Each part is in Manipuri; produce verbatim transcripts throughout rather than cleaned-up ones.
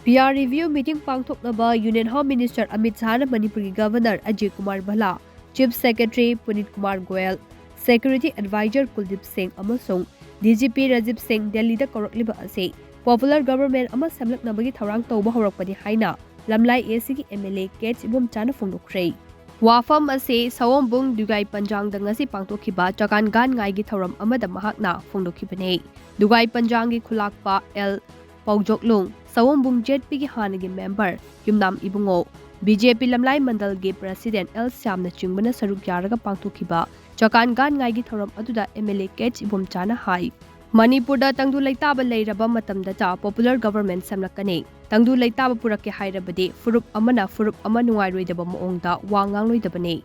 P R review meeting ꯄꯥꯡꯊꯣꯛꯅꯕ Union Home Minister ꯑꯃꯤꯠ ꯁꯥꯍꯅ ꯃꯅꯤꯄꯨꯔꯒꯤ Governor Ajay Kumar ꯚꯜꯂꯥ, Chief Secretary ꯄꯨꯅꯤꯠ Kumar Goyal, Security Advisor ꯀꯨꯜꯗꯤꯞ ꯁꯤꯡ ꯑꯃꯁꯨꯡ D G P ꯔꯥꯖꯤꯕ ꯁꯤꯡ ꯗꯦꯜꯂꯤꯗ ꯀꯧꯔꯛꯂꯤꯕ ꯑꯁꯤ popular government ꯑꯃ ꯁꯦꯝꯂꯛꯅꯕꯒꯤ ꯊꯧꯔꯥꯡ ꯇꯧꯕ ꯍꯧꯔꯛꯄꯅꯤ ꯍꯥꯏꯅ ꯂꯝꯂꯥꯏ A Cꯒꯤ M L A K H ꯏꯕꯣꯝꯆꯥꯅ ꯐꯣꯡꯗꯣꯛꯈ꯭ꯔꯦ꯫ ꯋꯥꯐꯝ ꯑꯁꯤ ꯁꯑꯣꯝꯕꯨꯡ ꯗꯨꯒꯥꯏ ꯄꯟꯖꯥꯡꯗ ꯉꯁꯤ ꯄꯥꯡꯊꯣꯛꯈꯤꯕ ꯆꯀꯥꯟ ꯒꯥꯟꯉꯥꯏꯒꯤ ꯊꯧꯔꯝ ꯑꯃꯗ ꯃꯍꯥꯛꯅ ꯐꯣꯡꯗꯣꯛꯈꯤꯕꯅꯤ꯫ ꯗꯨꯒꯥꯏ ꯄꯟꯖꯥꯡꯒꯤ ꯈꯨꯂꯥꯛꯄ ꯑꯦꯜ ꯄꯥꯎꯖꯣꯛꯂꯨꯡ ꯁꯑꯣꯝꯕꯨꯡ Z Pꯒꯤ ꯍꯥꯟꯅꯒꯤ member Yumnam Ibungo, B J P Lamlai ꯃꯟꯗꯜꯒꯤ president ꯑꯦꯜ ꯁ꯭ꯌꯥꯝꯅꯆꯤꯡꯕꯅ ꯁꯔꯨꯛ ꯌꯥꯔꯒ ꯄꯥꯡꯊꯣꯛꯈꯤꯕ ꯆꯀꯥꯟ ꯒꯥꯟꯉꯥꯏꯒꯤ ꯊꯧꯔꯝ ꯑꯗꯨꯗ M L A K H ꯏꯕꯣꯝꯆꯥꯅ ꯍꯥꯏ, ꯃꯅꯤꯄꯨꯔꯗ ꯇꯪꯗꯨ ꯂꯩꯇꯥꯕ ꯂꯩꯔꯕ ꯃꯇꯝꯗꯇ popular government ꯁꯦꯝꯂꯛꯀꯅꯤ꯫ ꯇꯪꯗꯨ ꯂꯩꯇꯥꯕ ꯄꯨꯔꯛꯀꯦ ꯍꯥꯏꯔꯕꯗꯤ ꯐꯨꯔꯨꯞ ꯑꯃꯅ ꯐꯨꯔꯨꯞ ꯑꯃ ꯅꯨꯡꯉꯥꯏꯔꯣꯏꯗꯕ ꯃꯑꯣꯡꯗ ꯋꯥ ꯉꯥꯡꯂꯣꯏꯗꯕꯅꯤ꯫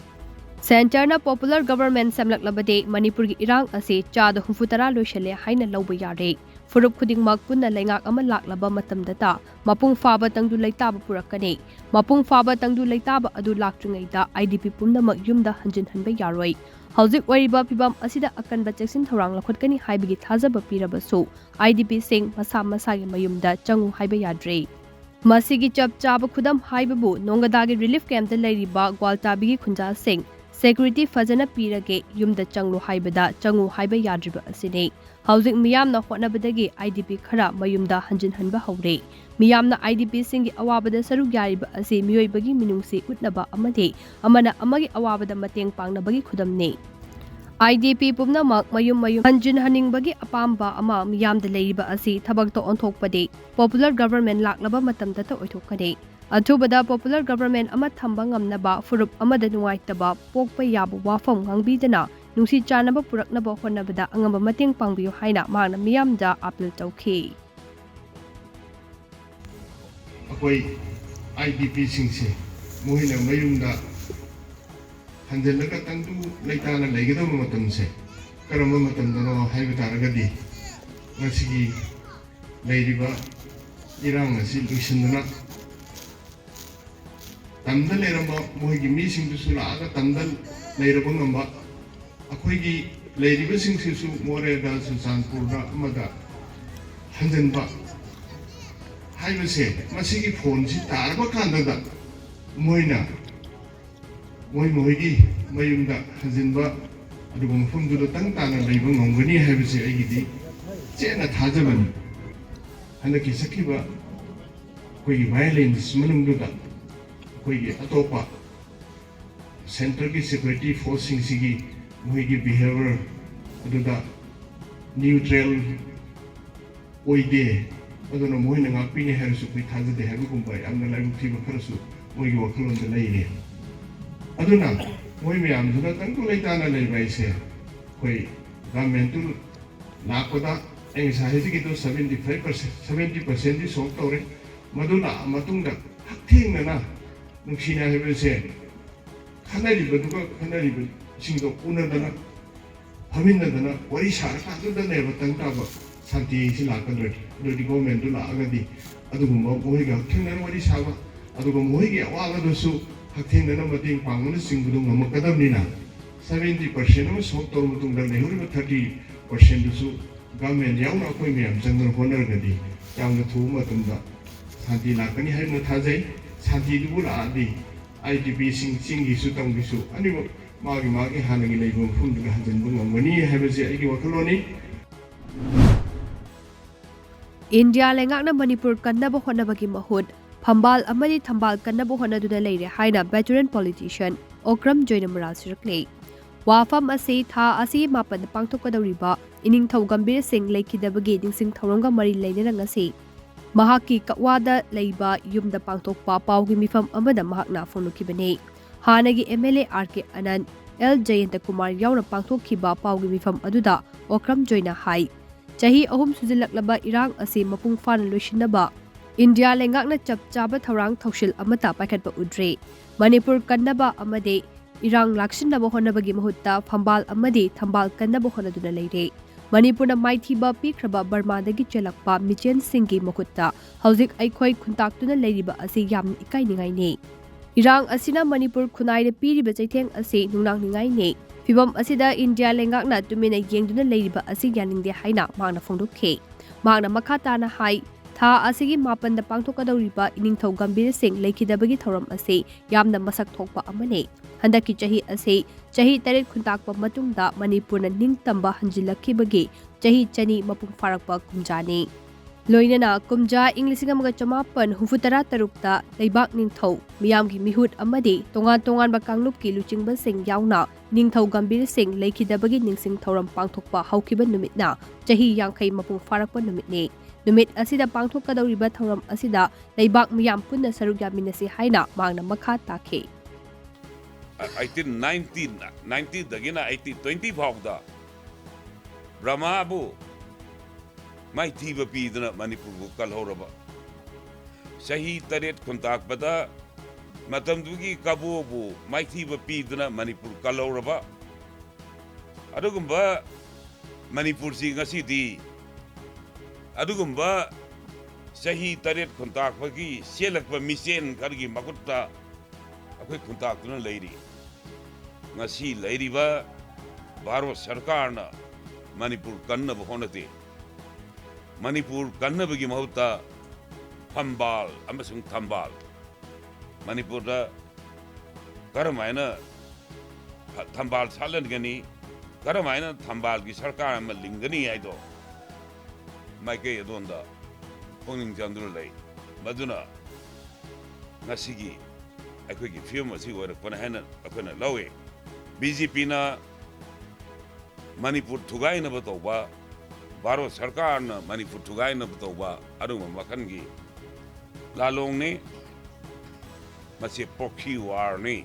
Centreꯅ popular government ꯁꯦꯝꯂꯛꯂꯕꯗꯤ ꯃꯅꯤꯄꯨꯔꯒꯤ ꯏꯔꯥꯡ ꯑꯁꯤ ꯆꯥꯗ ꯍꯨꯝꯐꯨ ꯇꯔꯥ ꯂꯣꯏꯁꯤꯜꯂꯦ ꯍꯥꯏꯅ ꯂꯧꯕ ꯌꯥꯔꯦ꯫ ꯐꯨꯔꯨꯞ ꯈꯨꯗꯤꯡꯃꯛ ꯄꯨꯟꯅ ꯂꯩꯉꯥꯛ ꯑꯃ ꯂꯥꯛꯂꯕ ꯃꯇꯝꯗꯇ ꯃꯄꯨꯡ ꯐꯥꯕ ꯇꯪꯗꯨ ꯂꯩꯇꯥꯕ ꯄꯨꯔꯛꯀꯅꯤ꯫ ꯃꯄꯨꯡ ꯐꯥꯕ ꯇꯪꯗꯨ ꯂꯩꯇꯥꯕ ꯑꯗꯨ ꯂꯥꯛꯇ꯭ꯔꯤꯉꯩꯗ I D P ꯄꯨꯝꯅꯃꯛ ꯌꯨꯝꯗ ꯍꯟꯖꯤꯟꯍꯟꯕ ꯌꯥꯔꯣꯏ꯫ ꯍꯧꯖꯤꯛ ꯑꯣꯏꯔꯤꯕ ꯐꯤꯕꯝ ꯑꯁꯤꯗ ꯑꯀꯟꯕ ꯆꯦꯛꯁꯤꯟ ꯊꯧꯔꯥꯡ ꯂꯧꯈꯠꯀꯅꯤ ꯍꯥꯏꯕꯒꯤ ꯊꯥꯖꯕ ꯄꯤꯔꯕꯁꯨ, I D Pꯁꯤꯡ ꯃꯁꯥ ꯃꯁꯥꯒꯤ ꯃꯌꯨꯝꯗ ꯆꯪꯉꯨ ꯍꯥꯏꯕ ꯌꯥꯗ꯭ꯔꯦ꯫ ꯃꯁꯤꯒꯤ ꯆꯞ ꯆꯥꯕ ꯈꯨꯗꯝ ꯍꯥꯏꯕꯕꯨ ꯅꯣꯡꯒꯗꯥꯒꯤ relief campꯇ ꯂꯩꯔꯤꯕ ꯒ꯭ꯋꯥꯜꯇꯥꯕꯤꯒꯤ ꯈꯨꯟꯖꯥꯁꯤꯡ security ꯐꯖꯅ ꯄꯤꯔꯒꯦ, ꯌꯨꯝꯗ ꯆꯪꯂꯨ ꯍꯥꯏꯕꯗ ꯆꯪꯉꯨ ꯍꯥꯏꯕ ꯌꯥꯗ꯭ꯔꯤꯕ ꯑꯁꯤꯅꯤ꯫ ꯍꯧꯖꯤꯛ ꯃꯤꯌꯥꯝꯅ ꯍꯣꯠꯅꯕꯗꯒꯤ I D P ꯈꯔ ꯃꯌꯨꯝꯗ ꯍꯟꯖꯤꯟꯍꯟꯕ ꯍꯧꯔꯦ꯫ ꯃꯤꯌꯥꯝꯅ I D Pꯁꯤꯡꯒꯤ ꯑꯋꯥꯕꯗ ꯁꯔꯨꯛ ꯌꯥꯔꯤꯕ ꯑꯁꯤ ꯃꯤꯑꯣꯏꯕꯒꯤ ꯃꯤꯅꯨꯡꯁꯤ ꯎꯠꯅꯕ ꯑꯃꯗꯤ ꯑꯃꯅ ꯑꯃꯒꯤ ꯑꯋꯥꯕꯗ ꯃꯇꯦꯡ ꯄꯥꯡꯅꯕꯒꯤ ꯈꯨꯗꯝꯅꯤ꯫ I D P ꯄꯨꯝꯅꯃꯛ ꯃꯌꯨꯝ ꯃꯌꯨꯝ ꯍꯟꯖꯤꯟꯍꯟꯅꯤꯡꯕꯒꯤ ꯑꯄꯥꯝꯕ ꯑꯃ ꯃꯤꯌꯥꯝꯗ ꯂꯩꯔꯤꯕ ꯑꯁꯤ ꯊꯕꯛꯇ ꯑꯣꯟꯊꯣꯛꯄꯗꯤ popular government ꯂꯥꯛꯂꯕ ꯃꯇꯝꯗꯇ ꯑꯣꯏꯊꯣꯛꯀꯅꯤ꯫ ꯑꯊꯨꯕꯗ popular government ꯑꯃ ꯊꯝꯕ ꯉꯝꯅꯕ ꯐꯨꯔꯨꯞ ꯑꯃꯗ ꯅꯨꯡꯉꯥꯏꯇꯕ ꯄꯣꯛꯄ ꯌꯥꯕ ꯋꯥꯐꯝ ꯉꯥꯡꯕꯤꯗꯅ ꯅꯨꯡꯁꯤ ꯆꯥꯟꯅꯕ ꯄꯨꯔꯛꯅꯕ ꯍꯣꯠꯅꯕꯗ ꯑꯉꯝꯕ ꯃꯇꯦꯡ ꯄꯥꯡꯕꯤꯌꯨ ꯍꯥꯏꯅ ꯃꯍꯥꯛꯅ ꯃꯤꯌꯥꯝꯗ appeal ꯇꯧꯈꯤ꯫ ꯑꯩꯈꯣꯏ I D Pꯁꯤꯡꯁꯦ ꯃꯈꯣꯏꯅ ꯃꯌꯨꯝꯗ ꯍꯟꯖꯤꯜꯂꯒ ꯇꯪꯗꯨ ꯂꯩꯇꯥꯅ ꯂꯩꯒꯗꯕ ꯃꯇꯝꯁꯦ ꯀꯔꯝꯕ ꯃꯇꯝꯗꯅꯣ ꯍꯥꯏꯕ ꯇꯥꯔꯒꯗꯤ, ꯉꯁꯤꯒꯤ ꯂꯩꯔꯤꯕ ꯏꯔꯥꯡ ꯑꯁꯤ ꯂꯣꯏꯁꯤꯟꯗꯨꯅ ꯇꯝꯗ ꯂꯩꯔꯝꯕ ꯃꯈꯣꯏꯒꯤ ꯃꯤꯁꯤꯡꯗꯨꯁꯨ ꯂꯥꯛꯑꯒ ꯇꯝꯗ ꯂꯩꯔꯕ ꯉꯝꯕ, ꯑꯩꯈꯣꯏꯒꯤ ꯂꯩꯔꯤꯕꯁꯤꯡꯁꯤꯁꯨ ꯃꯣꯔꯦꯗ, ꯆꯨꯔꯆꯥꯟꯄꯨꯔꯗ ꯑꯃꯗ ꯍꯟꯖꯤꯟꯕ, ꯍꯥꯏꯕꯁꯦ, ꯃꯁꯤꯒꯤ ꯐꯣꯟꯁꯤ ꯇꯥꯔꯕ ꯀꯥꯟꯗꯗ ꯃꯣꯏꯅ ꯃꯣꯏ ꯃꯈꯣꯏꯒꯤ ꯃꯌꯨꯝꯗ ꯍꯟꯖꯤꯟꯕ, ꯑꯗꯨꯒ ꯃꯐꯝꯗꯨꯗ ꯇꯪ ꯇꯥꯅ ꯂꯩꯕ ꯉꯝꯒꯅꯤ ꯍꯥꯏꯕꯁꯦ ꯑꯩꯒꯤꯗꯤ ꯆꯦꯠꯅ ꯊꯥꯖꯕꯅꯤ꯫ ꯍꯟꯗꯛꯀꯤ ꯆꯠꯈꯤꯕ ꯑꯩꯈꯣꯏꯒꯤ violence ꯃꯅꯨꯡꯗꯨꯗ ꯑꯩꯈꯣꯏꯒꯤ ꯑꯇꯣꯞꯄ centreꯒꯤ security forceꯁꯤꯡꯁꯤꯒꯤ ꯃꯈꯣꯏꯒꯤ behaviour ꯑꯗꯨꯗ neutral ꯑꯣꯏꯗꯦ, ꯑꯗꯨꯅ ꯃꯈꯣꯏꯅ ꯉꯥꯛꯄꯤꯅꯤ ꯍꯥꯏꯔꯁꯨ ꯑꯩꯈꯣꯏ ꯊꯥꯖꯗꯦ ꯍꯥꯏꯕꯒꯨꯝꯕ ꯌꯥꯝꯅ ꯂꯥꯏꯕꯛ ꯊꯤꯕ ꯈꯔꯁꯨ ꯃꯣꯏꯒꯤ ꯋꯥꯈꯜꯂꯣꯟꯗ ꯂꯩꯔꯦ꯫ ꯑꯗꯨꯅ ꯃꯣꯏ ꯃꯌꯥꯝꯗꯨꯅ ꯇꯪꯗꯨ ꯂꯩꯇꯥꯅ ꯂꯩꯕ ꯍꯥꯏꯁꯦ ꯑꯩꯈꯣꯏ governmentꯇꯨ ꯂꯥꯛꯄꯗ ꯑꯩ ꯉꯁꯥꯏ ꯍꯥꯏꯖꯈꯤꯗꯣ seventy five percent, seventy percentꯗꯤ solve ꯇꯧꯔꯦ꯫ ꯃꯗꯨ ꯂꯥꯛꯑ ꯃꯇꯨꯡꯗ ꯍꯛꯊꯦꯡꯅꯅ ꯅꯨꯡꯁꯤꯅ ꯍꯥꯏꯕꯁꯦ ꯈꯟꯅꯔꯤꯕꯗꯨꯒ ꯈꯟꯅꯔꯤꯕꯁꯤꯡꯗꯣ ꯎꯅꯗꯅ ꯐꯝꯃꯤꯟꯅꯗꯅ ꯋꯥꯔꯤ ꯁꯥꯔꯀꯥꯟꯗꯨꯗꯅꯦꯕ ꯇꯪ ꯇꯥꯕ ꯁꯥꯟꯇꯤ ꯑꯁꯤ ꯂꯥꯛꯀꯗꯣꯏꯅꯤ꯫ ꯑꯗꯨꯗꯤ governmentꯗꯨ ꯂꯥꯛꯑꯒꯗꯤ ꯑꯗꯨꯒꯨꯝꯕ ꯃꯈꯣꯏꯒ ꯍꯛꯊꯦꯡꯅꯅ ꯋꯥꯔꯤ ꯁꯥꯕ, ꯑꯗꯨꯒ ꯃꯈꯣꯏꯒꯤ ꯑꯋꯥꯕꯗꯨꯁꯨ ꯍꯛꯊꯦꯡꯅꯅ ꯃꯇꯦꯡ ꯄꯥꯡꯕꯅꯆꯤꯡꯕꯗꯨ ꯉꯝꯃꯛꯀꯗꯕꯅꯤꯅ, seventy percent ꯑꯃ solve ꯇꯧꯔꯕ ꯃꯇꯨꯡꯗ ꯂꯩꯍꯧꯔꯤꯕ thirty percentꯗꯨꯁꯨ government ꯌꯥꯎꯅ ꯑꯩꯈꯣꯏ ꯃꯌꯥꯝ ꯆꯪꯗꯅ ꯍꯣꯠꯅꯔꯒꯗꯤ ꯌꯥꯝꯅ ꯊꯨꯕ ꯃꯇꯝꯗ ꯁꯥꯟꯇꯤ ꯂꯥꯛꯀꯅꯤ ꯍꯥꯏꯗꯨꯅ ꯊꯥꯖꯩ꯫ ꯁꯥꯟꯇꯤꯗꯨꯕꯨ ꯂꯥꯛꯑꯗꯤ IDPꯁꯤꯡ ꯆꯤꯡꯒꯤꯁꯨ ꯇꯝꯒꯤꯁꯨ ꯑꯅꯤꯃꯛ ꯃꯥꯒꯤ ꯃꯥꯒꯤ ꯍꯥꯟꯅꯒꯤ ꯂꯩꯕ ꯃꯐꯝꯗꯨꯗ ꯍꯟꯖꯤꯟꯕ ꯉꯝꯒꯅꯤ ꯍꯥꯏꯕꯁꯦ ꯑꯩꯒꯤ ꯋꯥꯈꯜꯂꯣꯟꯅꯤ꯫ ꯏꯟꯗꯤꯌꯥ ꯂꯩꯉꯥꯛꯅ ꯃꯅꯤꯄꯨꯔ ꯀꯟꯅꯕ ꯍꯣꯠꯅꯕꯒꯤ ꯃꯍꯨꯠ ꯐꯝꯕꯥꯜ ꯑꯃꯗꯤ ꯊꯝꯕꯥꯜ ꯀꯟꯅꯕ ꯍꯣꯠꯅꯗꯨꯅ ꯂꯩꯔꯦ ꯍꯥꯏꯅ veteran politician ꯑꯣꯀ꯭ꯔꯝ ꯖꯣꯏꯅ ꯃꯔꯥꯜ ꯁꯤꯔꯛꯂꯦ꯫ ꯋꯥꯐꯝ ꯑꯁꯤ ꯊꯥ ꯑꯁꯤꯒꯤ ꯃꯥꯄꯟꯗ ꯄꯥꯡꯊꯣꯛꯀꯗꯧꯔꯤꯕ ꯏꯅꯤꯡꯊꯧ ꯒꯝꯚꯤꯔ ꯁꯤꯡ ꯂꯩꯈꯤꯗꯕꯒꯤ ꯅꯤꯡꯁꯤꯡ ꯊꯧꯔꯝꯒ ꯃꯔꯤ ꯂꯩꯅꯅ ꯉꯁꯤ ꯃꯍꯥꯛꯀꯤ ꯀꯛꯋꯥꯗ ꯂꯩꯕ ꯌꯨꯝꯗ ꯄꯥꯡꯊꯣꯛꯄ ꯄꯥꯎꯒꯤ ꯃꯤꯐꯝ ꯑꯃꯗ ꯃꯍꯥꯛꯅ ꯐꯣꯡꯗꯣꯛꯈꯤꯕꯅꯤ꯫ ꯍꯥꯟꯅꯒꯤ MLA RK ꯑꯅꯟ, L ꯖꯌꯟꯇ ꯀꯨꯃꯥꯔ ꯌꯥꯎꯅ ꯄꯥꯡꯊꯣꯛꯈꯤꯕ ꯄꯥꯎꯒꯤ ꯃꯤꯐꯝ ꯑꯗꯨꯗ ꯑꯣꯀ꯭ꯔꯝ ꯖꯣꯏꯅ ꯍꯥꯏ, ꯆꯍꯤ ꯑꯍꯨꯝ ꯁꯨꯖꯤꯜꯂꯛꯂꯕ ꯏꯔꯥꯡ ꯑꯁꯤ ꯃꯄꯨꯡ ꯐꯥꯅ ꯂꯣꯏꯁꯤꯟꯅꯕ ꯏꯟꯗꯤꯌꯥ ꯂꯩꯉꯥꯛꯅ ꯆꯞ ꯆꯥꯕ ꯊꯧꯔꯥꯡ ꯊꯧꯁꯤꯜ ꯑꯃꯠꯇ ꯄꯥꯏꯈꯠꯄ ꯎꯗ꯭ꯔꯤ꯫ ꯃꯅꯤꯄꯨꯔ ꯀꯟꯅꯕ ꯑꯃꯗꯤ ꯏꯔꯥꯡ ꯂꯥꯛꯁꯤꯟꯅꯕ ꯍꯣꯠꯅꯕꯒꯤ ꯃꯍꯨꯠꯇ ꯐꯝꯕꯥꯜ ꯑꯃꯗꯤ ꯊꯝꯕꯥꯜ ꯀꯟꯅꯕ ꯍꯣꯠꯅꯗꯨꯅ ꯂꯩꯔꯦ꯫ ꯃꯅꯤꯄꯨꯔꯅ ꯃꯥꯏꯊꯤꯕ ꯄꯤꯈ꯭ꯔꯕ ꯕꯔꯃꯥꯗꯒꯤ ꯆꯦꯜꯂꯛꯄ ꯃꯤꯆꯦꯟꯁꯤꯡꯒꯤ ꯃꯈꯨꯠꯇ ꯍꯧꯖꯤꯛ ꯑꯩꯈꯣꯏ ꯈꯨꯟꯇꯥꯛꯇꯨꯅ ꯂꯩꯔꯤꯕ ꯑꯁꯤ ꯌꯥꯝꯅ ꯏꯀꯥꯏꯅꯤꯡꯉꯥꯏꯅꯤ꯫ ꯏꯔꯥꯡ ꯑꯁꯤꯅ ꯃꯅꯤꯄꯨꯔ ꯈꯨꯟꯅꯥꯏꯗ ꯄꯤꯔꯤꯕ ꯆꯩꯊꯦꯡ ꯑꯁꯤ ꯅꯨꯡꯅꯥꯡꯅꯤꯡꯉꯥꯏꯅꯤ꯫ ꯐꯤꯚꯝ ꯑꯁꯤꯗ ꯏꯟꯗꯤꯌꯥ ꯂꯩꯉꯥꯛꯅ ꯇꯨꯃꯤꯟꯅ ꯌꯦꯡꯗꯨꯅ ꯂꯩꯔꯤꯕ ꯑꯁꯤ ꯌꯥꯅꯤꯡꯗꯦ ꯍꯥꯏꯅ ꯃꯍꯥꯛꯅ ꯐꯣꯡꯗꯣꯛꯈꯤ꯫ ꯃꯍꯥꯛꯅ ꯃꯈꯥ ꯇꯥꯅ ꯍꯥꯏ, ꯊꯥ ꯑꯁꯤꯒꯤ ꯃꯥꯄꯟꯗ ꯄꯥꯡꯊꯣꯛꯀꯗꯧꯔꯤꯕ ꯏꯅꯤꯡꯊꯧ ꯒꯝꯚꯤꯔ ꯁꯤꯡ ꯂꯩꯈꯤꯗꯕꯒꯤ ꯊꯧꯔꯝ ꯑꯁꯤ ꯌꯥꯝꯅ ꯃꯁꯛ ꯊꯣꯛꯄ ꯑꯃꯅꯤ꯫ ꯍꯟꯗꯛꯀꯤ ꯆꯍꯤ ꯑꯁꯤ ꯆꯍꯤ ꯇꯔꯦꯠ ꯈꯨꯟꯇꯥꯛꯄ ꯃꯇꯨꯡꯗ ꯃꯅꯤꯄꯨꯔꯅ ꯅꯤꯡꯇꯝꯕ ꯍꯟꯖꯤꯜꯂꯛꯈꯤꯕꯒꯤ ꯆꯍꯤ ꯆꯅꯤ ꯃꯄꯨꯡ ꯐꯥꯔꯛꯄ ꯀꯨꯝꯖꯥꯅꯤ꯫ ꯂꯣꯏꯅꯅ ꯀꯨꯝꯖꯥ ꯏꯪ ꯂꯤꯁꯤꯡ ꯑꯃꯒ ꯆꯃꯥꯄꯟ ꯍꯨꯝꯐꯨ ꯇꯔꯥ ꯇꯔꯨꯛꯇ ꯂꯩꯕꯥꯛ ꯅꯤꯡꯊꯧ, ꯃꯤꯌꯥꯝꯒꯤ ꯃꯤꯍꯨꯠ ꯑꯃꯗꯤ ꯇꯣꯉꯥꯟ ꯇꯣꯉꯥꯟꯕ ꯀꯥꯡꯂꯨꯞꯀꯤ ꯂꯨꯆꯤꯡꯕꯁꯤꯡ ꯌꯥꯎꯅ ꯅꯤꯡꯊꯧ ꯒꯝꯚꯤꯔ ꯁꯤꯡ ꯂꯩꯈꯤꯗꯕꯒꯤ ꯅꯤꯡꯁꯤꯡ ꯊꯧꯔꯝ ꯄꯥꯡꯊꯣꯛꯄ ꯍꯧꯈꯤꯕ ꯅꯨꯃꯤꯠꯅ ꯆꯍꯤ ꯌꯥꯡꯈꯩ ꯃꯄꯨꯡ ꯐꯥꯔꯛꯄ ꯅꯨꯃꯤꯠꯅꯤ꯫ ꯅꯨꯃꯤꯠ ꯑꯁꯤꯗ ꯄꯥꯡꯊꯣꯛꯀꯗꯧꯔꯤꯕ ꯊꯧꯔꯝ ꯑꯁꯤꯗ ꯂꯩꯕꯥꯛ ꯃꯤꯌꯥꯝ ꯄꯨꯟꯅ ꯁꯔꯨꯛ ꯌꯥꯃꯤꯟꯅꯁꯤ ꯍꯥꯏꯅ ꯃꯍꯥꯛꯅ ꯃꯈꯥ ꯇꯥꯈꯤ꯫ ꯑꯩꯠꯇꯤꯟ ꯅꯥꯏꯟꯇꯤꯟ, ꯅꯥꯏꯟꯇꯤꯗꯒꯤꯅ ꯑꯩꯠꯇꯤꯟ ꯇ꯭ꯋꯦꯟꯇꯤ ꯐꯥꯎꯗ ꯕ꯭ꯔꯍꯃꯥꯕꯨ ꯃꯥꯏꯊꯤꯕ ꯄꯤꯗꯨꯅ ꯃꯅꯤꯄꯨꯔꯕꯨ ꯀꯜꯍꯧꯔꯕ, ꯆꯍꯤ ꯇꯔꯦꯠ ꯈꯨꯟꯇꯥꯛꯄꯗ ꯃꯇꯝꯗꯨꯒꯤ ꯀꯕꯣꯕꯨ ꯃꯥꯏꯊꯤꯕ ꯄꯤꯗꯨꯅ ꯃꯅꯤꯄꯨꯔ ꯀꯜꯍꯧꯔꯕ ꯑꯗꯨꯒꯨꯝꯕ ꯃꯅꯤꯄꯨꯔꯁꯤ ꯉꯁꯤꯗꯤ ꯑꯗꯨꯒꯨꯝꯕ ꯆꯍꯤ ꯇꯔꯦꯠ ꯈꯨꯟꯇꯥꯛꯄꯒꯤ ꯆꯦꯜꯂꯛꯄ ꯃꯤꯆꯦꯟ ꯈꯔꯒꯤ ꯃꯈꯨꯠꯇ ꯑꯩꯈꯣꯏ ꯈꯨꯟꯇꯥꯛꯇꯨꯅ ꯂꯩꯔꯤ꯫ ꯉꯁꯤ ꯂꯩꯔꯤꯕ ꯚꯥꯔꯠ ꯁꯔꯀꯥꯔꯅ ꯃꯅꯤꯄꯨꯔ ꯀꯟꯅꯕ ꯍꯣꯠꯅꯗꯦ꯫ ꯃꯅꯤꯄꯨꯔ ꯀꯟꯅꯕꯒꯤ ꯃꯍꯨꯠꯇ ꯊꯝꯕꯥꯜ ꯑꯃꯁꯨꯡ ꯊꯝꯕꯥꯜ, ꯃꯅꯤꯄꯨꯔꯗ ꯀꯔꯝ ꯍꯥꯏꯅ ꯊꯝꯕꯥꯜ ꯁꯥꯠꯍꯟꯒꯅꯤ, ꯀꯔꯝ ꯍꯥꯏꯅ ꯊꯝꯕꯥꯜꯒꯤ ꯁꯔꯀꯥꯔ ꯑꯃ ꯂꯤꯡꯒꯅꯤ ꯍꯥꯏꯗꯣ ꯃꯥꯏꯀꯩ ꯑꯗꯣꯝꯗ ꯄꯨꯛꯅꯤꯡ ꯆꯪꯗꯨꯅ ꯂꯩ꯫ ꯃꯗꯨꯅ ꯉꯁꯤꯒꯤ ꯑꯩꯈꯣꯏꯒꯤ ꯐꯤꯕꯝ ꯑꯁꯤ ꯑꯣꯏꯔꯛꯄꯅꯤ ꯍꯥꯏꯅ ꯑꯩꯈꯣꯏꯅ ꯂꯧꯏ꯫ ꯕꯤ ꯖꯦ ꯄꯤꯅ ꯃꯅꯤꯄꯨꯔ ꯊꯨꯒꯥꯏꯅꯕ ꯇꯧꯕ, ꯚꯥꯔꯠ ꯁꯔꯀꯥꯔꯅ ꯃꯅꯤꯄꯨꯔ ꯊꯨꯒꯥꯏꯅꯕ ꯇꯧꯕ ꯑꯗꯨꯒꯨꯝꯕ ꯃꯈꯜꯒꯤ ꯂꯥꯂꯣꯡꯅꯤ꯫ ꯃꯁꯤ proxy war ꯅꯤ꯫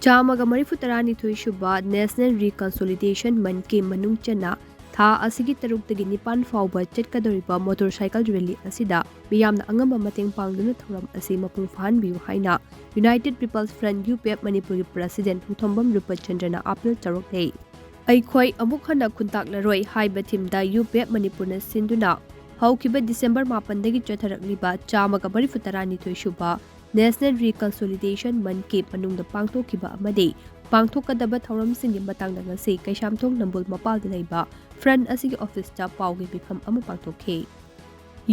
ꯆꯥꯝꯃꯒ ꯃꯔꯤꯐꯨ ꯇꯔꯥꯅꯤꯊꯣꯏ ꯁꯨꯕ National Reconciliation Month ꯀꯤ ꯃꯅꯨꯡ ꯆꯟꯅ ꯊꯥ ꯑꯁꯤꯒꯤ ꯇꯔꯨꯛꯇꯒꯤ ꯅꯤꯄꯥꯟ ꯐꯥꯎꯕ ꯆꯠꯀꯗꯧꯔꯤꯕ motorcycle rally ꯑꯁꯤꯗ ꯃꯤꯌꯥꯝꯅ ꯑꯉꯝꯕ ꯃꯇꯦꯡ ꯄꯥꯡꯗꯨꯅ ꯊꯧꯔꯝ ꯑꯁꯤ ꯃꯄꯨꯡ ꯐꯥꯍꯟꯕꯤꯌꯨ ꯍꯥꯏꯅ United People's Front, U P F, ꯃꯅꯤꯄꯨꯔꯒꯤ president ꯍꯨꯊꯣꯝꯕꯝ ꯔꯨꯄꯆꯟꯗ꯭ꯔꯅ appeal ꯇꯧꯔꯛꯂꯦ꯫ ꯑꯩꯈꯣꯏ ꯑꯃꯨꯛ ꯍꯟꯅ ꯈꯨꯟꯇꯥꯛꯂꯔꯣꯏ ꯍꯥꯏꯕ theme ꯗ ꯌꯨ ꯄꯤ ꯑꯦꯐ ꯃꯅꯤꯄꯨꯔꯅ ꯁꯤꯟꯗꯨꯅ ꯍꯧꯈꯤꯕ December ꯃꯥꯄꯟꯗꯒꯤ ꯆꯠꯊꯔꯛꯂꯤꯕ ꯆꯥꯝꯃꯒ ꯃꯔꯤꯐꯨ ꯇꯔꯥꯅꯤꯊꯣꯏ ꯁꯨꯕ National Reconciliation Month ꯀꯤ ꯃꯅꯨꯡꯗ ꯄꯥꯡꯊꯣꯛꯈꯤꯕ ꯑꯃꯗꯤ ꯄꯥꯡꯊꯣꯛꯀꯗꯕ ꯊꯧꯔꯝꯁꯤꯡꯒꯤ ꯃꯇꯥꯡꯗ ꯉꯁꯤ ꯀꯩꯁꯥꯝꯊꯣꯡ ꯅꯝꯕꯣꯜ ꯃꯄꯥꯜꯗ ꯂꯩꯕ ꯐ꯭ꯔꯟ ꯑꯁꯤꯒꯤ ꯑꯣꯐꯤꯁꯇ ꯄꯥꯎꯒꯤ ꯃꯤꯐꯝ ꯑꯃ ꯄꯥꯡꯊꯣꯛꯈꯤ꯫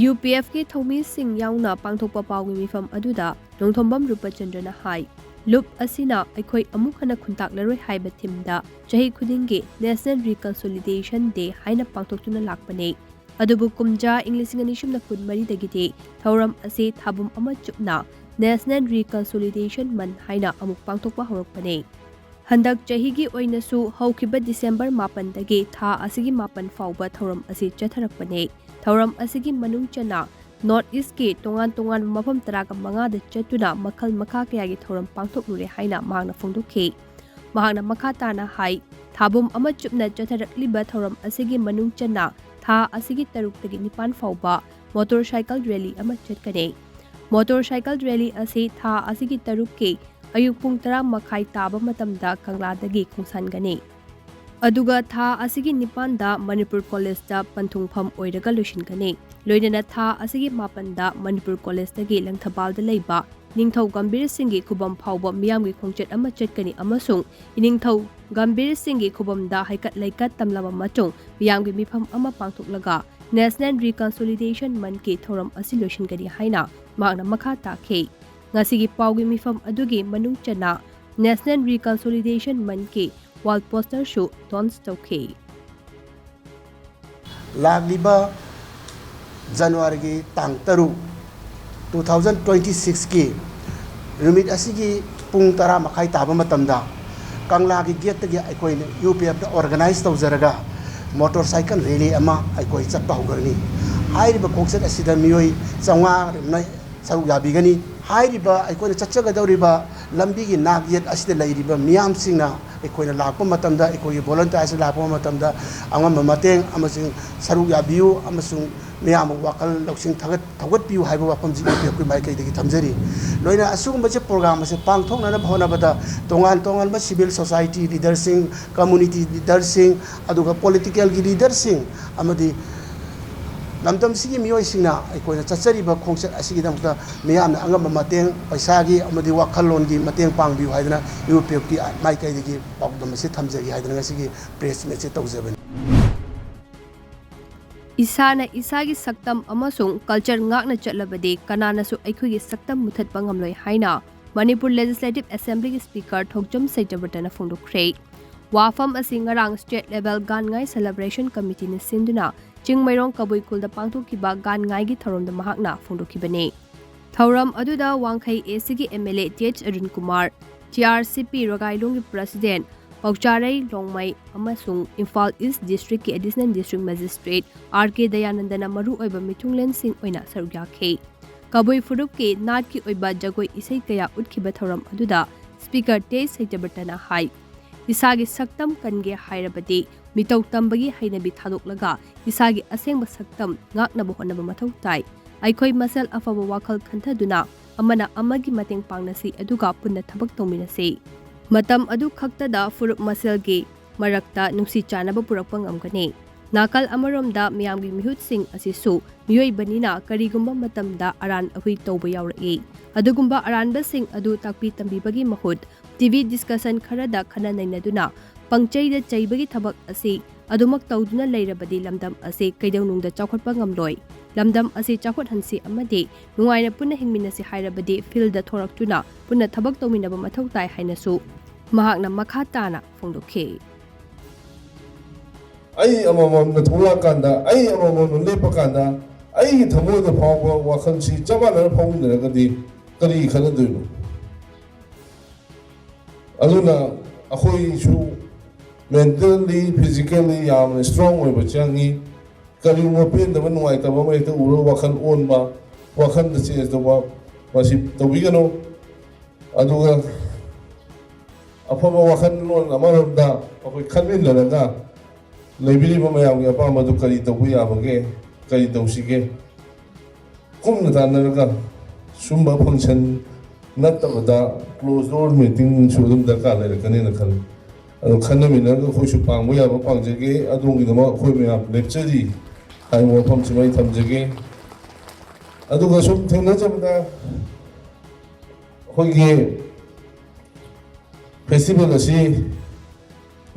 ꯌꯨ ꯄꯤ ꯑꯦꯐꯀꯤ ꯊꯧꯃꯤꯁꯤꯡ ꯌꯥꯎꯅ ꯄꯥꯡꯊꯣꯛꯄ ꯄꯥꯎꯒꯤ ꯃꯤꯐꯝ ꯑꯗꯨꯗ ꯅꯣꯡꯊꯣꯝꯕꯝ ꯔꯨꯄꯆꯟꯗ꯭ꯔꯅ ꯍꯥꯏ, ꯂꯨꯞ ꯑꯁꯤꯅ ꯑꯩꯈꯣꯏ ꯑꯃꯨꯛ ꯍꯟꯅ ꯈꯨꯟꯇꯥꯛꯂꯔꯣꯏ ꯍꯥꯏꯕ ꯊꯤꯝꯗ ꯆꯍꯤ ꯈꯨꯗꯤꯡꯒꯤ National Reconciliation Day ꯍꯥꯏꯅ ꯄꯥꯡꯊꯣꯛꯇꯨꯅ ꯂꯥꯛꯄꯅꯤ꯫ ꯑꯗꯨꯕꯨ ꯀꯨꯝꯖꯥ ꯏꯪ ꯂꯤꯁꯤꯡ ꯑꯅꯤ ꯁꯨꯞꯅ ꯀꯨꯟꯃꯔꯤꯗꯒꯤꯗꯤ ꯊꯧꯔꯝ ꯑꯁꯤ ꯊꯥꯕꯨꯝ ꯑꯃ ꯆꯨꯞꯅ National Reconciliation Month ꯍꯥꯏꯅ ꯑꯃꯨꯛ ꯄꯥꯡꯊꯣꯛꯄ ꯍꯧꯔꯛꯄꯅꯤ꯫ ꯍꯟꯗꯛ ꯆꯍꯤꯒꯤ ꯑꯣꯏꯅꯁꯨ ꯍꯧꯈꯤꯕ ꯗꯤꯁꯦꯝꯕꯔ ꯃꯥꯄꯟꯗꯒꯤ ꯊꯥ ꯑꯁꯤꯒꯤ ꯃꯥꯄꯟ ꯐꯥꯎꯕ ꯊꯧꯔꯝ ꯑꯁꯤ ꯆꯠꯊꯔꯛꯄꯅꯤ꯫ ꯊꯧꯔꯝ ꯑꯁꯤꯒꯤ ꯃꯅꯨꯡ ꯆꯟꯅ North Eastꯀꯤ ꯇꯣꯉꯥꯟ ꯇꯣꯉꯥꯟꯕ ꯃꯐꯝ ꯇꯔꯥꯒ ꯃꯉꯥꯗ ꯆꯠꯇꯨꯅ ꯃꯈꯜ ꯃꯈꯥ ꯀꯌꯥꯒꯤ ꯊꯧꯔꯝ ꯄꯥꯡꯊꯣꯛꯂꯨꯔꯦ ꯍꯥꯏꯅ ꯃꯍꯥꯛꯅ ꯐꯣꯡꯗꯣꯛꯈꯤ꯫ ꯃꯍꯥꯛꯅ ꯃꯈꯥ ꯇꯥꯅ ꯍꯥꯏ, ꯊꯥꯕꯨꯝ ꯑꯃ ꯆꯨꯞꯅ ꯆꯠꯊꯔꯛꯂꯤꯕ ꯊꯧꯔꯝ ꯑꯁꯤꯒꯤ ꯃꯅꯨꯡ ꯆꯟꯅ ꯊꯥ ꯑꯁꯤꯒꯤ ꯇꯔꯨꯛꯇꯒꯤ ꯅꯤꯄꯥꯟ ꯐꯥꯎꯕ ꯃꯣꯇꯣꯔ ꯁꯥꯏꯀꯜ ꯔꯦꯂꯤ ꯑꯃ ꯆꯠꯀꯅꯤ꯫ ꯃꯣꯇꯣꯔ ꯁꯥꯏꯀꯜ ꯔꯦꯂꯤ ꯑꯁꯤ ꯊꯥ ꯑꯁꯤꯒꯤ ꯇꯔꯨꯛꯀꯤ ꯑꯌꯨꯛ ꯄꯨꯡ ꯇꯔꯥ ꯃꯈꯥꯏ ꯇꯥꯕ ꯃꯇꯝꯗ ꯀꯪꯂꯥꯗꯒꯤ ꯈꯣꯡꯁꯥꯟꯒꯅꯤ꯫ ꯑꯗꯨꯒ ꯊꯥ ꯑꯁꯤꯒꯤ ꯅꯤꯄꯥꯟꯗ ꯃꯅꯤꯄꯨꯔ ꯀꯣꯂꯦꯖꯇ ꯄꯟꯊꯨꯡꯐꯝ ꯑꯣꯏꯔꯒ ꯂꯣꯏꯁꯤꯟꯒꯅꯤ꯫ ꯂꯣꯏꯅꯅ ꯊꯥ ꯑꯁꯤꯒꯤ ꯃꯥꯄꯟꯗ ꯃꯅꯤꯄꯨꯔ ꯀꯣꯂꯦꯖꯇꯒꯤ ꯂꯪꯊꯕꯥꯜꯗ ꯂꯩꯕ ꯏꯅꯤꯡꯊꯧ ꯒꯝꯚꯤꯔ ꯁꯤꯡꯒꯤ ꯈꯨꯕꯝ ꯐꯥꯎꯕ ꯃꯤꯌꯥꯝꯒꯤ ꯈꯣꯡꯆꯠ ꯑꯃ ꯆꯠꯀꯅꯤ ꯑꯃꯁꯨꯡ ꯏꯅꯤꯡꯊꯧ ꯒꯝꯚꯤꯔ ꯁꯤꯡꯒꯤ ꯈꯨꯕꯝꯗ ꯍꯩꯀꯠ ꯂꯩꯀꯠ ꯇꯝꯂꯕ ꯃꯇꯨꯡ ꯃꯤꯌꯥꯝꯒꯤ ꯃꯤꯐꯝ ꯑꯃ ꯄꯥꯡꯊꯣꯛꯂꯒ National Reconciliation Monthꯀꯤ ꯊꯧꯔꯝ ꯑꯁꯤ ꯂꯣꯏꯁꯤꯟꯒꯅꯤ ꯍꯥꯏꯅ ꯃꯍꯥꯛꯅ ꯃꯈꯥ ꯇꯥꯈꯤ꯫ ꯉꯁꯤꯒꯤ ꯄꯥꯎꯒꯤ ꯃꯤꯐꯝ ꯑꯗꯨꯒꯤ ꯃꯅꯨꯡ ꯆꯟꯅ National Reconciliation Monthꯀꯤ wall posterꯁꯨ launch ꯇꯧꯈꯤ꯫ ꯂꯥꯛꯂꯤꯕ ꯖꯅꯋꯥꯔꯤꯒꯤ ꯇꯥꯡ ꯇꯔꯨꯛ, two thousand twenty sixꯀꯤ ꯅꯨꯃꯤꯠ ꯑꯁꯤꯒꯤ ꯄꯨꯡ ꯇꯔꯥ ꯃꯈꯥꯏ ꯇꯥꯕ ꯃꯇꯝꯗ ꯀꯪꯂꯥꯒꯤ ꯒꯦꯠꯇꯒꯤ ꯑꯩꯈꯣꯏꯅ ꯌꯨ ꯄꯤ ꯑꯦꯐꯅ organize ꯇꯧꯖꯔꯒ ꯃꯣꯇꯣꯔ ꯁꯥꯏꯀꯜ ꯔꯦꯂꯤ ꯑꯃ ꯑꯩꯈꯣꯏ ꯆꯠꯄ ꯍꯧꯒꯅꯤ꯫ ꯍꯥꯏꯔꯤꯕ ꯈꯣꯡꯆꯠ ꯑꯁꯤꯗ ꯃꯤꯑꯣꯏ ꯆꯥꯝꯃꯉꯥ ꯔꯣꯝꯅ ꯁꯔꯨꯛ ꯌꯥꯕꯤꯒꯅꯤ꯫ ꯍꯥꯏꯔꯤꯕ ꯑꯩꯈꯣꯏꯅ ꯆꯠꯆꯒꯗꯧꯔꯤꯕ ꯂꯝꯕꯤꯒꯤ ꯅꯥꯛ ꯌꯦꯠ ꯑꯁꯤꯗ ꯂꯩꯔꯤꯕ ꯃꯤꯌꯥꯝꯁꯤꯡꯅ ꯑꯩꯈꯣꯏꯅ ꯂꯥꯛꯄ ꯃꯇꯝꯗ, ꯑꯩꯈꯣꯏꯒꯤ volunteersꯅ ꯂꯥꯛꯄ ꯃꯇꯝꯗ ꯑꯉꯝꯕ ꯃꯇꯦꯡ ꯑꯃꯁꯨꯡ ꯁꯔꯨꯛ ꯌꯥꯕꯤꯌꯨ ꯑꯃꯁꯨꯡ ꯃꯤꯌꯥꯝꯕꯨ ꯋꯥꯈꯜ ꯂꯧꯁꯤꯡ ꯊꯥꯒꯠ-, ꯊꯧꯒꯠꯄꯤꯌꯨ ꯍꯥꯏꯕ ꯋꯥꯐꯝꯁꯤ ꯌꯨ ꯄꯤ ꯑꯦꯐꯀꯤ ꯃꯥꯏꯀꯩꯗꯒꯤ ꯊꯝꯖꯔꯤ꯫ ꯂꯣꯏꯅ ꯑꯁꯤꯒꯨꯝꯕꯁꯦ program ꯑꯁꯦ ꯄꯥꯡꯊꯣꯛꯅꯅꯕ ꯍꯣꯠꯅꯕꯗ ꯇꯣꯉꯥꯟ ꯇꯣꯉꯥꯟꯕ civil society leaderꯁꯤꯡ, community leaderꯁꯤꯡ, ꯑꯗꯨꯒ politicalꯒꯤ leaderꯁꯤꯡ ꯑꯃꯗꯤ ꯂꯝꯗꯝꯁꯤꯒꯤ ꯃꯤꯑꯣꯏꯁꯤꯡꯅ ꯑꯩꯈꯣꯏꯅ ꯆꯠꯆꯔꯤꯕ ꯈꯣꯡꯆꯠ ꯑꯁꯤꯒꯤꯗꯃꯛꯇ ꯃꯤꯌꯥꯝꯅ ꯑꯉꯝꯕ ꯃꯇꯦꯡ, ꯄꯩꯁꯥꯒꯤ ꯑꯃꯗꯤ ꯋꯥꯈꯜꯂꯣꯟꯒꯤ ꯃꯇꯦꯡ ꯄꯥꯡꯕꯤꯌꯨ ꯍꯥꯏꯗꯅ ꯌꯨ ꯄꯤ ꯑꯦꯐꯀꯤ ꯃꯥꯏꯀꯩꯗꯒꯤ ꯄꯥꯎꯗꯝ ꯑꯁꯤ ꯊꯝꯖꯒꯦ ꯍꯥꯏꯗꯅ ꯉꯁꯤꯒꯤ ꯄ꯭ꯔꯦꯁ ꯃꯤꯠꯁꯦ ꯇꯧꯖꯕꯅꯤ꯫ ꯏꯁꯥꯅ ꯏꯁꯥꯒꯤ ꯁꯛꯇꯝ ꯑꯃꯁꯨꯡ ꯀꯜꯆꯔ ꯉꯥꯛꯅ ꯆꯠꯂꯕꯗꯤ ꯀꯅꯥꯅꯁꯨ ꯑꯩꯈꯣꯏꯒꯤ ꯁꯛꯇꯝ ꯃꯨꯊꯠꯄ ꯉꯝꯂꯣꯏ ꯍꯥꯏꯅ ꯃꯅꯤꯄꯨꯔ ꯂꯦꯖꯤꯁꯂꯦꯇꯤꯚ ꯑꯦꯁꯦꯝꯕ꯭ꯂꯤꯒꯤ ꯁ꯭ꯄꯤꯀꯔ ꯊꯣꯛꯆꯣꯝ ꯁꯩꯇꯕ꯭ꯔꯇꯅ ꯐꯣꯡꯗꯣꯛꯈ꯭ꯔꯦ꯫ ꯋꯥꯐꯝ ꯑꯁꯤ ꯉꯔꯥꯡ ꯁ꯭ꯇꯦꯠ ꯂꯦꯚꯦꯜ ꯒꯥꯟꯉꯥꯏ ꯁꯦꯂꯦꯕ꯭ꯔꯦꯁꯟ ꯀꯃꯤꯇꯤꯅ ꯁꯤꯟꯗꯨꯅ ꯆꯤꯡꯃꯩꯔꯣꯡ ꯀꯕꯨꯏ ꯈꯨꯜꯗ ꯄꯥꯡꯊꯣꯛꯈꯤꯕ ꯒꯥꯟꯉꯥꯏꯒꯤ ꯊꯧꯔꯝꯗ ꯃꯍꯥꯛꯅ ꯐꯣꯡꯗꯣꯛꯈꯤꯕꯅꯤ꯫ ꯊꯧꯔꯝ ꯑꯗꯨꯗ ꯋꯥꯡꯈꯩ ꯑꯦꯁꯤꯒꯤ M L A T H Arun Kumar, T R C P ꯔꯒꯥꯏꯂꯣꯡꯒꯤ president ꯄꯥꯎꯆꯥꯔꯩ ꯂꯣꯡꯃꯩ ꯑꯃꯁꯨꯡ ꯏꯝꯐꯥꯜ ꯏꯁ ꯗꯤꯁꯇ꯭ꯔꯤꯛꯀꯤ ꯑꯦꯗꯤꯁꯅꯦꯜ ꯗꯤꯁꯇ꯭ꯔꯤꯛ ꯃꯦꯖꯤꯁꯇ꯭ꯔꯦꯠ ꯑꯥꯔ ꯀꯦ ꯗꯌꯥꯅꯟꯗꯅ ꯃꯔꯨꯑꯣꯏꯕ ꯃꯤꯊꯨꯡꯂꯦꯟꯁꯤꯡ ꯑꯣꯏꯅ ꯁꯔꯨꯛ ꯌꯥꯈꯤ꯫ ꯀꯕꯨꯏ ꯐꯨꯔꯨꯞꯀꯤ ꯅꯥꯠꯀꯤ ꯑꯣꯏꯕ ꯖꯒꯣꯏ ꯏꯁꯩ ꯀꯌꯥ ꯎꯠꯈꯤꯕ ꯊꯧꯔꯝ ꯑꯗꯨꯗ ꯁ꯭ꯄꯤꯀꯔ ꯇꯦꯖ ꯁꯩꯇꯕ꯭ꯔꯇꯅ ꯍꯥꯏ, ꯏꯁꯥꯒꯤ ꯁꯛꯇꯝ ꯀꯟꯒꯦ ꯍꯥꯏꯔꯕꯗꯤ ꯃꯤꯇꯧ ꯇꯝꯕꯒꯤ ꯍꯩꯅꯕꯤ ꯊꯥꯗꯣꯛꯂꯒ ꯏꯁꯥꯒꯤ ꯑꯁꯦꯡꯕ ꯁꯛꯇꯝ ꯉꯥꯛꯅꯕ ꯍꯣꯠꯅꯕ ꯃꯊꯧ ꯇꯥꯏ꯫ ꯑꯩꯈꯣꯏ ꯃꯁꯦꯜ ꯑꯐꯕ ꯋꯥꯈꯜ ꯈꯟꯊꯗꯨꯅ ꯑꯃꯅ ꯑꯃꯒꯤ ꯃꯇꯦꯡ ꯄꯥꯡꯅꯁꯤ, ꯑꯗꯨꯒ ꯄꯨꯟꯅ ꯊꯕꯛ ꯇꯧꯃꯤꯟꯅꯁꯤ꯫ ꯃꯇꯝ ꯑꯗꯨ ꯈꯛꯇꯗ ꯐꯨꯔꯨꯞ ꯃꯁꯦꯜꯒꯤ ꯃꯔꯛꯇ ꯅꯨꯡꯁꯤ ꯆꯥꯟꯅꯕ ꯄꯨꯔꯛꯄ ꯉꯝꯒꯅꯤ꯫ ꯅꯥꯀꯜ ꯑꯃꯔꯣꯝꯗ ꯃꯤꯌꯥꯝꯒꯤ ꯃꯤꯍꯨꯠꯁꯤꯡ ꯑꯁꯤꯁꯨ ꯃꯤꯑꯣꯏꯕꯅꯤꯅ ꯀꯔꯤꯒꯨꯝꯕ ꯃꯇꯝꯗ ꯑꯔꯥꯟ ꯑꯍꯨꯏ ꯇꯧꯕ ꯌꯥꯎꯔꯛꯏ꯫ ꯑꯗꯨꯒꯨꯝꯕ ꯑꯔꯥꯟꯕꯁꯤꯡ ꯑꯗꯨ ꯇꯥꯛꯄꯤ ꯇꯝꯕꯤꯕꯒꯤ ꯃꯍꯨꯠ ꯇꯤ ꯚꯤ ꯗꯤꯁꯀꯁꯟ ꯈꯔꯗ ꯈꯟꯅ ꯅꯩꯅꯗꯨꯅ ꯄꯪꯆꯩꯗ ꯆꯩꯕꯒꯤ ꯊꯕꯛ ꯑꯁꯤ ꯑꯗꯨꯃꯛ ꯇꯧꯗꯨꯅ ꯂꯩꯔꯕꯗꯤ ꯂꯝꯗꯝ ꯑꯁꯤ ꯀꯩꯗꯧꯅꯨꯡꯗ ꯆꯥꯎꯈꯠꯄ ꯉꯝꯂꯣꯏ꯫ ꯂꯝꯗꯝ ꯑꯁꯤ ꯆꯥꯎꯈꯠꯍꯟꯁꯤ ꯑꯃꯗꯤ ꯅꯨꯡꯉꯥꯏꯅ ꯄꯨꯟꯅ ꯍꯤꯡꯃꯤꯟꯅꯁꯤ ꯍꯥꯏꯔꯕꯗꯤ ꯐꯤꯜꯗ ꯊꯣꯔꯛꯇꯨꯅ ꯄꯨꯟꯅ ꯊꯕꯛ ꯇꯧꯃꯤꯟꯅꯕ ꯃꯊꯧ ꯇꯥꯏ ꯍꯥꯏꯅꯁꯨ ꯃꯍꯥꯛꯅ ꯃꯈꯥ ꯇꯥꯅ ꯐꯣꯡꯗꯣꯛꯈꯤ꯫ ꯑꯩ ꯑꯃꯃꯝꯅ ꯊꯣꯛꯂꯛꯑꯀꯥꯟꯗ, ꯑꯩ ꯑꯃꯃꯝꯅ ꯂꯦꯞꯄꯀꯥꯟꯗ ꯑꯩꯒꯤ ꯊꯃꯣꯏꯗ ꯐꯥꯎꯕ ꯋꯥꯈꯜꯁꯤ ꯆꯞ ꯃꯥꯟꯅꯅ ꯐꯥꯎꯃꯤꯟꯅꯔꯒꯗꯤ ꯀꯔꯤ ꯈꯟꯅꯗꯣꯏꯅꯣ? ꯑꯗꯨꯅ ꯑꯩꯈꯣꯏꯁꯨ mentally, physically ꯌꯥꯝꯅ strong ꯑꯣꯏꯕ ꯆꯪꯉꯤ꯫ ꯀꯔꯤꯒꯨꯝꯕ ꯄꯦꯟꯗꯕ, ꯅꯨꯡꯉꯥꯏꯇꯕ ꯑꯃ ꯍꯦꯛꯇ ꯎꯔꯒ ꯋꯥꯈꯜ ꯑꯣꯟꯕ, ꯋꯥꯈꯜꯗ change ꯇꯧꯕ, ꯃꯁꯤ ꯇꯧꯕꯤꯒꯅꯨ꯫ ꯑꯗꯨꯒ ꯑꯐꯕ ꯋꯥꯈꯜꯂꯣꯟ ꯑꯃꯔꯣꯝꯗ ꯑꯩꯈꯣꯏ ꯈꯟꯃꯤꯟꯅꯔꯒ ꯂꯩꯕꯤꯔꯤꯕ ꯃꯌꯥꯝꯒꯤ ꯑꯄꯥꯝꯕꯗꯨ ꯀꯔꯤ ꯇꯧꯕ ꯌꯥꯕꯒꯦ, ꯀꯔꯤ ꯇꯧꯁꯤꯒꯦ, ꯀꯨꯞꯅ ꯇꯥꯟꯅꯔꯒ ꯁꯨꯝꯕ function ꯅꯠꯇꯕꯗ closed door meeting ꯁꯨ ꯑꯗꯨꯝ ꯗꯔꯀꯥꯔ ꯂꯩꯔꯛꯀꯅꯦꯅ ꯈꯜꯂꯤ꯫ ꯑꯗꯣ ꯈꯟꯅꯃꯤꯟꯅꯔꯒ ꯑꯩꯈꯣꯏꯁꯨ ꯄꯥꯡꯕ ꯌꯥꯕ ꯄꯥꯡꯖꯒꯦ꯫ ꯑꯗꯣꯝꯒꯤꯗꯃꯛ ꯑꯩꯈꯣꯏ ꯃꯌꯥꯝ ꯂꯦꯞꯆꯔꯤ꯫ ꯑꯩ ꯋꯥꯐꯝꯁꯤꯃ ꯑꯩ ꯊꯝꯖꯒꯦ꯫ ꯑꯗꯨꯒ ꯁꯨꯝ ꯊꯦꯡꯅꯖꯕꯗ ꯑꯩꯈꯣꯏꯒꯤ ꯐꯦꯁꯇꯤꯚꯦꯜ ꯑꯁꯤ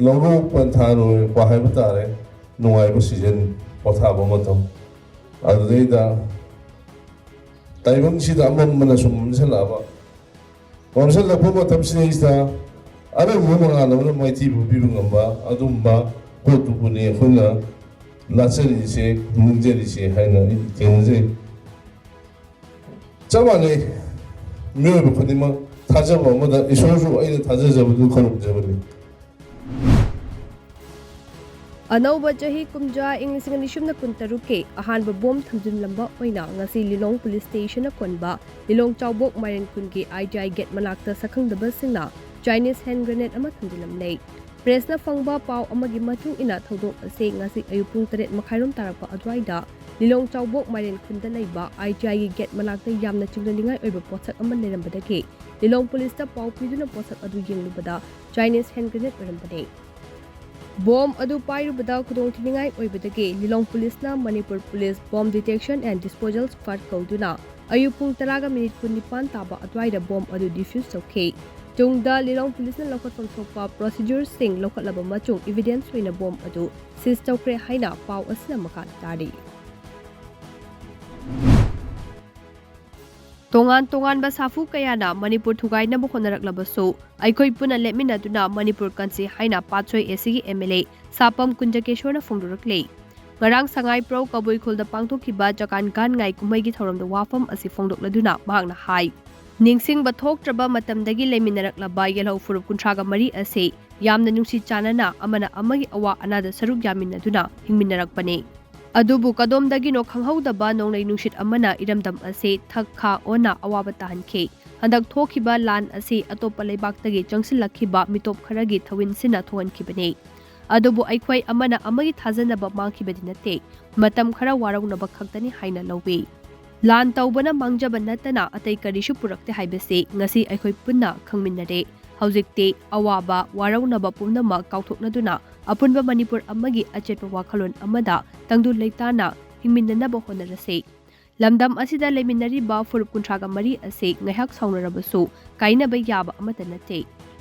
ꯂꯧꯔꯣꯛ ꯄꯟꯊꯥ ꯂꯣꯏꯔꯛꯄ ꯍꯥꯏꯕ ꯇꯥꯔꯦ, ꯅꯨꯡꯉꯥꯏꯕ ꯁꯤꯖꯟ, ꯄꯣꯊꯥꯕ ꯃꯇꯝ꯫ ꯑꯗꯨꯗꯩꯗ ꯇꯥꯏꯕꯪꯁꯤꯗ ꯑꯃꯝꯕꯅ ꯁꯨꯝ ꯃꯝꯁꯤꯜꯂꯛꯑꯕ, ꯃꯝꯁꯤꯜꯂꯛꯄ ꯃꯇꯝꯁꯤꯗꯩꯁꯤꯗ ꯑꯅꯧꯕ ꯃꯉꯥꯜ ꯑꯃꯅ ꯃꯥꯏꯊꯤꯕ ꯄꯤꯕ ꯉꯝꯕ ꯑꯗꯨꯝꯕ ꯄꯣꯠꯇꯨꯕꯨꯅꯤ ꯑꯩꯈꯣꯏꯅ ꯂꯥꯠꯆꯔꯤꯁꯦ, ꯅꯤꯡꯖꯔꯤꯁꯦ ꯍꯥꯏꯅ ꯑꯩ ꯊꯦꯡꯅꯖꯩ꯫ ꯆꯞ ꯃꯥꯟꯅꯩ, ꯃꯤꯑꯣꯏꯕ ꯈꯨꯗꯤꯡꯃꯛ ꯊꯥꯖꯕ ꯑꯃꯗ ꯏꯁꯣꯔꯁꯨ ꯑꯩꯅ ꯊꯥꯖꯖꯕꯗꯨ ꯈꯨꯔꯨꯝꯖꯕꯅꯤ꯫ ꯑꯅꯧꯕ ꯆꯍꯤ ꯀꯨꯝꯖꯥ ꯏꯪ ꯂꯤꯁꯤꯡ ꯑꯅꯤ ꯁꯨꯞꯅ ꯀꯨꯟꯇꯔꯨꯛꯀꯤ ꯑꯍꯥꯟꯕ ꯕꯣꯝ ꯊꯝꯖꯤꯜꯂꯝꯕ ꯑꯣꯏꯅ ꯉꯁꯤ ꯂꯤꯂꯣꯡ ꯄꯨꯂꯤꯁ ꯁ꯭ꯇꯦꯁꯟꯅ ꯀꯣꯟꯕ ꯂꯤꯂꯣꯡ ꯆꯥꯎꯕꯣꯛ ꯃꯥꯏꯔꯦꯟ ꯈꯨꯟꯒꯤ ꯑꯥꯏ ꯇꯤ ꯑꯥꯏ ꯒꯦꯠ ꯃꯅꯥꯛꯇ ꯁꯛꯈꯪꯗꯕꯁꯤꯡꯅ ꯆꯥꯏꯅꯤꯁ ꯍꯦꯟ ꯒ꯭ꯔꯦꯅꯦꯗ ꯑꯃ ꯊꯝꯖꯤꯜꯂꯝꯂꯦ꯫ ꯄ꯭ꯔꯦꯁꯅ ꯐꯪꯕ ꯄꯥꯎ ꯑꯃꯒꯤ ꯃꯇꯨꯡ ꯏꯟꯅ ꯊꯧꯗꯣꯛ ꯑꯁꯤ ꯉꯁꯤ ꯑꯌꯨꯛ ꯄꯨꯡ ꯇꯔꯦꯠ ꯃꯈꯥꯏꯔꯣꯝ ꯇꯥꯔꯛꯄ ꯑꯗꯨꯋꯥꯏꯗ ꯂꯤꯂꯣꯡ ꯆꯥꯎꯕꯣꯛ ꯃꯥꯏꯔꯦꯟ ꯈꯨꯟꯗ ꯂꯩꯕ ꯑꯥꯏ ꯇꯤ ꯑꯥꯏꯒꯤ ꯒꯦꯠ ꯃꯅꯥꯛꯇ ꯌꯥꯝꯅ ꯆꯤꯡꯅꯅꯤꯡꯉꯥꯏ ꯑꯣꯏꯕ ꯄꯣꯠꯁꯛ ꯑꯃ ꯂꯩꯔꯝꯕꯗꯒꯤ ꯂꯤꯂꯣꯡ ꯄꯨꯂꯤꯁꯇ ꯄꯥꯎ ꯄꯤꯗꯨꯅ ꯄꯣꯠꯁꯛ ꯑꯗꯨ ꯌꯦꯡꯂꯨꯕꯗ ꯆꯥꯏꯅꯤꯁ ꯍꯦꯟ ꯒ꯭ꯔꯦꯅꯦꯗ ꯑꯣꯏꯔꯝꯕꯅꯤ꯫ ꯕꯣꯝ ꯑꯗꯨ ꯄꯥꯏꯔꯨꯕꯗ ꯈꯨꯗꯣꯡꯊꯤꯅꯤꯡꯉꯥꯏ ꯑꯣꯏꯕꯗꯒꯤ ꯂꯤꯂꯣꯡ ꯄꯨꯂꯤꯁꯅ Manipur police bomb detection and disposal squad ꯀꯧꯗꯨꯅ ꯑꯌꯨꯛ ꯄꯨꯡ ꯇꯔꯥꯒ ꯃꯤꯅꯤꯠ ꯀꯨꯟꯅꯤꯄꯥꯟ ꯇꯥꯕ ꯑꯗꯨꯋꯥꯏꯗ ꯕꯣꯝ ꯑꯗꯨ ꯗꯤꯐ꯭ꯌꯨꯁ ꯇꯧꯈꯤ꯫ ꯇꯨꯡꯗ ꯂꯤꯂꯣꯡ ꯄꯨꯂꯤꯁꯅ ꯂꯧꯈꯠꯐꯝ ꯊꯣꯛꯄ ꯄ꯭ꯔꯣꯁꯤꯗ꯭ꯌꯨꯔꯁꯤꯡ ꯂꯧꯈꯠꯂꯕ ꯃꯇꯨꯡ ꯏꯚꯤꯗꯦꯟꯁ ꯑꯣꯏꯅ ꯕꯣꯝ ꯑꯗꯨ ꯁꯤꯖ ꯇꯧꯈ꯭ꯔꯦ ꯍꯥꯏꯅ ꯄꯥꯎ ꯑꯁꯤꯅ ꯃꯈꯥ ꯇꯥꯔꯤ꯫ ꯇꯣꯉꯥꯟ ꯇꯣꯉꯥꯟꯕ ꯁꯥꯐꯨ ꯀꯌꯥꯅ ꯃꯅꯤꯄꯨꯔ ꯊꯨꯒꯥꯏꯅꯕ ꯍꯣꯠꯅꯔꯛꯂꯕꯁꯨ, ꯑꯩꯈꯣꯏ ꯄꯨꯟꯅ ꯂꯦꯞꯃꯤꯟꯅꯗꯨꯅ ꯃꯅꯤꯄꯨꯔ ꯀꯟꯁꯤ ꯍꯥꯏꯅ ꯄꯥꯠꯁꯣꯏ ꯑꯦ ꯁꯤꯒꯤ ꯑꯦꯝ ꯑꯦꯜ ꯑꯦ ꯁꯥꯄꯝ ꯀꯨꯟꯖꯀꯦꯁꯣꯔꯅ ꯐꯣꯡꯗꯣꯔꯛꯂꯤ꯫ ꯉꯔꯥꯡ ꯁꯉꯥꯏꯄ꯭ꯔꯧ ꯀꯕꯨꯏ ꯈꯨꯜꯗ ꯄꯥꯡꯊꯣꯛꯈꯤꯕ ꯖꯀꯥꯟ ꯒꯥꯟꯉꯥꯏ ꯀꯨꯝꯍꯩꯒꯤ ꯊꯧꯔꯝꯗ ꯋꯥꯐꯝ ꯑꯁꯤ ꯐꯣꯡꯗꯣꯛꯂꯗꯨꯅ ꯃꯍꯥꯛꯅ ꯍꯥꯏ, ꯅꯤꯡꯁꯤꯡꯕ ꯊꯣꯛꯇ꯭ꯔꯕ ꯃꯇꯝꯗꯒꯤ ꯂꯩꯃꯤꯟꯅꯔꯛꯂꯕ ꯌꯦꯜꯍꯧ ꯐꯨꯔꯨꯞ ꯀꯨꯟꯊ꯭ꯔꯥꯒ ꯃꯔꯤ ꯑꯁꯤ ꯌꯥꯝꯅ ꯅꯨꯡꯁꯤ ꯆꯥꯟꯅꯅ ꯑꯃꯅ ꯑꯃꯒꯤ ꯑꯋꯥ ꯑꯅꯥꯗ ꯁꯔꯨꯛ ꯌꯥꯃꯤꯟꯅꯗꯨꯅ ꯍꯤꯡꯃꯤꯟꯅꯔꯛꯄꯅꯤ꯫ ꯑꯗꯨꯕꯨ ꯀꯗꯣꯝꯗꯒꯤꯅꯣ ꯈꯪꯍꯧꯗꯕ ꯅꯣꯡꯂꯩ ꯅꯨꯡꯁꯤꯠ ꯑꯃꯅ ꯏꯔꯝꯗꯝ ꯑꯁꯤ ꯊꯛ ꯈꯥ ꯑꯣꯟꯅ ꯑꯋꯥꯕ ꯇꯥꯍꯟꯈꯤ꯫ ꯍꯟꯗꯛ ꯊꯣꯛꯈꯤꯕ ꯂꯥꯟ ꯑꯁꯤ ꯑꯇꯣꯞꯄ ꯂꯩꯕꯥꯛꯇꯒꯤ ꯆꯪꯁꯤꯜꯂꯛꯈꯤꯕ ꯃꯤꯇꯣꯞ ꯈꯔꯒꯤ ꯊꯧꯋꯤꯟꯁꯤꯅ ꯊꯣꯛꯍꯟꯈꯤꯕꯅꯤ꯫ ꯑꯗꯨꯕꯨ ꯑꯩꯈꯣꯏ ꯑꯃꯅ ꯑꯃꯒꯤ ꯊꯥꯖꯅꯕ ꯃꯥꯡꯈꯤꯕꯗꯤ ꯅꯠꯇꯦ, ꯃꯇꯝ ꯈꯔ ꯋꯥꯔꯧꯅꯕ ꯈꯛꯇꯅꯤ ꯍꯥꯏꯅ ꯂꯧꯏ꯫ ꯂꯥꯟ ꯇꯧꯕꯅ ꯃꯥꯡꯖꯕ ꯅꯠꯇꯅ ꯑꯇꯩ ꯀꯔꯤꯁꯨ ꯄꯨꯔꯛꯇꯦ ꯍꯥꯏꯕꯁꯤ ꯉꯁꯤ ꯑꯩꯈꯣꯏ ꯄꯨꯟꯅ ꯈꯪꯃꯤꯟꯅꯔꯦ꯫ ꯍꯧꯖꯤꯛꯇꯤ ꯑꯋꯥꯕ, ꯋꯥꯔꯧꯅꯕ ꯄꯨꯝꯅꯃꯛ ꯀꯥꯎꯊꯣꯛꯅꯗꯨꯅ ꯑꯄꯨꯟꯕ ꯃꯅꯤꯄꯨꯔ ꯑꯃꯒꯤ ꯑꯆꯦꯠꯄ ꯋꯥꯈꯜꯂꯣꯟ ꯑꯃꯗ ꯇꯪꯗꯨ ꯂꯩꯇꯥꯅ ꯍꯤꯡꯃꯤꯟꯅꯅꯕ ꯍꯣꯠꯅꯔꯁꯤ꯫ ꯂꯝꯗꯝ ꯑꯁꯤꯗ ꯂꯩꯃꯤꯟꯅꯔꯤꯕ ꯐꯨꯔꯨꯞ ꯀꯨꯟꯊ꯭ꯔꯥꯒ ꯃꯔꯤ ꯑꯁꯤ ꯉꯥꯏꯍꯥꯛ ꯁꯥꯎꯅꯔꯕꯁꯨ ꯀꯥꯏꯅꯕ ꯌꯥꯕ ꯑꯃꯠꯇ ꯅꯠꯇꯦ꯫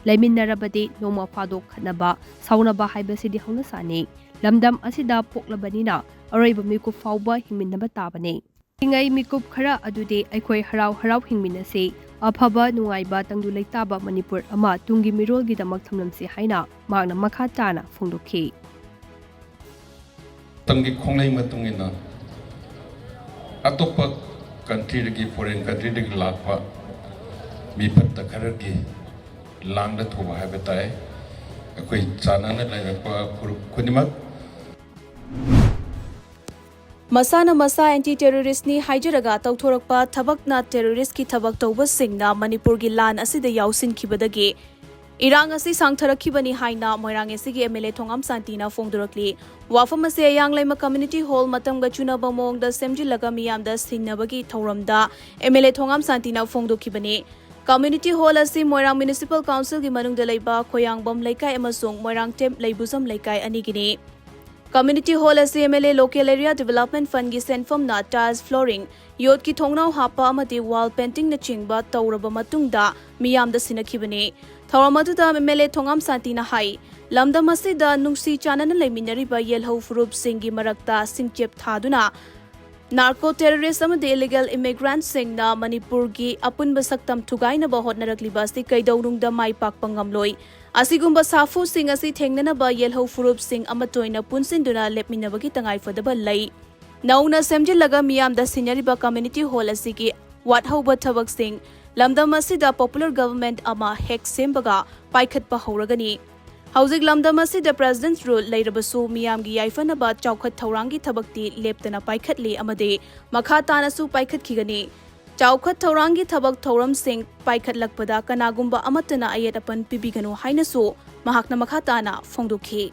ꯂꯩꯃꯤꯟꯅꯔꯕꯗꯤ ꯅꯣꯡꯃ ꯐꯥꯗꯣꯛ ꯈꯠꯅꯕ, ꯁꯥꯎꯅꯕ ꯍꯥꯏꯕꯁꯤꯗꯤ ꯍꯧꯅꯁꯥꯅꯤ꯫ ꯂꯝꯗꯝ ꯑꯁꯤꯗ ꯄꯣꯛꯂꯕꯅꯤꯅ ꯑꯔꯣꯏꯕ ꯃꯤꯀꯨꯞ ꯐꯥꯎꯕ ꯍꯤꯡꯃꯤꯟꯅꯕ ꯇꯥꯕꯅꯤ꯫ ꯍꯤꯡꯂꯤꯉꯩ ꯃꯤꯀꯨꯞ ꯈꯔ ꯑꯗꯨꯗꯤ ꯑꯩꯈꯣꯏ ꯍꯔꯥꯎ ꯍꯔꯥꯎ ꯍꯤꯡꯃꯤꯟꯅꯁꯤ꯫ ꯑꯐꯕ, ꯅꯨꯡꯉꯥꯏꯕ, ꯇꯪꯗꯨ ꯂꯩꯇꯥꯕ ꯃꯅꯤꯄꯨꯔ ꯑꯃ ꯇꯨꯡꯒꯤ ꯃꯤꯔꯣꯜꯒꯤꯗꯃꯛ ꯊꯝꯂꯝꯁꯤ ꯍꯥꯏꯅ ꯃꯍꯥꯛꯅ ꯃꯈꯥ ꯇꯥꯅ ꯐꯣꯡꯗꯣꯛꯈꯤ꯫ ꯃꯇꯝꯒꯤ ꯈꯣꯡꯂꯩ ꯃꯇꯨꯡ ꯏꯟꯅ ꯑꯇꯣꯞꯄ ꯀꯟꯇ꯭ꯔꯤꯗꯒꯤ, ꯐꯣꯔꯦꯟ ꯀꯟꯇ꯭ꯔꯤꯗꯒꯤ ꯂꯥꯛꯄ ꯃꯤ ꯐꯠꯇ ꯈꯔꯒꯤ ꯂꯥꯡꯗ ꯊꯨꯕ ꯍꯥꯏꯕ ꯇꯥꯏ꯫ ꯑꯩꯈꯣꯏ ꯆꯥꯟꯅꯅ ꯂꯩꯔꯛꯄ ꯐꯨꯔꯨꯞ ꯈꯨꯗꯤꯡꯃꯛ ꯃꯁꯥꯅ ꯃꯁꯥ ꯑꯦꯟꯇꯤ ꯇꯦꯔꯣꯔꯤꯁ꯭ꯠꯅꯤ ꯍꯥꯏꯖꯔꯒ ꯇꯧꯊꯣꯔꯛꯄ ꯊꯕꯛꯅ ꯇꯦꯔꯣꯔꯤꯁ꯭ꯠꯀꯤ ꯊꯕꯛ ꯇꯧꯕꯁꯤꯡꯅ ꯃꯅꯤꯄꯨꯔꯒꯤ ꯂꯥꯟ ꯑꯁꯤꯗ ꯌꯥꯎꯁꯤꯟꯈꯤꯕꯗꯒꯤ ꯏꯔꯥꯡ ꯑꯁꯤ ꯁꯥꯡꯊꯔꯛꯈꯤꯕꯅꯤ ꯍꯥꯏꯅ ꯃꯣꯏꯔꯥꯡ ꯑꯦꯁ ꯁꯤꯒꯤ ꯑꯦꯝ ꯑꯦꯜ ꯑꯦ ꯊꯣꯉꯥꯝ ꯁꯥꯟꯇꯤꯅ ꯐꯣꯡꯗꯣꯔꯛꯂꯤ꯫ ꯋꯥꯐꯝ ꯑꯁꯤ ꯑꯌꯥꯡꯂꯩꯃ ꯀꯝꯃ꯭ꯌꯨꯅꯤꯇꯤ ꯍꯣꯜ ꯃꯇꯝꯒ ꯆꯨꯅꯕ ꯃꯑꯣꯡꯗ ꯁꯦꯝꯖꯤꯜꯂꯒ ꯃꯤꯌꯥꯝꯗ ꯁꯤꯟꯅꯕꯒꯤ ꯊꯧꯔꯝꯗ ꯑꯦꯝ ꯑꯦꯜ ꯑꯦ ꯊꯣꯉꯥꯝ ꯁꯥꯟꯇꯤꯅ ꯐꯣꯡꯗꯣꯛꯈꯤꯕꯅꯤ꯫ ꯀꯝꯃ꯭ꯌꯨꯅꯤꯇꯤ ꯍꯣꯜ ꯑꯁꯤ ꯃꯣꯏꯔꯥꯡ ꯃ꯭ꯌꯨꯅꯤꯁꯤꯄꯥꯜ ꯀꯥꯎꯟꯁꯤꯜꯒꯤ ꯃꯅꯨꯡꯗ ꯂꯩꯕ ꯈꯣꯌꯥꯡꯕꯝ ꯂꯩꯀꯥꯏ ꯑꯃꯁꯨꯡ ꯃꯣꯏꯔꯥꯡꯊꯦꯝ ꯂꯩꯕꯨꯖꯝ ꯂꯩꯀꯥꯏ ꯑꯅꯤꯒꯤꯅꯤ꯫ ꯀꯝꯃ꯭ꯌꯨꯅꯤꯇꯤ ꯍꯣꯜ ꯑꯁꯤ M L A local area development ꯐꯟꯗꯒꯤ ꯁꯦꯟꯐꯝꯅ ꯇꯥꯏꯜꯁ ꯐ꯭ꯂꯣꯔꯤꯡ, ꯌꯣꯠꯀꯤ ꯊꯣꯡꯅꯥꯎ ꯍꯥꯞꯄ ꯑꯃꯗꯤ ꯋꯥꯜ ꯄꯦꯟꯇꯤꯡꯅꯆꯤꯡꯕ ꯇꯧꯔꯕ ꯃꯇꯨꯡꯗ ꯃꯤꯌꯥꯝꯗ ꯁꯤꯟꯅꯈꯤꯕꯅꯤ꯫ ꯊꯧꯔꯝ ꯑꯗꯨꯗ ꯑꯦꯝ ꯑꯦꯜ ꯑꯦ ꯊꯣꯉꯥꯝ ꯁꯥꯟꯇꯤꯅ ꯍꯥꯏ, ꯂꯝꯗꯝ ꯑꯁꯤꯗ ꯅꯨꯡꯁꯤ ꯆꯥꯟꯅꯅ ꯂꯩꯃꯤꯟꯅꯔꯤꯕ ꯌꯦꯜꯍꯧ ꯐꯨꯔꯨꯞꯁꯤꯡꯒꯤ ꯃꯔꯛꯇ ꯁꯤꯡꯆꯦꯞ ꯊꯥꯗꯨꯅ ꯅꯥꯔꯀꯣ ꯇꯦꯔꯣꯔꯤꯁ꯭ꯠ ꯑꯃꯗꯤ ꯏꯂꯤꯒꯦꯜ ꯏꯃꯤꯒ꯭ꯔꯦꯟꯠꯁꯤꯡꯅ ꯃꯅꯤꯄꯨꯔꯒꯤ ꯑꯄꯨꯟꯕ ꯁꯛꯇꯝ ꯊꯨꯒꯥꯏꯅꯕ ꯍꯣꯠꯅꯔꯛꯂꯤꯕ ꯑꯁꯤ ꯀꯩꯗꯧꯅꯨꯡꯗ ꯃꯥꯏ ꯄꯥꯛꯄ ꯉꯝꯂꯣꯏ꯫ ꯑꯁꯤꯒꯨꯝꯕ ꯁꯥꯐꯨꯁꯤꯡ ꯑꯁꯤ ꯊꯦꯡꯅꯅꯕ ꯌꯦꯜꯍꯧ ꯐꯨꯔꯨꯞꯁꯤꯡ ꯑꯃꯠꯇ ꯑꯣꯏꯅ ꯄꯨꯟꯁꯤꯟꯗꯨꯅ ꯂꯦꯞꯃꯤꯟꯅꯕꯒꯤ ꯇꯉꯥꯏꯐꯗꯕ ꯂꯩ꯫ ꯅꯧꯅ ꯁꯦꯝꯖꯤꯜꯂꯒ ꯃꯤꯌꯥꯝꯗ ꯁꯤꯟꯅꯔꯤꯕ ꯀꯝꯃ꯭ꯌꯨꯅꯤꯇꯤ ꯍꯣꯜ ꯑꯁꯤꯒꯤ ꯋꯥꯠꯍꯧꯕ ꯊꯕꯛꯁꯤꯡ, ꯂꯝꯗꯝ ꯑꯁꯤꯗ ꯄꯣꯄꯨꯂꯔ ꯒꯚꯔꯟꯃꯦꯟꯠ ꯑꯃ ꯍꯦꯛ ꯁꯦꯝꯕꯒ ꯄꯥꯏꯈꯠꯄ ꯍꯧꯔꯒꯅꯤ꯫ ꯍꯧꯖꯤꯛ ꯂꯝꯗꯝ ꯑꯁꯤꯗ ꯄ꯭ꯔꯦꯁꯤꯗꯦꯟꯠꯁ ꯔꯨꯜ ꯂꯩꯔꯕꯁꯨ ꯃꯤꯌꯥꯝꯒꯤ ꯌꯥꯏꯐꯅꯕ ꯆꯥꯎꯈꯠ ꯊꯧꯔꯥꯡꯒꯤ ꯊꯕꯛꯇꯤ ꯂꯦꯞꯇꯅ ꯄꯥꯏꯈꯠꯂꯤ ꯑꯃꯗꯤ ꯃꯈꯥ ꯇꯥꯅꯁꯨ ꯄꯥꯏꯈꯠꯈꯤꯒꯅꯤ꯫ ꯆꯥꯎꯈꯠ ꯊꯧꯔꯥꯡꯒꯤ ꯊꯕꯛ ꯊꯧꯔꯝꯁꯤꯡ ꯄꯥꯏꯈꯠꯂꯛꯄꯗ ꯀꯅꯥꯒꯨꯝꯕ ꯑꯃꯠꯇꯅ ꯑꯌꯦꯠ ꯑꯄꯟ ꯄꯤꯕꯤꯒꯅꯨ ꯍꯥꯏꯅꯁꯨ ꯃꯍꯥꯛꯅ ꯃꯈꯥ ꯇꯥꯅ ꯐꯣꯡꯗꯣꯛꯈꯤ꯫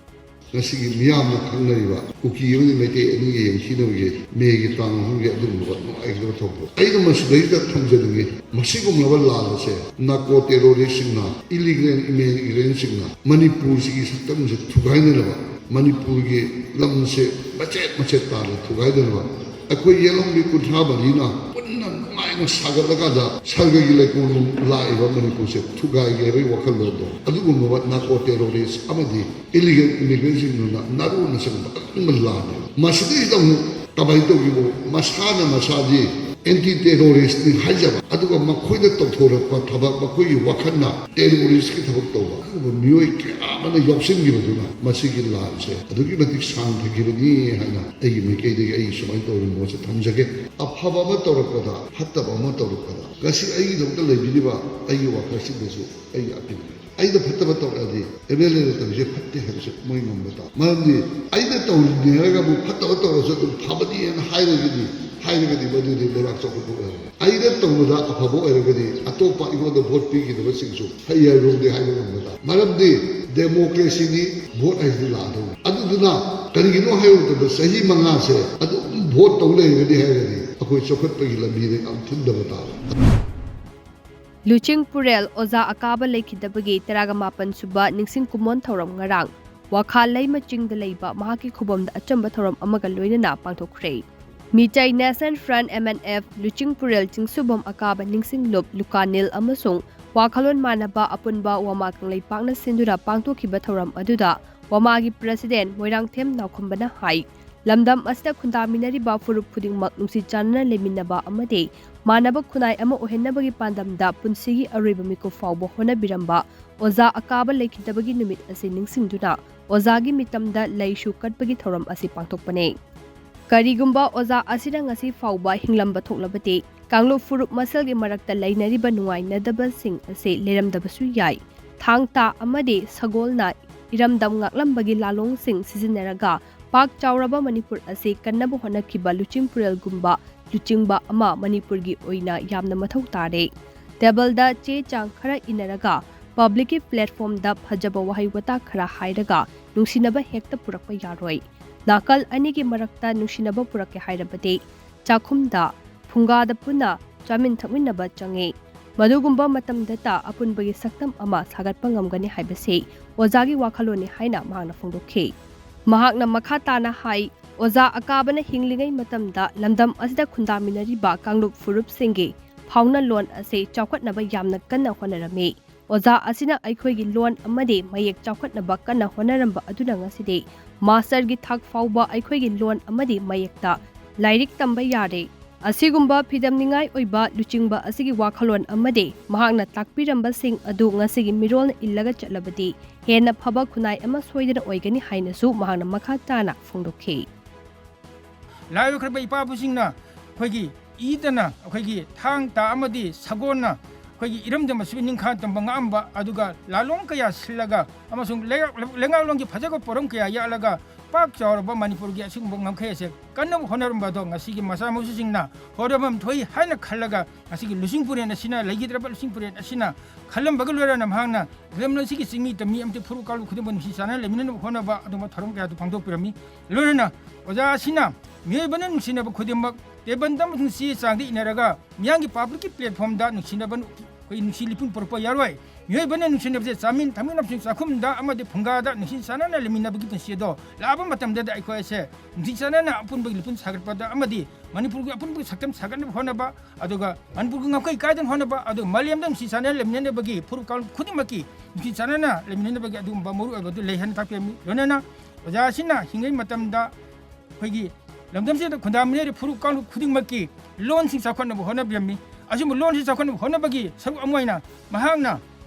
ꯉꯁꯤꯒꯤ ꯃꯤꯌꯥꯝꯅ ꯈꯪꯅꯔꯤꯕ ꯀꯨꯀꯤ ꯑꯃꯗꯤ ꯃꯩꯇꯩ ꯑꯅꯤꯒꯤ ꯌꯦꯡꯊꯤꯅꯕꯒꯤ ꯃꯦꯒꯤ ꯇꯥꯡ ꯑꯍꯨꯝꯒꯤ ꯑꯗꯨꯒꯨꯝꯂꯕ ꯅꯨꯡꯉꯥꯏꯈꯤꯗꯕ ꯊꯧꯗꯣꯛ꯫ ꯑꯩꯅ ꯃꯁꯤꯗꯩꯗ ꯊꯝꯖꯅꯤꯡꯉꯤ, ꯃꯁꯤꯒꯨꯝꯂꯕ ꯂꯥꯟ ꯑꯁꯦ ꯅꯥꯔꯀꯣ ꯇꯦꯔꯣꯔꯤꯁꯁꯤꯡꯅ, ꯏꯂꯤꯒꯦꯜ ꯏꯃꯤꯒ꯭ꯔꯦꯟꯁꯤꯡꯅ ꯃꯅꯤꯄꯨꯔꯁꯤꯒꯤ ꯁꯛꯇꯝꯁꯦ ꯊꯨꯒꯥꯏꯅꯅꯕ, ꯃꯅꯤꯄꯨꯔꯒꯤ ꯂꯝꯁꯦ ꯃꯆꯦꯠ ꯃꯆꯦꯠ ꯇꯥꯅ ꯊꯨꯒꯥꯏꯅꯅꯕ, ꯑꯩꯈꯣꯏ ꯌꯦꯜꯍꯧꯃꯤ ꯀꯨꯟꯊ꯭ꯔꯥ ꯃꯔꯤꯅ ꯄꯨꯟꯅ ꯅꯨꯡꯉꯥꯏꯅ ꯁꯥꯒꯠꯂꯀꯥꯟꯗ ꯁꯔꯒꯒꯤ ꯂꯩꯀꯣꯜ ꯂꯥꯛꯏꯕ ꯃꯅꯤꯄꯨꯔꯁꯦ ꯊꯨꯒꯥꯏꯒꯦ ꯍꯥꯏꯕꯒꯤ ꯋꯥꯈꯜꯂꯣꯟꯗꯣ, ꯑꯗꯨꯒꯨꯝꯂꯕ ꯅꯥꯔꯀꯣ ꯇꯦꯔꯣꯔꯤꯁ ꯑꯃꯗꯤ ꯏꯂꯤꯒꯦꯜ ꯏꯃꯤꯒ꯭ꯔꯦꯟꯁꯤꯡꯗꯨꯅ ꯅꯥꯔꯣꯟꯅ ꯆꯪꯕ ꯑꯗꯨꯒꯨꯝꯕ ꯂꯥꯟꯅꯦꯕ꯫ ꯃꯁꯤꯗꯩꯁꯤꯗ ꯑꯃꯨꯛ ꯀꯃꯥꯏꯅ ꯇꯧꯈꯤꯕ? ꯃꯁꯥꯅ ꯃꯁꯥꯗꯤ ꯑꯦꯟꯇꯤ ꯇꯦꯔꯣꯔꯤꯁ꯭ꯠꯅꯤ ꯍꯥꯏꯖꯕ, ꯑꯗꯨꯒ ꯃꯈꯣꯏꯅ ꯇꯧꯊꯣꯔꯛꯄ ꯊꯕꯛ, ꯃꯈꯣꯏꯒꯤ ꯋꯥꯈꯜꯅ ꯇꯦꯔꯣꯔꯤꯁ꯭ꯠꯀꯤ ꯊꯕꯛ ꯇꯧꯕ ꯑꯗꯨꯒꯨꯝꯕ ꯃꯤꯑꯣꯏ ꯀꯌꯥ ꯑꯃꯅ ꯌꯥꯎꯁꯤꯟꯈꯤꯕꯗꯨꯅ ꯃꯁꯤꯒꯤ ꯂꯥꯟꯁꯦ ꯑꯗꯨꯛꯀꯤ ꯃꯇꯤꯛ ꯁꯥꯡꯊꯈꯤꯕꯅꯤ ꯍꯥꯏꯅ ꯑꯩꯒꯤ ꯃꯥꯏꯀꯩꯗꯒꯤ ꯑꯩ ꯁꯨꯃꯥꯏꯅ ꯇꯧꯔꯤ ꯃꯣꯠꯁꯦ ꯊꯝꯖꯒꯦ꯫ ꯑꯐꯕ ꯑꯃ ꯇꯧꯔꯛꯄꯗ, ꯐꯠꯇꯕ ꯑꯃ ꯇꯧꯔꯛꯄꯗ, ꯉꯁꯤ ꯑꯩꯒꯤꯗꯃꯛꯇ ꯂꯩꯕꯤꯔꯤꯕ ꯑꯩꯒꯤ ꯋꯥꯈꯜꯁꯤꯡꯗꯁꯨ ꯑꯩꯒꯤ ꯑꯄꯤꯜ꯫ ꯑꯩꯅ ꯐꯠꯇꯕ ꯇꯧꯔꯛꯑꯗꯤ ꯑꯦꯝ ꯑꯦꯜ ꯑꯦꯅ ꯇꯧꯔꯤꯁꯦ ꯐꯠꯇꯦ ꯍꯥꯏꯕꯁꯨ ꯃꯣꯏ ꯉꯝꯕ ꯇꯥꯕ꯫ ꯃꯔꯝꯗꯤ ꯑꯩꯅ ꯇꯧꯔꯤꯅꯦ ꯍꯥꯏꯔꯒ ꯑꯃꯨꯛ ꯐꯠꯇꯕ ꯇꯧꯔꯁꯨ ꯑꯗꯨꯝ ꯐꯕꯅꯦꯅ ꯍꯥꯏꯔꯒꯗꯤ, ꯍꯥꯏꯔꯒꯗꯤ ꯃꯗꯨꯗꯤ ꯂꯩꯕꯥꯛ ꯆꯥꯎꯈꯠꯄ ꯑꯣꯏꯔꯣꯏ꯫ ꯑꯩꯅ ꯇꯧꯕꯗ ꯑꯐꯕ ꯑꯣꯏꯔꯒꯗꯤ ꯑꯇꯣꯞꯄ ꯑꯩꯉꯣꯟꯗ ꯚꯣꯠ ꯄꯤꯈꯤꯗꯕꯁꯤꯡꯁꯨ ꯐꯩ ꯍꯥꯏꯕꯔꯣꯝꯗꯤ ꯍꯥꯏꯕ ꯉꯝꯕ ꯇꯥꯕ꯫ ꯃꯔꯝꯗꯤ ꯗꯦꯃꯣꯀ꯭ꯔꯦꯁꯤꯅꯤ, ꯚꯣꯠ ꯍꯥꯏꯁꯤꯗꯤ ꯂꯥꯛꯑꯗꯧꯅꯤ꯫ ꯑꯗꯨꯗꯨꯅ ꯀꯔꯤꯒꯤꯅꯣ ꯍꯥꯏꯕ ꯃꯇꯝꯗ ꯆꯍꯤ ꯃꯉꯥꯁꯦ ꯑꯗꯨꯝ ꯚꯣꯠ ꯇꯧ ꯂꯩꯔꯒꯗꯤ ꯍꯥꯏꯔꯒꯗꯤ ꯑꯩꯈꯣꯏ ꯆꯥꯎꯈꯠꯄꯒꯤ ꯂꯝꯕꯤꯗ ꯌꯥꯝ ꯊꯤꯟꯊꯕ ꯇꯥꯕ꯫ ꯂꯨꯆꯤꯡꯄꯨꯔꯦꯜ ꯑꯣꯖꯥ ꯑꯀꯥꯕ ꯂꯩꯈꯤꯗꯕꯒꯤ ꯇꯔꯥꯒ ꯃꯥꯄꯟ ꯁꯨꯕ ꯅꯤꯡꯁꯤꯡ ꯀꯨꯝꯑꯣꯟ ꯊꯧꯔꯝ ꯉꯔꯥꯡ ꯋꯥꯈꯥ ꯂꯩꯃ ꯆꯤꯡꯗ ꯂꯩꯕ ꯃꯍꯥꯛꯀꯤ ꯈꯨꯕꯝꯗ ꯑꯆꯝꯕ ꯊꯧꯔꯝ ꯑꯃꯒ ꯂꯣꯏꯅꯅ ꯄꯥꯡꯊꯣꯛꯈ꯭ꯔꯦ꯫ Meetei national front, M N F, ꯂꯨꯆꯤꯡꯄꯨꯔꯦꯜ ꯆꯤꯡꯁꯨꯕꯝ ꯑꯀꯥꯕ ꯅꯤꯡꯁꯤꯡꯂꯨꯞ ꯂꯨꯀꯥꯅꯤꯜ ꯑꯃꯁꯨꯡ ꯋꯥꯈꯜꯂꯣꯟ ꯃꯥꯟꯅꯕ ꯑꯄꯨꯟꯕ ꯋꯥꯃꯥ ꯀꯪꯂꯩꯄꯥꯛꯅ ꯁꯤꯟꯗꯨꯅ ꯄꯥꯡꯊꯣꯛꯈꯤꯕ ꯊꯧꯔꯝ ꯑꯗꯨꯗ ꯋꯥꯃꯥꯒꯤ ꯄ꯭ꯔꯁꯤꯗꯦꯟꯠ ꯃꯣꯏꯔꯥꯡꯊꯦꯝ ꯅꯥꯎꯈꯝꯕꯅ ꯍꯥꯏ, ꯂꯝꯗꯝ ꯑꯁꯤꯗ ꯈꯨꯟꯗꯥꯃꯤꯟꯅꯔꯤꯕ ꯐꯨꯔꯨꯞ ꯈꯨꯗꯤꯡꯃꯛ ꯅꯨꯡꯁꯤ ꯆꯥꯟꯅꯅ ꯂꯩꯃꯤꯟꯅꯕ ꯑꯃꯗꯤ ꯃꯥꯟꯅꯕ ꯈꯨꯟꯅꯥꯏ ꯑꯃ ꯑꯣꯏꯍꯟꯅꯕꯒꯤ ꯄꯥꯟꯗꯝꯗ ꯄꯨꯟꯁꯤꯒꯤ ꯑꯔꯣꯏꯕ ꯃꯤꯀꯨꯞ ꯐꯥꯎꯕ ꯍꯣꯠꯅꯕꯤꯔꯝꯕ ꯑꯣꯖꯥ ꯑꯀꯥꯕ ꯂꯩꯈꯤꯗꯕꯒꯤ ꯅꯨꯃꯤꯠ ꯑꯁꯤ ꯅꯤꯡꯁꯤꯡꯗꯨꯅ ꯑꯣꯖꯥꯒꯤ ꯃꯤꯇꯝꯗ ꯂꯩꯁꯨ ꯀꯠꯄꯒꯤ ꯊꯧꯔꯝ ꯑꯁꯤ ꯄꯥꯡꯊꯣꯛꯄꯅꯤ꯫ ꯀꯔꯤꯒꯨꯝꯕ ꯑꯣꯖꯥ ꯑꯁꯤꯅ ꯉꯁꯤ ꯐꯥꯎꯕ ꯍꯤꯡꯂꯝꯕ ꯊꯣꯛꯂꯕꯗꯤ ꯀꯥꯡꯂꯨꯞ ꯐꯨꯔꯨꯞ ꯃꯁꯦꯜꯒꯤ ꯃꯔꯛꯇ ꯂꯩꯅꯔꯤꯕ ꯅꯨꯡꯉꯥꯏꯅꯗꯕꯁꯤꯡ ꯑꯁꯤ ꯂꯩꯔꯝꯗꯕꯁꯨ ꯌꯥꯏ꯫ ꯊꯥꯡ ꯇꯥ ꯑꯃꯗꯤ ꯁꯒꯣꯜꯅ ꯏꯔꯝꯗꯝ ꯉꯥꯛꯂꯝꯕꯒꯤ ꯂꯥꯂꯣꯡꯁꯤꯡ ꯁꯤꯖꯤꯟꯅꯔꯒ ꯄꯥꯛ ꯆꯥꯎꯔꯕ ꯃꯅꯤꯄꯨꯔ ꯑꯁꯤ ꯀꯟꯅꯕ ꯍꯣꯠꯅꯈꯤꯕ ꯂꯨꯆꯤꯡꯄꯨꯔꯦꯜꯒꯨꯝꯕ ꯂꯨꯆꯤꯡꯕ ꯑꯃ ꯃꯅꯤꯄꯨꯔꯒꯤ ꯑꯣꯏꯅ ꯌꯥꯝꯅ ꯃꯊꯧ ꯇꯥꯔꯦ꯫ ꯇꯦꯕꯜꯗ ꯆꯦ ꯆꯥꯡ ꯈꯔ ꯏꯟꯅꯔꯒ ꯄꯕ꯭ꯂꯤꯛꯀꯤ ꯄ꯭ꯂꯦꯠꯐꯣꯔꯝꯗ ꯐꯖꯕ ꯋꯥꯍꯩ ꯋꯥꯇꯥ ꯈꯔ ꯍꯥꯏꯔꯒ ꯅꯨꯡꯁꯤꯅꯕ ꯍꯦꯛꯇ ꯄꯨꯔꯛꯄ ꯌꯥꯔꯣꯏ꯫ ꯅꯥꯀꯜ ꯑꯅꯤꯒꯤ ꯃꯔꯛꯇ ꯅꯨꯡꯁꯤꯅꯕ ꯄꯨꯔꯛꯀꯦ ꯍꯥꯏꯔꯕꯗꯤ ꯆꯥꯛꯈꯨꯝꯗ, ꯐꯨꯡꯒꯥꯗ ꯄꯨꯟꯅ ꯆꯥꯃꯤꯟ ꯊꯛꯃꯤꯟꯅꯕ ꯆꯪꯉꯤ꯫ ꯃꯗꯨꯒꯨꯝꯕ ꯃꯇꯝꯗꯇ ꯑꯄꯨꯟꯕꯒꯤ ꯁꯛꯇꯝ ꯑꯃ ꯁꯥꯒꯠꯄ ꯉꯝꯒꯅꯤ ꯍꯥꯏꯕꯁꯤ ꯑꯣꯖꯥꯒꯤ ꯋꯥꯈꯜꯂꯣꯟꯅꯤ ꯍꯥꯏꯅ ꯃꯍꯥꯛꯅ ꯐꯣꯡꯗꯣꯛꯈꯤ꯫ ꯃꯍꯥꯛꯅ ꯃꯈꯥ ꯇꯥꯅ ꯍꯥꯏ, ꯑꯣꯖꯥ ꯑꯀꯥꯕꯅ ꯍꯤꯡꯂꯤꯉꯩ ꯃꯇꯝꯗ ꯂꯝꯗꯝ ꯑꯁꯤꯗ ꯈꯨꯟꯗꯥꯃꯤꯟꯅꯔꯤꯕ ꯀꯥꯡꯂꯨꯞ ꯐꯨꯔꯨꯞꯁꯤꯡꯒꯤ ꯐꯥꯎꯅ ꯂꯣꯟ ꯑꯁꯤ ꯆꯥꯎꯈꯠꯅꯕ ꯌꯥꯝꯅ ꯀꯟꯅ ꯍꯣꯠꯅꯔꯝꯃꯤ꯫ ꯑꯣꯖꯥ ꯑꯁꯤꯅ ꯑꯩꯈꯣꯏꯒꯤ ꯂꯣꯟ ꯑꯃꯗꯤ ꯃꯌꯦꯛ ꯆꯥꯎꯈꯠꯅꯕ ꯀꯟꯅ ꯍꯣꯠꯅꯔꯝꯕ ꯑꯗꯨꯅ ꯉꯁꯤꯗꯤ ꯃꯥꯁꯇꯔꯒꯤ ꯊꯥꯛ ꯐꯥꯎꯕ ꯑꯩꯈꯣꯏꯒꯤ ꯂꯣꯟ ꯑꯃꯗꯤ ꯃꯌꯦꯛꯇ ꯂꯥꯏꯔꯤꯛ ꯇꯝꯕ ꯌꯥꯔꯦ꯫ ꯑꯁꯤꯒꯨꯝꯕ ꯐꯤꯗꯝꯅꯤꯡꯉꯥꯏ ꯑꯣꯏꯕ ꯂꯨꯆꯤꯡꯕ ꯑꯁꯤꯒꯤ ꯋꯥꯈꯜꯂꯣꯟ ꯑꯃꯗꯤ ꯃꯍꯥꯛꯅ ꯇꯥꯛꯄꯤꯔꯝꯕꯁꯤꯡ ꯑꯗꯨ ꯉꯁꯤꯒꯤ ꯃꯤꯔꯣꯜꯅ ꯏꯜꯂꯒ ꯆꯠꯂꯕꯗꯤ ꯍꯦꯟꯅ ꯐꯕ ꯈꯨꯟꯅꯥꯏ ꯑꯃ ꯁꯣꯏꯗꯅ ꯑꯣꯏꯒꯅꯤ ꯍꯥꯏꯅꯁꯨ ꯃꯍꯥꯛꯅ ꯃꯈꯥ ꯇꯥꯅ ꯐꯣꯡꯗꯣꯛꯈꯤ꯫ ꯂꯥꯏ ꯑꯣꯏꯈ꯭ꯔꯕ ꯏꯄꯥꯕꯨꯁꯤꯡꯅ ꯑꯩꯈꯣꯏꯒꯤ ꯏꯗꯅ, ꯑꯩꯈꯣꯏꯒꯤ ꯊꯥꯡ ꯇꯥ ꯑꯃꯗꯤ ꯁꯒꯣꯜꯅ ꯑꯩꯈꯣꯏꯒꯤ ꯏꯔꯝꯗꯝ ꯑꯁꯤꯕꯨ ꯅꯤꯡꯈꯥ ꯇꯝꯕ ꯉꯝꯕ, ꯑꯗꯨꯒ ꯂꯥꯂꯣꯡ ꯀꯌꯥ ꯁꯤꯜꯂꯒ ꯑꯃꯁꯨꯡ ꯂꯩꯉꯥꯛ-, ꯂꯩꯉꯥꯛꯂꯣꯟꯒꯤ ꯐꯖꯕ ꯄꯣꯔꯝ ꯀꯌꯥ ꯌꯥꯠꯂꯒ ꯄꯥꯛ ꯆꯥꯎꯔꯕ ꯃꯅꯤꯄꯨꯔꯒꯤ ꯑꯁꯤꯒꯨꯝꯕ ꯉꯝꯈꯩ ꯑꯁꯦ ꯀꯟꯅꯕ ꯍꯣꯠꯅꯔꯝꯕ ꯑꯗꯣ ꯉꯁꯤꯒꯤ ꯃꯆꯥ ꯃꯁꯨꯁꯤꯡꯅ ꯍꯣꯠꯅꯐꯝ ꯊꯣꯛꯏ ꯍꯥꯏꯅ ꯈꯜꯂꯒ ꯉꯁꯤꯒꯤ ꯂꯨꯆꯤꯡ ꯄꯨꯔꯦꯟ ꯑꯁꯤꯅ, ꯂꯩꯈꯤꯗ꯭ꯔꯕ ꯂꯨꯆꯤꯡ ꯄꯨꯔꯦꯟ ꯑꯁꯤꯅ ꯈꯜꯂꯝꯕꯒ ꯂꯣꯏꯅꯅ ꯃꯍꯥꯛꯅ ꯂꯝꯗꯝ ꯑꯁꯤꯒꯤ ꯆꯤꯡꯃꯤ ꯇꯝꯃꯤ ꯑꯃꯗꯤ ꯐꯨꯔꯨꯞ ꯀꯥꯡꯂꯨꯞ ꯈꯨꯗꯤꯡꯃꯛ ꯅꯨꯡꯁꯤ ꯆꯥꯟꯅꯅ ꯂꯩꯃꯤꯟꯅꯅꯕ ꯍꯣꯠꯅꯕ ꯑꯗꯨꯒꯨꯝꯕ ꯊꯧꯔꯝ ꯀꯌꯥꯗꯨ ꯄꯥꯡꯊꯣꯛꯄꯤꯔꯝꯃꯤ꯫ ꯂꯣꯏꯅꯅ ꯑꯣꯖꯥ ꯑꯁꯤꯅ ꯃꯤꯑꯣꯏꯕꯅ ꯅꯨꯡꯁꯤꯅꯕ ꯈꯨꯗꯤꯡꯃꯛ ꯇꯦꯕꯜꯗ ꯑꯃꯁꯨꯡ ꯆꯦ ꯆꯥꯡꯗ ꯏꯅꯔꯒ ꯃꯤꯌꯥꯝꯒꯤ ꯄꯥꯕ꯭ꯂꯤꯛꯀꯤ ꯄ꯭ꯂꯦꯠꯐꯣꯝꯗ ꯅꯨꯡꯁꯤꯅꯕ, ꯑꯩꯈꯣꯏ ꯅꯨꯡꯁꯤ ꯂꯤꯄꯨꯟ ꯄꯨꯔꯛꯄ ꯌꯥꯔꯣꯏ꯫ ꯃꯤꯑꯣꯏꯕꯅ ꯅꯨꯡꯁꯤꯅꯕꯁꯦ ꯆꯥꯃꯤꯟ ꯊꯛꯃꯤꯟ ꯑꯃꯁꯨꯡ ꯆꯥꯛꯈꯨꯝꯗ ꯑꯃꯗꯤ ꯐꯨꯡꯒꯥꯗ ꯅꯨꯡꯁꯤ ꯆꯥꯟꯅꯅ ꯂꯩꯃꯤꯟꯅꯕꯒꯤ ꯄꯨꯟꯁꯤ ꯑꯗꯣ ꯂꯥꯛꯑꯕ ꯃꯇꯝꯗꯗ ꯑꯩꯈꯣꯏ ꯑꯁꯦ ꯅꯨꯡꯁꯤ ꯆꯥꯟꯅꯅ ꯑꯄꯨꯟꯕꯒꯤ ꯂꯤꯄꯨꯟ ꯁꯥꯒꯠꯄꯗ ꯑꯃꯗꯤ ꯃꯅꯤꯄꯨꯔꯒꯤ ꯑꯄꯨꯟꯕꯒꯤ ꯁꯛꯇꯝ ꯁꯥꯒꯠꯅꯕ ꯍꯣꯠꯅꯕ, ꯑꯗꯨꯒ ꯃꯅꯤꯄꯨꯔꯒꯤ ꯉꯝꯈꯩ ꯀꯥꯏꯗꯅ ꯍꯣꯠꯅꯕ, ꯑꯗꯨꯒ ꯃꯥꯂꯦꯝꯗ ꯅꯨꯡꯁꯤ ꯆꯥꯟꯅꯅ ꯂꯩꯃꯤꯟꯅꯅꯕꯒꯤ ꯐꯨꯔꯨꯞ ꯀꯥꯡꯂꯨꯞ ꯈꯨꯗꯤꯡꯃꯛꯀꯤ ꯅꯨꯡꯁꯤ ꯆꯥꯟꯅꯅ ꯂꯩꯃꯤꯟꯅꯅꯕꯒꯤ ꯑꯗꯨꯒꯨꯝꯕ ꯃꯔꯨꯑꯣꯏꯕ ꯑꯗꯨ ꯂꯩ ꯍꯥꯏꯅ ꯇꯥꯛꯄꯤꯔꯝꯃꯤ꯫ ꯂꯣꯏꯅꯅ ꯑꯣꯖꯥ ꯑꯁꯤꯅ ꯍꯤꯡꯂꯤꯉꯩ ꯃꯇꯝꯗ ꯑꯩꯈꯣꯏꯒꯤ ꯂꯝꯗꯝꯁꯤꯗ ꯈꯨꯟꯗꯥꯃꯤꯟꯅꯔꯤꯕ ꯐꯨꯔꯨꯞ ꯀꯥꯡꯂꯨꯞ ꯈꯨꯗꯤꯡꯃꯛꯀꯤ ꯂꯣꯟꯁꯤ ꯆꯥꯎꯈꯠꯅꯕ ꯍꯣꯠꯅꯕꯤꯔꯝꯃꯤ꯫ ꯑꯁꯤꯒꯨꯝꯕ ꯂꯣꯟꯁꯤ ꯆꯥꯎꯈꯠꯅꯕ ꯍꯣꯠꯅꯕꯒꯤ ꯁꯔꯨꯛ ꯑꯃ ꯑꯣꯏꯅ ꯃꯍꯥꯛꯅ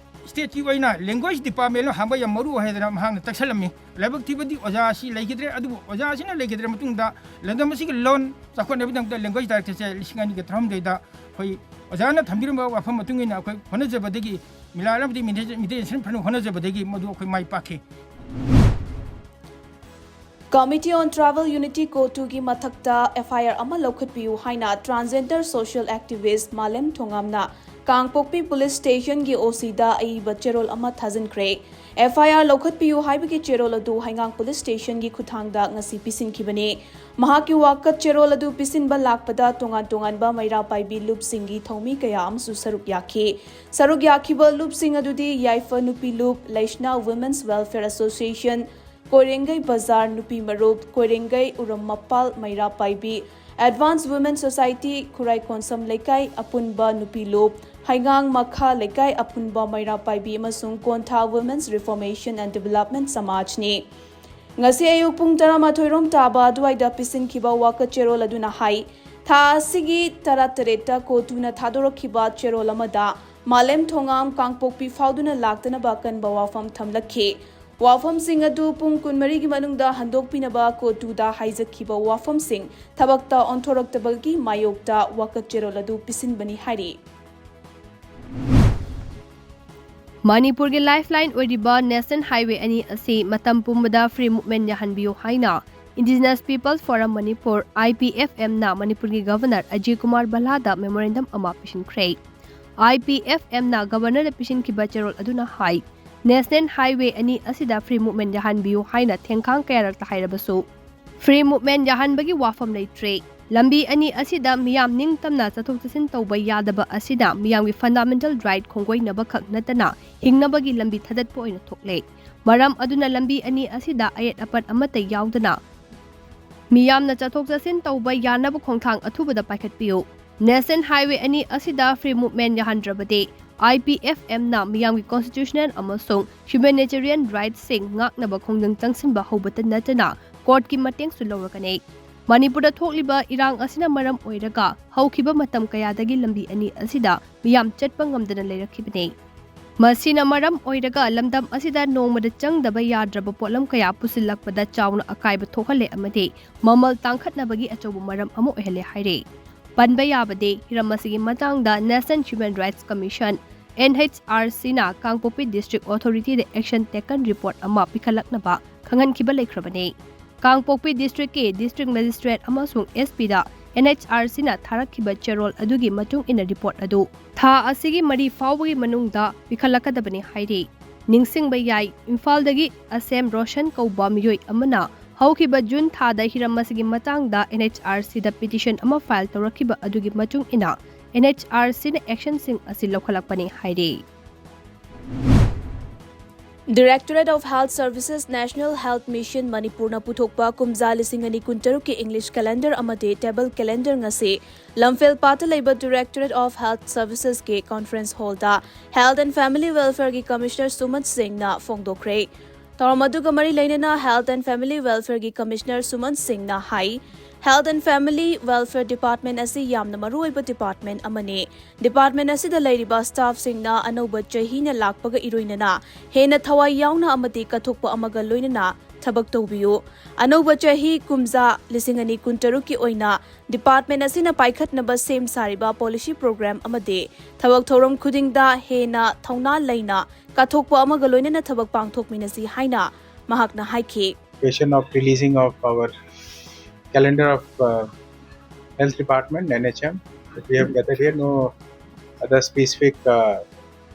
ꯁ꯭ꯇꯦꯠꯀꯤ ꯑꯣꯏꯅ ꯂꯦꯡꯒ꯭ꯋꯦꯖ ꯗꯤꯄꯥꯔꯠꯃꯦꯟ ꯑꯃ ꯍꯥꯡꯕ ꯌꯥꯝ ꯃꯔꯨ ꯑꯣꯏ ꯍꯥꯏꯗꯅ ꯃꯍꯥꯛꯅ ꯇꯛꯁꯜꯂꯝꯃꯤ꯫ ꯂꯥꯏꯕꯛ ꯊꯤꯕꯗꯤ ꯑꯣꯖꯥ ꯑꯁꯤ ꯂꯩꯈꯤꯗ꯭ꯔꯦ, ꯑꯗꯨꯕꯨ ꯑꯣꯖꯥ ꯑꯁꯤꯅ ꯂꯩꯈꯤꯗ꯭ꯔ ꯃꯇꯨꯡꯗ ꯂꯝꯗꯝ ꯑꯁꯤꯒꯤ ꯂꯣꯟ ꯆꯥꯎꯈꯠꯅꯕꯒꯤꯗꯃꯛꯇ ꯂꯦꯡꯒ꯭ꯋꯦꯖ ꯗꯥꯏꯔꯦꯛꯇꯔꯁꯦ ꯂꯤꯁꯤꯡ ꯑꯅꯤꯒ ꯇꯔꯥꯍꯨꯝꯗꯣꯏꯗ ꯑꯩꯈꯣꯏ ꯑꯣꯖꯥꯅ ꯊꯝꯕꯤꯔꯝꯕ ꯋꯥꯐꯝ ꯃꯇꯨꯡ ꯏꯟꯅ ꯑꯩꯈꯣꯏ ꯍꯣꯠꯅꯖꯕꯗꯒꯤ, ꯃꯤꯂꯥꯜ ꯑꯃꯗꯤ ꯃꯤꯇꯩ ꯃꯤꯇꯩ ꯁꯦꯟ ꯐꯅꯕ ꯍꯣꯠꯅꯖꯕꯗꯒꯤ ꯃꯗꯨ ꯑꯩꯈꯣꯏ ꯃꯥꯏ ꯄꯥꯛꯈꯤ꯫ Committee on Tribal Unity ꯀꯣꯇꯨꯒꯤ ꯃꯊꯛꯇ FIR ꯑꯃ ꯂꯧꯈꯠꯄꯤꯌꯨ ꯍꯥꯏꯅ transgender social activist ꯃꯥꯂꯦꯝ ꯊꯣꯉꯥꯝꯅ ꯀꯥꯡꯄꯣꯛꯄꯤ ꯄꯨꯂꯤꯁ ꯁ꯭ꯇꯦꯁꯟꯒꯤ ꯑꯣ ꯁꯤꯗ ꯑꯏꯕ ꯆꯦꯔꯣꯜ ꯑꯃ ꯊꯥꯖꯤꯟꯈ꯭ꯔꯦ꯫ ꯑꯦꯐ ꯑꯥꯏ ꯑꯥꯔ ꯂꯧꯈꯠꯄꯤꯌꯨ ꯍꯥꯏꯕꯒꯤ ꯆꯦꯔꯣꯜ ꯑꯗꯨ ꯍꯩꯉꯥꯡ ꯄꯨꯂꯤꯁ ꯁ꯭ꯇꯦꯁꯟꯒꯤ ꯈꯨꯠꯊꯥꯡꯗ ꯉꯁꯤ ꯄꯤꯁꯤꯟꯈꯤꯕꯅꯤ꯫ ꯃꯍꯥꯛꯀꯤ ꯋꯥꯀꯠ ꯆꯦꯔꯣꯜ ꯑꯗꯨ ꯄꯤꯁꯤꯟꯕ ꯂꯥꯛꯄꯗ ꯇꯣꯉꯥꯟ ꯇꯣꯉꯥꯟꯕ ꯃꯩꯔꯥ ꯄꯥꯏꯕꯤ ꯂꯨꯞꯁꯤꯡꯒꯤ ꯊꯧꯃꯤ ꯀꯌꯥ ꯑꯃꯁꯨ ꯁꯔꯨꯛ ꯌꯥꯈꯤ꯫ ꯁꯔꯨꯛ ꯌꯥꯈꯤꯕ ꯂꯨꯞꯁꯤꯡ ꯑꯗꯨꯗꯤ ꯌꯥꯏꯐ ꯅꯨꯄꯤ ꯂꯨꯞ, ꯂꯩꯁꯅꯥ Women's Welfare Association, ꯀꯣꯏꯔꯦꯡꯒꯩ ꯕꯖꯥꯔ ꯅꯨꯄꯤ ꯃꯔꯨꯞ, ꯀꯣꯏꯔꯦꯡꯒꯩ ꯎꯔꯝꯃꯄꯥꯜ ꯃꯩꯔꯥ ꯄꯥꯏꯕꯤ, Advanced Women Society, ꯈꯨꯔꯥꯏ ꯀꯣꯟꯁꯝ ꯂꯩꯀꯥꯏ ꯑꯄꯨꯟꯕ ꯅꯨꯄꯤ ꯂꯨꯞ, ꯍꯩꯉꯥꯡ ꯃꯈꯥ ꯂꯩꯀꯥꯏ ꯑꯄꯨꯟꯕ ꯃꯩꯔꯥ ꯄꯥꯏꯕꯤ ꯑꯃꯁꯨꯡ ꯀꯣꯟꯊꯥ Women's Reformation and Development ꯁꯃꯥꯖꯅꯤ꯫ ꯉꯁꯤ ꯑꯌꯨꯛ ꯄꯨꯡ ꯇꯔꯥꯃꯥꯊꯣꯏ ꯔꯣꯝ ꯇꯥꯕ ꯑꯗꯨꯋꯥꯏꯗ ꯄꯤꯁꯤꯟꯈꯤꯕ ꯋꯥꯀꯠ ꯆꯦꯔꯣꯜ ꯑꯗꯨꯅ ꯍꯥꯏ, ꯊꯥ ꯑꯁꯤꯒꯤ ꯇꯔꯥꯇꯔꯦꯠꯇ ꯀꯣꯇꯨꯅ ꯊꯥꯗꯣꯔꯛꯈꯤꯕ ꯆꯦꯔꯣꯜ ꯑꯃꯗ ꯃꯥꯂꯦꯝ ꯊꯣꯉꯥꯝ ꯀꯥꯡꯄꯣꯛꯄꯤ ꯐꯥꯎꯗꯨꯅ ꯂꯥꯛꯇꯅꯕ ꯑꯀꯟꯕ ꯋꯥꯐꯝ ꯊꯝꯂꯛꯈꯤ꯫ ꯋꯥꯐꯝꯁꯤꯡ ꯑꯗꯨ ꯄꯨꯡ ꯀꯨꯟꯃꯔꯤꯒꯤ ꯃꯅꯨꯡꯗ ꯍꯟꯗꯣꯛꯄꯤꯅꯕ ꯀꯣꯇꯨꯗ ꯍꯥꯏꯖꯈꯤꯕ ꯋꯥꯐꯝꯁꯤꯡ ꯊꯕꯛꯇ ꯑꯣꯟꯊꯣꯔꯛꯇꯕꯒꯤ ꯃꯥꯌꯣꯛꯇ ꯋꯥꯀꯠ ꯆꯦꯔꯣꯜ ꯑꯗꯨ ꯄꯤꯁꯤꯟꯕꯅꯤ ꯍꯥꯏꯔꯤ꯫ ꯃꯅꯤꯄꯨꯔꯒꯤ ꯂꯥꯏꯐꯂꯥꯏꯟ ꯑꯣꯏꯔꯤꯕ ꯅꯦꯁꯅꯦꯜ ꯍꯥꯏꯋꯦ ꯑꯅꯤ ꯑꯁꯤ ꯃꯇꯝ ꯄꯨꯝꯕꯗ ꯐ꯭ꯔꯤ ꯃꯨꯚꯃꯦꯟ ꯌꯥꯍꯟꯕꯤꯌꯨ ꯍꯥꯏꯅ Indigenous People's Forum Manipur, I P F M ꯅ ꯃꯅꯤꯄꯨꯔꯒꯤ ꯒꯚꯔꯅꯔ ꯑꯖꯌ ꯀꯨꯃꯥꯔ ꯚꯜꯂꯥꯗ ꯃꯦꯃꯣꯔꯦꯟꯗꯝ ꯑꯃ ꯄꯤꯁꯤꯟꯈ꯭ꯔꯦ꯫ I P F M ꯅ ꯒꯚꯔꯅꯔꯗ ꯄꯤꯁꯤꯟꯈꯤꯕ ꯆꯦꯔꯣꯜ ꯑꯗꯨꯅ ꯍꯥꯏ, ꯅꯦꯁꯅꯦꯜ ꯍꯥꯏꯋꯦ ꯑꯅꯤ ꯑꯁꯤꯗ ꯐ꯭ꯔꯤ ꯃꯨꯚꯃꯦꯟ ꯌꯥꯍꯟꯕꯤꯌꯨ ꯍꯥꯏꯅ ꯊꯦꯡꯈꯥꯡ ꯀꯌꯥꯔꯛꯇ ꯍꯥꯏꯔꯕꯁꯨ, ꯐ꯭ꯔꯤ ꯃꯨꯚꯃꯦꯟ ꯌꯥꯍꯟꯕꯒꯤ ꯋꯥꯐꯝ ꯂꯩꯇ꯭ꯔꯦ꯫ ꯂꯝꯕꯤ ꯑꯅꯤ ꯑꯁꯤꯗ ꯃꯤꯌꯥꯝ ꯅꯤꯡꯇꯝꯅ ꯆꯠꯊꯣꯛ ꯆꯠꯁꯤꯟ ꯇꯧꯕ ꯌꯥꯗꯕ ꯑꯁꯤꯅ ꯃꯤꯌꯥꯝꯒꯤ ꯐꯟꯗꯥꯃꯦꯟꯇꯦꯜ ꯔꯥꯏꯠ ꯈꯣꯡꯒꯣꯏꯅꯕ ꯈꯛ ꯅꯠꯇꯅ ꯍꯤꯡꯅꯕꯒꯤ ꯂꯝꯕꯤ ꯊꯥꯗꯠꯄ ꯑꯣꯏꯅ ꯊꯣꯛꯂꯦ꯫ ꯃꯔꯝ ꯑꯗꯨꯅ ꯂꯝꯕꯤ ꯑꯅꯤ ꯑꯁꯤꯗ ꯑꯌꯦꯠ ꯑꯄꯟ ꯑꯃꯠꯇ ꯌꯥꯎꯗꯅ ꯃꯤꯌꯥꯝꯅ ꯆꯠꯊꯣꯛ ꯆꯠꯁꯤꯟ ꯇꯧꯕ ꯌꯥꯅꯕ ꯈꯣꯡꯊꯥꯡ ꯑꯊꯨꯕꯗ ꯄꯥꯏꯈꯠꯄꯤꯌꯨ꯫ ꯅꯦꯁꯅꯦꯜ ꯍꯥꯏꯋꯦ ꯑꯅꯤ ꯑꯁꯤꯗ ꯐ꯭ꯔꯤ ꯃꯨꯚꯃꯦꯟ ꯌꯥꯍꯟꯗ꯭ꯔꯕꯗꯤ I P F M ꯅ ꯃꯤꯌꯥꯝꯒꯤ ꯀꯣꯟꯁꯇꯤꯇ꯭ꯌꯨꯁꯅꯦꯜ ꯑꯃꯁꯨꯡ ꯍ꯭ꯌꯨꯃꯦꯅꯤꯇꯦꯔꯤꯌꯟ ꯔꯥꯏꯠꯁꯤꯡ ꯉꯥꯛꯅꯕ ꯈꯣꯡꯖꯪ ꯆꯪꯁꯤꯟꯕ ꯍꯧꯕꯇ ꯅꯠꯇꯅ ꯀꯣꯔꯠꯀꯤ ꯃꯇꯦꯡꯁꯨ ꯂꯧꯔꯒꯅꯤ꯫ ꯃꯅꯤꯄꯨꯔꯗ ꯊꯣꯛꯂꯤꯕ ꯏꯔꯥꯡ ꯑꯁꯤꯅ ꯃꯔꯝ ꯑꯣꯏꯔꯒ ꯍꯧꯈꯤꯕ ꯃꯇꯝ ꯀꯌꯥꯗꯒꯤ ꯂꯝꯕꯤ ꯑꯅꯤ ꯑꯁꯤꯗ ꯃꯤꯌꯥꯝ ꯆꯠꯄ ꯉꯝꯗꯅ ꯂꯩꯔꯛꯈꯤꯕꯅꯤ꯫ ꯃꯁꯤꯅ ꯃꯔꯝ ꯑꯣꯏꯔꯒ ꯂꯝꯗꯝ ꯑꯁꯤꯗ ꯅꯣꯡꯃꯗ ꯆꯪꯗꯕ ꯌꯥꯗ꯭ꯔꯕ ꯄꯣꯠꯂꯝ ꯀꯌꯥ ꯄꯨꯁꯤꯜꯂꯛꯄꯗ ꯆꯥꯎꯅ ꯑꯀꯥꯏꯕ ꯊꯣꯛꯍꯜꯂꯦ ꯑꯃꯗꯤ ꯃꯃꯜ ꯇꯥꯡꯈꯠꯅꯕꯒꯤ ꯑꯆꯧꯕ ꯃꯔꯝ ꯑꯃ ꯑꯣꯏꯍꯜꯂꯦ ꯍꯥꯏꯔꯤ꯫ ꯄꯟꯕ ꯌꯥꯕꯗꯤ, ꯍꯤꯔꯝ ꯑꯁꯤꯒꯤ ꯃꯇꯥꯡꯗ National Human Rights Commission, N H R C ꯅ ꯀꯥꯡꯄꯣꯛꯄꯤ District Authority ꯗ action taken report ꯑꯃ ꯄꯤꯈꯠꯂꯛꯅꯕ ꯈꯪꯍꯟꯈꯤꯕ ꯂꯩꯈ꯭ꯔꯕꯅꯤ꯫ ꯀꯥꯡꯄꯣꯛꯄꯤ ꯗꯤꯁꯇ꯭ꯔꯤꯛꯀꯤ ꯗꯤꯁꯇ꯭ꯔꯤꯛ ꯃꯦꯖꯤꯁꯇ꯭ꯔꯦꯠ ꯑꯃꯁꯨꯡ S P ꯗ NHRCꯅ ꯊꯥꯔꯛꯈꯤꯕ ꯆꯦꯔꯣꯜ ꯑꯗꯨꯒꯤ ꯃꯇꯨꯡ ꯏꯟꯅ ꯔꯤꯄꯣꯔꯠ ꯑꯗꯨ ꯊꯥ ꯑꯁꯤꯒꯤ ꯃꯔꯤ ꯐꯥꯎꯕꯒꯤ ꯃꯅꯨꯡꯗ ꯄꯤꯈꯠꯂꯛꯀꯗꯕꯅꯤ ꯍꯥꯏꯔꯤ꯫ ꯅꯤꯡꯁꯤꯡꯕ ꯌꯥꯏ, ꯏꯝꯐꯥꯜꯗꯒꯤ ꯑꯁꯦꯝ ꯔꯣꯁꯟ ꯀꯧꯕ ꯃꯤꯑꯣꯏ ꯑꯃꯅ ꯍꯧꯈꯤꯕ ꯖꯨꯟ ꯊꯥꯗ ꯍꯤꯔꯝ ꯑꯁꯤꯒꯤ ꯃꯇꯥꯡꯗ NHRCꯗ ꯄꯤꯇꯤꯁꯟ ꯑꯃ ꯐꯥꯏꯜ ꯇꯧꯔꯛꯈꯤꯕ ꯑꯗꯨꯒꯤ ꯃꯇꯨꯡ ꯏꯟꯅ NHRCꯅ ꯑꯦꯛꯁꯟꯁꯤꯡ ꯑꯁꯤ ꯂꯧꯈꯠꯂꯛꯄꯅꯤ ꯍꯥꯏꯔꯤ꯫ Directorate of Health Services National Health Mission ꯃꯅꯤꯄꯨꯔꯅ ꯄꯨꯊꯣꯛꯄ ꯀꯨꯝꯖꯥ ꯂꯤꯁꯤꯡ ꯑꯅꯤ ꯀꯨꯟꯇꯔꯨꯛꯀꯤ English calendar ꯑꯃꯗꯤ table calendar ꯉꯁꯤ ꯂꯝꯐꯦꯜ ꯄꯥꯠꯇ ꯂꯩꯕ Directorate of Health Servicesꯀꯤ conference hallꯗ Health and Family Welfareꯒꯤ Commissioner ꯁꯨꯃꯟ ꯁꯤꯡꯅ ꯐꯣꯡꯗꯣꯛꯈ꯭ꯔꯦ꯫ ꯊꯧꯔꯝ ꯑꯗꯨꯒ ꯃꯔꯤ ꯂꯩꯅꯅ Health and Family Welfareꯒꯤ Commissioner ꯁꯨꯃꯟ ꯁꯤꯡꯅ ꯍꯥꯏ, Health and Family Welfare Department ꯑꯁꯤ ꯌꯥꯝꯅ ꯃꯔꯨꯑꯣꯏꯕ department ꯑꯃꯅꯤ꯫ Department ꯑꯁꯤꯗ ꯂꯩꯔꯤꯕ staffꯁꯤꯡꯅ ꯑꯅꯧꯕ ꯆꯍꯤꯅ ꯂꯥꯛꯄꯒ ꯏꯔꯣꯏꯅꯅ ꯍꯦꯟꯅ ꯊꯋꯥꯏ ꯌꯥꯎꯅ ꯑꯃꯗꯤ ꯀꯠꯊꯣꯛꯄ ꯑꯃꯒ ꯂꯣꯏꯅꯅ ꯊꯕꯛ ꯇꯧꯕꯤꯌꯨ꯫ ꯑꯅꯧꯕ ꯆꯍꯤ ꯀꯨꯝꯖꯥ ꯂꯤꯁꯤꯡ ꯑꯅꯤ ꯀꯨꯟꯇꯔꯨꯛꯀꯤ ꯑꯣꯏꯅ department ꯑꯁꯤꯅ ꯄꯥꯏꯈꯠꯅꯕ ꯁꯦꯝ ꯁꯥꯔꯤꯕ policy program ꯑꯃꯗꯤ ꯊꯕꯛ ꯊꯧꯔꯝ ꯈꯨꯗꯤꯡꯗ ꯍꯦꯟꯅ ꯊꯧꯅꯥ ꯂꯩꯅ ꯀꯠꯊꯣꯛꯄ ꯑꯃꯒ ꯂꯣꯏꯅꯅ ꯊꯕꯛ ꯄꯥꯡꯊꯣꯛꯃꯤꯟꯅꯁꯤ ꯍꯥꯏꯅ ꯃꯍꯥꯛꯅ ꯍꯥꯏꯈꯤ꯫ Occasion of releasing of our calendar of uh, health department, NHM, that we have gathered here. No other specific uh,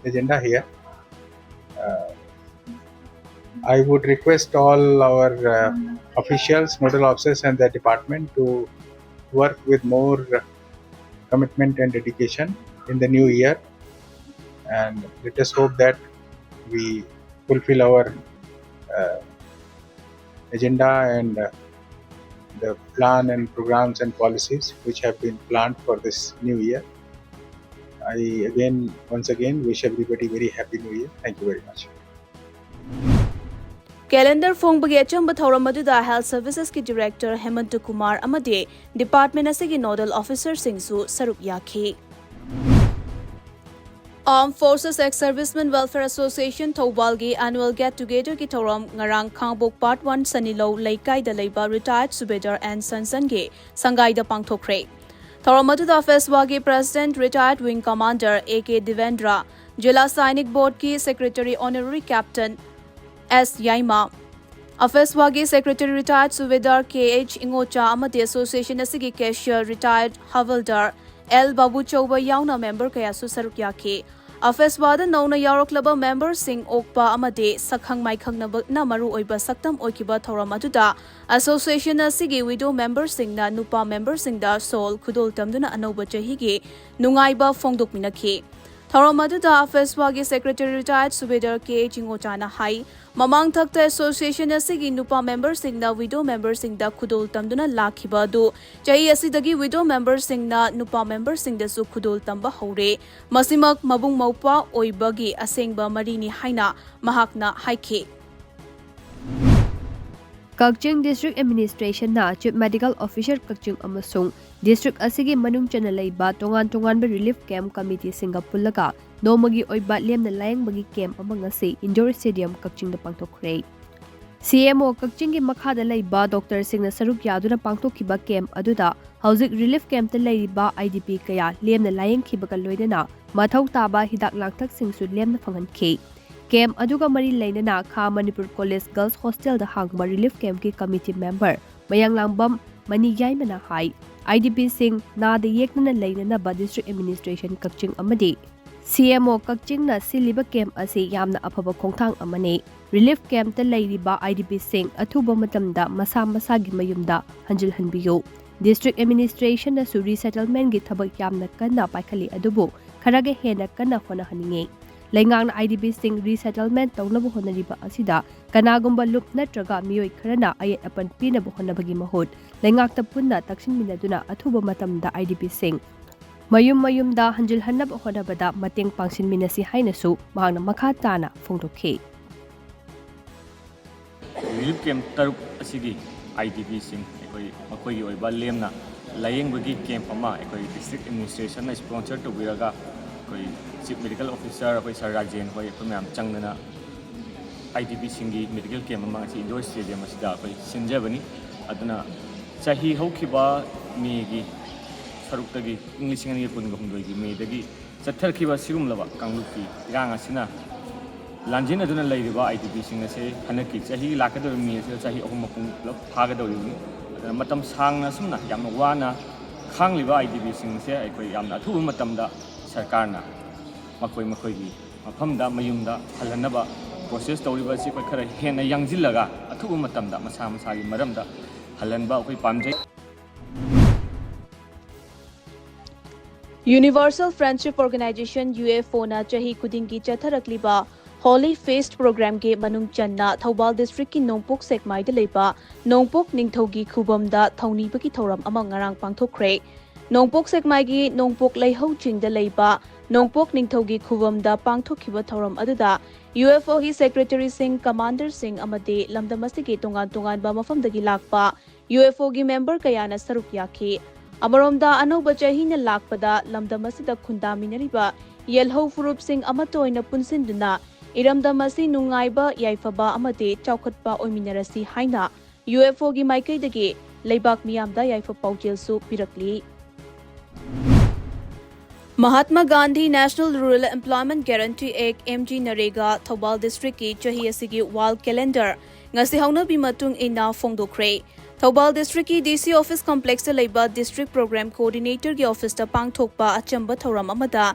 agenda here. Uh, I would request all our uh, officials, nodal officers, and the department to work with more commitment and dedication in the new year. And let us hope that we fulfill our uh, agenda and uh, the plan and programs and policies which have been planned for this new year. I again, once again, wish everybody very happy new year. Thank you very much. Calendar ꯐꯣꯡꯕꯒꯤ ꯑꯆꯝꯕ ꯊꯧꯔꯝ ꯑꯗꯨꯗ Health Servicesꯀꯤ Director ꯍꯦꯃꯟꯇ ꯀꯨꯃꯥꯔ ꯑꯃꯗꯤ department ꯑꯁꯤꯒꯤ nodal officerꯁꯤꯡꯁꯨ ꯁꯔꯨꯛ ꯌꯥꯈꯤ꯫ Armed Forces Ex-Servicemen Welfare Association ꯊꯧꯕꯥꯜꯒꯤ annual get togetherꯒꯤ ꯊꯧꯔꯝ ꯉꯔꯥꯡ ꯈꯥꯡꯉꯕꯣꯛ Part One ꯁꯅꯤꯂꯧ ꯂꯩꯀꯥꯏꯗ ꯂꯩꯕ retired Subedar N ꯁꯟꯁꯟꯒꯤ ꯁꯪꯒꯥꯏꯗ ꯄꯥꯡꯊꯣꯛꯈ꯭ꯔꯦ꯫ ꯊꯧꯔꯝ ꯑꯗꯨꯗ ꯐꯦꯁꯋꯥꯒꯤ President retired Wing Commander A K ꯗꯤꯕꯦꯟꯗ꯭ꯔ, zila Sainik ꯕꯣꯔꯗꯀꯤ Secretary Honorary Captain S Yaima, ꯑꯐꯦꯁꯋꯥꯒꯤ secretary ꯔꯤꯇꯥꯌꯔꯗ ꯁꯨꯕꯦꯗꯥꯔ K H ꯏꯉꯣꯆꯥ ꯑꯃꯗꯤ ꯑꯦꯁꯣꯁꯤꯌꯦꯁꯟ ꯑꯁꯤꯒꯤ ꯀꯦꯁꯤꯌꯔ ꯔꯤꯇꯥꯌꯔꯗ ꯍꯕꯜꯗꯥꯔ ꯑꯦꯜ ꯕꯥꯕꯨꯆꯧꯕ ꯌꯥꯎꯅ ꯃꯦꯝꯕꯔ ꯀꯌꯥꯁꯨ ꯁꯔꯨꯛ ꯌꯥꯈꯤ꯫ ꯑꯐꯦꯁꯋꯥꯗ ꯅꯧꯅ ꯌꯥꯎꯔꯛꯂꯕ ꯃꯦꯝꯕꯔꯁꯤꯡ ꯑꯣꯛꯄ ꯑꯃꯗꯤ ꯁꯛꯈꯪ ꯃꯥꯏꯈꯪꯅꯕꯅ ꯃꯔꯨꯑꯣꯏꯕ ꯁꯛꯇꯝ ꯑꯣꯏꯈꯤꯕ ꯊꯧꯔꯝ ꯑꯗꯨꯗ ꯑꯦꯁꯣꯁꯤꯌꯦꯁꯟ ꯑꯁꯤꯒꯤ ꯋꯤꯗꯣ ꯃꯦꯝꯕꯔꯁꯤꯡꯅ ꯅꯨꯄꯥ ꯃꯦꯝꯕꯔꯁꯤꯡꯗ ꯁꯣꯜ ꯈꯨꯗꯣꯜ ꯇꯝꯗꯨꯅ ꯑꯅꯧꯕ ꯆꯍꯤꯒꯤ ꯅꯨꯡꯉꯥꯏꯕ ꯐꯣꯡꯗꯣꯛꯃꯤꯟꯅꯈꯤ꯫ ꯊꯧꯔꯝ ꯑꯗꯨꯗ ꯑꯐꯦꯁꯋꯥꯒꯤ ꯁꯦꯀ꯭ꯔꯦꯇꯔꯤ ꯔꯤꯇꯥꯌꯔꯗ ꯁꯨꯕꯦꯗꯥꯔ ꯀꯦ ꯆꯤꯡꯉꯣꯆꯥꯅ ꯍꯥꯏ, ꯃꯃꯥꯡꯊꯛꯇ ꯑꯦꯁꯣꯁꯤꯌꯦꯁꯟ ꯑꯁꯤꯒꯤ ꯅꯨꯄꯥ ꯃꯦꯝꯕꯔꯁꯤꯡꯅ ꯋꯤꯗꯣ ꯃꯦꯝꯕꯔꯁꯤꯡꯗ ꯈꯨꯗꯣꯜ ꯇꯝꯗꯨꯅ ꯂꯥꯛꯈꯤꯕ ꯑꯗꯨ ꯆꯍꯤ ꯑꯁꯤꯗꯒꯤ ꯋꯤꯗꯣ ꯃꯦꯝꯕꯔꯁꯤꯡꯅ ꯅꯨꯄꯥ ꯃꯦꯝꯕꯔꯁꯤꯡꯗꯁꯨ ꯈꯨꯗꯣꯜ ꯇꯝꯕ ꯍꯧꯔꯦ꯫ ꯃꯁꯤꯃꯛ ꯃꯕꯨꯡ ꯃꯧꯄ꯭ꯋꯥ ꯑꯣꯏꯕꯒꯤ ꯑꯁꯦꯡꯕ ꯃꯔꯤꯅꯤ ꯍꯥꯏꯅ ꯃꯍꯥꯛꯅ ꯍꯥꯏꯈꯤ꯫ ꯀꯛꯆꯤꯡ ꯗꯤꯁꯇ꯭ꯔꯤꯛ ꯑꯦꯗꯃꯤꯅꯤꯁꯇ꯭ꯔꯦꯁꯟꯅ ꯆꯤꯐ ꯃꯦꯗꯤꯀꯦꯜ ꯑꯣꯐꯤꯁꯔ ꯀꯛꯆꯤꯡ ꯑꯃꯁꯨꯡ ꯗꯤꯁꯇ꯭ꯔꯤꯛ ꯑꯁꯤꯒꯤ ꯃꯅꯨꯡ ꯆꯟꯅ ꯂꯩꯕ ꯇꯣꯉꯥꯟ ꯇꯣꯉꯥꯟꯕ ꯔꯤꯂꯤꯐ ꯀꯦꯝꯞ ꯀꯃꯤꯇꯤꯁꯤꯡꯒ ꯄꯨꯜꯂꯒ ꯅꯣꯡꯃꯒꯤ ꯑꯣꯏꯕ ꯂꯦꯝꯅ ꯂꯥꯌꯦꯡꯕꯒꯤ ꯀꯦꯝꯞ ꯑꯃ ꯉꯁꯤ ꯏꯟꯗꯣꯔ ꯁ꯭ꯇꯦꯗꯤꯌꯝ ꯀꯛꯆꯤꯡꯗ ꯄꯥꯡꯊꯣꯛꯈ꯭ꯔꯦ꯫ ꯁꯤ ꯑꯦꯝ ꯑꯣ ꯀꯛꯆꯤꯡꯒꯤ ꯃꯈꯥꯗ ꯂꯩꯕ ꯗꯣꯛꯇꯔꯁꯤꯡꯅ ꯁꯔꯨꯛ ꯌꯥꯗꯨꯅ ꯄꯥꯡꯊꯣꯛꯈꯤꯕ ꯀꯦꯝꯞ ꯑꯗꯨꯗ ꯍꯧꯖꯤꯛ ꯔꯤꯂꯤꯐ ꯀꯦꯝꯞꯇ ꯂꯩꯔꯤꯕ ꯑꯥꯏ ꯗꯤ ꯄꯤ ꯀꯌꯥ ꯂꯦꯝꯅ ꯂꯥꯌꯦꯡꯈꯤꯕꯒ ꯂꯣꯏꯅꯅ ꯃꯊꯧ ꯇꯥꯕ ꯍꯤꯗꯥꯛ ꯂꯥꯡꯊꯛꯁꯤꯡꯁꯨ ꯂꯦꯝꯅ ꯐꯪꯍꯟꯈꯤ꯫ ꯀꯦꯝꯞ ꯑꯗꯨꯒ ꯃꯔꯤ ꯂꯩꯅꯅ ꯈꯥ ꯃꯅꯤꯄꯨꯔ ꯀꯣꯂꯦꯖ ꯒꯔꯜꯁ ꯍꯣꯁꯇꯦꯜꯗ ꯍꯥꯡꯕ ꯔꯤꯂꯤꯐ ꯀꯦꯝꯞꯀꯤ ꯀꯃꯤꯇꯤ ꯃꯦꯝꯕꯔ ꯃꯌꯥꯡꯂꯥꯡꯕꯝ ꯃꯅꯤ ꯌꯥꯏꯃꯅ ꯍꯥꯏ, ꯑꯥꯏ ꯗꯤ ꯄꯤꯁꯤꯡ ꯅꯥꯗ ꯌꯦꯛꯇꯅ ꯂꯩꯅꯅꯕ ꯗꯤꯁꯇ꯭ꯔꯤꯛ ꯑꯦꯗꯃꯤꯅꯤꯁꯇ꯭ꯔꯦꯁꯟ ꯀꯛꯆꯤꯡ ꯑꯃꯗꯤ ꯁꯤ ꯑꯦꯝ ꯑꯣ ꯀꯛꯆꯤꯡꯅ ꯁꯤꯜꯂꯤꯕ ꯀꯦꯝꯞ ꯑꯁꯤ ꯌꯥꯝꯅ ꯑꯐꯕ ꯈꯣꯡꯊꯥꯡ ꯑꯃꯅꯤ꯫ ꯔꯤꯂꯤꯐ ꯀꯦꯝꯞꯇ ꯂꯩꯔꯤꯕ ꯑꯥꯏ ꯗꯤ ꯄꯤꯁꯤꯡ ꯑꯊꯨꯕ ꯃꯇꯝꯗ ꯃꯁꯥ ꯃꯁꯥꯒꯤ ꯃꯌꯨꯝꯗ ꯍꯟꯖꯤꯜꯍꯟꯕꯤꯌꯨ꯫ ꯗꯤꯁꯇ꯭ꯔꯤꯛ ꯑꯦꯗꯃꯤꯅꯤꯁꯇ꯭ꯔꯦꯁꯟꯅꯁꯨ ꯔꯤꯁꯦꯇꯜꯃꯦꯟꯠꯀꯤ ꯊꯕꯛ ꯌꯥꯝꯅ ꯀꯟꯅ ꯄꯥꯏꯈꯠꯂꯤ, ꯑꯗꯨꯕꯨ ꯈꯔꯒ ꯍꯦꯟꯅ ꯀꯟꯅ ꯍꯣꯠꯅꯍꯟꯅꯤꯡꯏ꯫ ꯂꯩꯉꯥꯛꯅ ꯑꯥꯏ ꯗꯤ ꯄꯤꯁꯤꯡ ꯔꯤꯁꯦꯇꯜꯃꯦꯟꯠ ꯇꯧꯅꯕ ꯍꯣꯠꯅꯔꯤꯕ ꯑꯁꯤꯗ ꯀꯅꯥꯒꯨꯝꯕ ꯂꯨꯞ ꯅꯠꯇ꯭ꯔꯒ ꯃꯤꯑꯣꯏ ꯈꯔꯅ ꯑꯌꯦꯠ ꯑꯄꯟ ꯄꯤꯅꯕ ꯍꯣꯠꯅꯕꯒꯤ ꯃꯍꯨꯠ ꯂꯩꯉꯥꯛꯇ ꯄꯨꯟꯅ ꯇꯛꯁꯤꯟꯃꯤꯟꯅꯗꯨꯅ ꯑꯊꯨꯕ ꯃꯇꯝꯗ ꯑꯥꯏ ꯗꯤ ꯄꯤꯁꯤꯡ ꯃꯌꯨꯝ ꯃꯌꯨꯝꯗ ꯍꯟꯖꯤꯜꯍꯟꯅꯕ ꯍꯣꯠꯅꯕꯗ ꯃꯇꯦꯡ ꯄꯥꯡꯁꯤꯟꯃꯤꯟꯅꯁꯤ ꯍꯥꯏꯅꯁꯨ ꯃꯍꯥꯛꯅ ꯃꯈꯥ ꯇꯥꯅ ꯐꯣꯡꯗꯣꯛꯈꯤ꯫ ꯔꯤꯂꯤꯐ ꯀꯦꯝꯞ ꯇꯔꯨꯛ ꯑꯁꯤꯒꯤ ꯑꯥꯏ ꯗꯤ ꯄꯤꯁꯤꯡ ꯑꯩꯈꯣꯏ ꯃꯈꯣꯏꯒꯤ ꯑꯣꯏꯕ ꯂꯦꯝꯅ ꯂꯥꯌꯦꯡꯕꯒꯤ ꯀꯦꯝꯞ ꯑꯃ ꯑꯩꯈꯣꯏ ꯗꯤꯁꯇ꯭ꯔꯤꯛ ꯑꯦꯗꯃꯤꯅꯤꯁꯇ꯭ꯔꯦꯁꯟꯅ ꯁ꯭ꯄꯣꯟꯁꯔ ꯇꯧꯕꯤꯔꯒ ꯑꯩꯈꯣꯏ ꯆꯤꯐ ꯃꯦꯗꯤꯀꯦꯜ ꯑꯣꯐꯤꯁꯔ ꯑꯩꯈꯣꯏ ꯁꯥꯔ ꯔꯥꯖꯦꯟ ꯍꯣꯏ ꯑꯩꯈꯣꯏ ꯃꯌꯥꯝ ꯆꯪꯗꯅ ꯑꯥꯏ ꯗꯤ ꯄꯤꯁꯤꯡꯒꯤ ꯃꯦꯗꯤꯀꯦꯜ ꯀꯦꯝꯞ ꯑꯃ ꯉꯁꯤ ꯏꯟꯗꯣꯔ ꯁ꯭ꯇꯦꯗꯤꯌꯝ ꯑꯁꯤꯗ ꯑꯩꯈꯣꯏ ꯁꯤꯟꯖꯕꯅꯤ꯫ ꯑꯗꯨꯅ ꯆꯍꯤ ꯍꯧꯈꯤꯕ ꯃꯦꯒꯤ ꯁꯔꯨꯛꯇꯒꯤ, ꯏꯪ ꯂꯤꯁꯤꯡ ꯑꯅꯤꯒ ꯀꯨꯟꯒ ꯍꯨꯝꯗꯣꯏꯒꯤ ꯃꯦꯗꯒꯤ ꯆꯠꯊꯔꯛꯈꯤꯕ ꯁꯤꯒꯨꯝꯂꯕ ꯀꯥꯡꯂꯨꯞꯀꯤ ꯏꯔꯥꯡ ꯑꯁꯤꯅ ꯂꯥꯟꯖꯦꯟꯅꯗꯨꯅ ꯂꯩꯔꯤꯕ ꯑꯥꯏ ꯗꯤ ꯄꯤꯁꯤꯡ ꯑꯁꯦ ꯍꯟꯗꯛꯀꯤ ꯆꯍꯤ ꯂꯥꯛꯀꯗꯧꯔꯤꯕ ꯃꯦ ꯑꯁꯤꯗ ꯆꯍꯤ ꯑꯍꯨꯝ ꯃꯄꯨꯡ ꯄꯨꯂꯞ ꯐꯥꯒꯗꯧꯔꯤꯕꯅꯤ꯫ ꯑꯗꯨꯅ ꯃꯇꯝ ꯁꯥꯡꯅ ꯑꯁꯨꯝꯅ ꯌꯥꯝꯅ ꯋꯥꯅ ꯈꯥꯡꯂꯤꯕ ꯑꯥꯏ ꯗꯤ ꯄꯤꯁꯤꯡꯁꯦ ꯑꯩꯈꯣꯏ ꯌꯥꯝꯅ ꯑꯊꯨꯕ ꯃꯇꯝꯗ ꯁꯔꯀꯥꯔꯅ ꯃꯈꯣꯏ ꯃꯈꯣꯏꯒꯤ ꯃꯐꯝꯗ ꯃꯌꯨꯝꯗ ꯍꯜꯍꯟꯅꯕ ꯄ꯭ꯔꯣꯁꯦꯁ ꯇꯧꯔꯤꯕ ꯑꯁꯤ ꯑꯩꯈꯣꯏ ꯈꯔ ꯍꯦꯟꯅ ꯌꯥꯡꯁꯤꯜꯂꯒ ꯑꯊꯨꯕ ꯃꯇꯝꯗ ꯃꯁꯥ ꯃꯁꯥꯒꯤ ꯃꯔꯝꯗ ꯍꯜꯍꯟꯕ ꯑꯩꯈꯣꯏ ꯄꯥꯝꯖꯩ꯫ Universal Friendship Organization, U F ꯑꯣꯅ ꯆꯍꯤ ꯈꯨꯗꯤꯡꯒꯤ ꯆꯠꯊꯔꯛꯂꯤꯕ Holy Feast Programꯒꯤ ꯃꯅꯨꯡ ꯆꯟꯅ ꯊꯧꯕꯥꯜ ꯗꯤꯁꯇ꯭ꯔꯤꯛꯀꯤ ꯅꯣꯡꯄꯣꯛ ꯁꯦꯛꯃꯥꯏꯗ ꯂꯩꯕ ꯅꯣꯡꯄꯣꯛ ꯅꯤꯡꯊꯧꯒꯤ ꯈꯨꯕꯝꯗ ꯊꯧꯅꯤꯕꯒꯤ ꯊꯧꯔꯝ ꯑꯃ ꯉꯔꯥꯡ ꯄꯥꯡꯊꯣꯛꯈ꯭ꯔꯦ꯫ ꯅꯣꯡꯄꯣꯛ ꯁꯦꯛꯃꯥꯏꯒꯤ ꯅꯣꯡꯄꯣꯛ ꯂꯩꯍꯧ ꯆꯤꯡꯗ ꯂꯩꯕ ꯅꯣꯡꯄꯣꯛ ꯅꯤꯡꯊꯧꯒꯤ ꯈꯨꯕꯝꯗ ꯄꯥꯡꯊꯣꯛꯈꯤꯕ ꯊꯧꯔꯝ ꯑꯗꯨꯗ ꯌꯨ ꯑꯦꯐ ꯑꯣꯒꯤ ꯁꯦꯀ꯭ꯔꯦꯇꯔꯤꯁꯤꯡ, ꯀꯃꯥꯟꯗꯔꯁꯤꯡ ꯑꯃꯗꯤ ꯂꯝꯗꯝ ꯑꯁꯤꯒꯤ ꯇꯣꯉꯥꯟ ꯇꯣꯉꯥꯟꯕ ꯃꯐꯝꯗꯒꯤ ꯂꯥꯛꯄ ꯌꯨ ꯑꯦꯐ ꯑꯣꯒꯤ ꯃꯦꯝꯕꯔ ꯀꯌꯥꯅ ꯁꯔꯨꯛ ꯌꯥꯈꯤ꯫ ꯑꯃꯔꯣꯝꯗ, ꯑꯅꯧꯕ ꯆꯍꯤꯅ ꯂꯥꯛꯄꯗ ꯂꯝꯗꯝ ꯑꯁꯤꯗ ꯈꯨꯟꯗꯥꯃꯤꯟꯅꯔꯤꯕ ꯌꯦꯜꯍꯧ ꯐꯨꯔꯨꯞꯁꯤꯡ ꯑꯃꯠꯇ ꯑꯣꯏꯅ ꯄꯨꯟꯁꯤꯟꯗꯨꯅ ꯏꯔꯝꯗꯝ ꯑꯁꯤ ꯅꯨꯡꯉꯥꯏꯕ, ꯌꯥꯏꯐꯕ ꯑꯃꯗꯤ ꯆꯥꯎꯈꯠꯄ ꯑꯣꯏꯃꯤꯟꯅꯔꯁꯤ ꯍꯥꯏꯅ ꯌꯨ ꯑꯦꯐ ꯑꯣꯒꯤ ꯃꯥꯏꯀꯩꯗꯒꯤ ꯂꯩꯕꯥꯛ ꯃꯤꯌꯥꯝꯗ ꯌꯥꯏꯐ ꯄꯥꯎꯖꯦꯜꯁꯨ ꯄꯤꯔꯛꯂꯤ꯫ Mahatma Gandhi National Rural Employment Guarantee Act, M G NREGA, Thoubal ꯗꯤꯁꯇ꯭ꯔꯤꯛꯀꯤ ꯆꯍꯤ ꯑꯁꯤꯒꯤ ꯋꯥꯜ ꯀꯦꯂꯦꯟꯗꯔ ꯉꯁꯤ ꯍꯧꯅꯕꯤ ꯃꯇꯨꯡ ꯏꯟꯅ ꯐꯣꯡꯗꯣꯛꯈ꯭ꯔꯦ꯫ ꯊꯧꯕꯥꯜ ꯗꯤꯁꯇ꯭ꯔꯤꯛꯀꯤ ꯗꯤ ꯁꯤ ꯑꯣꯐꯤꯁ ꯀꯝꯄ꯭ꯂꯦꯛꯁꯇ ꯂꯩꯕ ꯗꯤꯁꯇ꯭ꯔꯤꯛ ꯄ꯭ꯔꯣꯒ꯭ꯔꯥꯝ ꯀꯣꯑꯣꯔꯗꯤꯅꯦꯇꯔꯒꯤ ꯑꯣꯐꯤꯁꯇ ꯄꯥꯡꯊꯣꯛꯄ ꯑꯆꯝꯕ ꯊꯧꯔꯝ ꯑꯃꯗ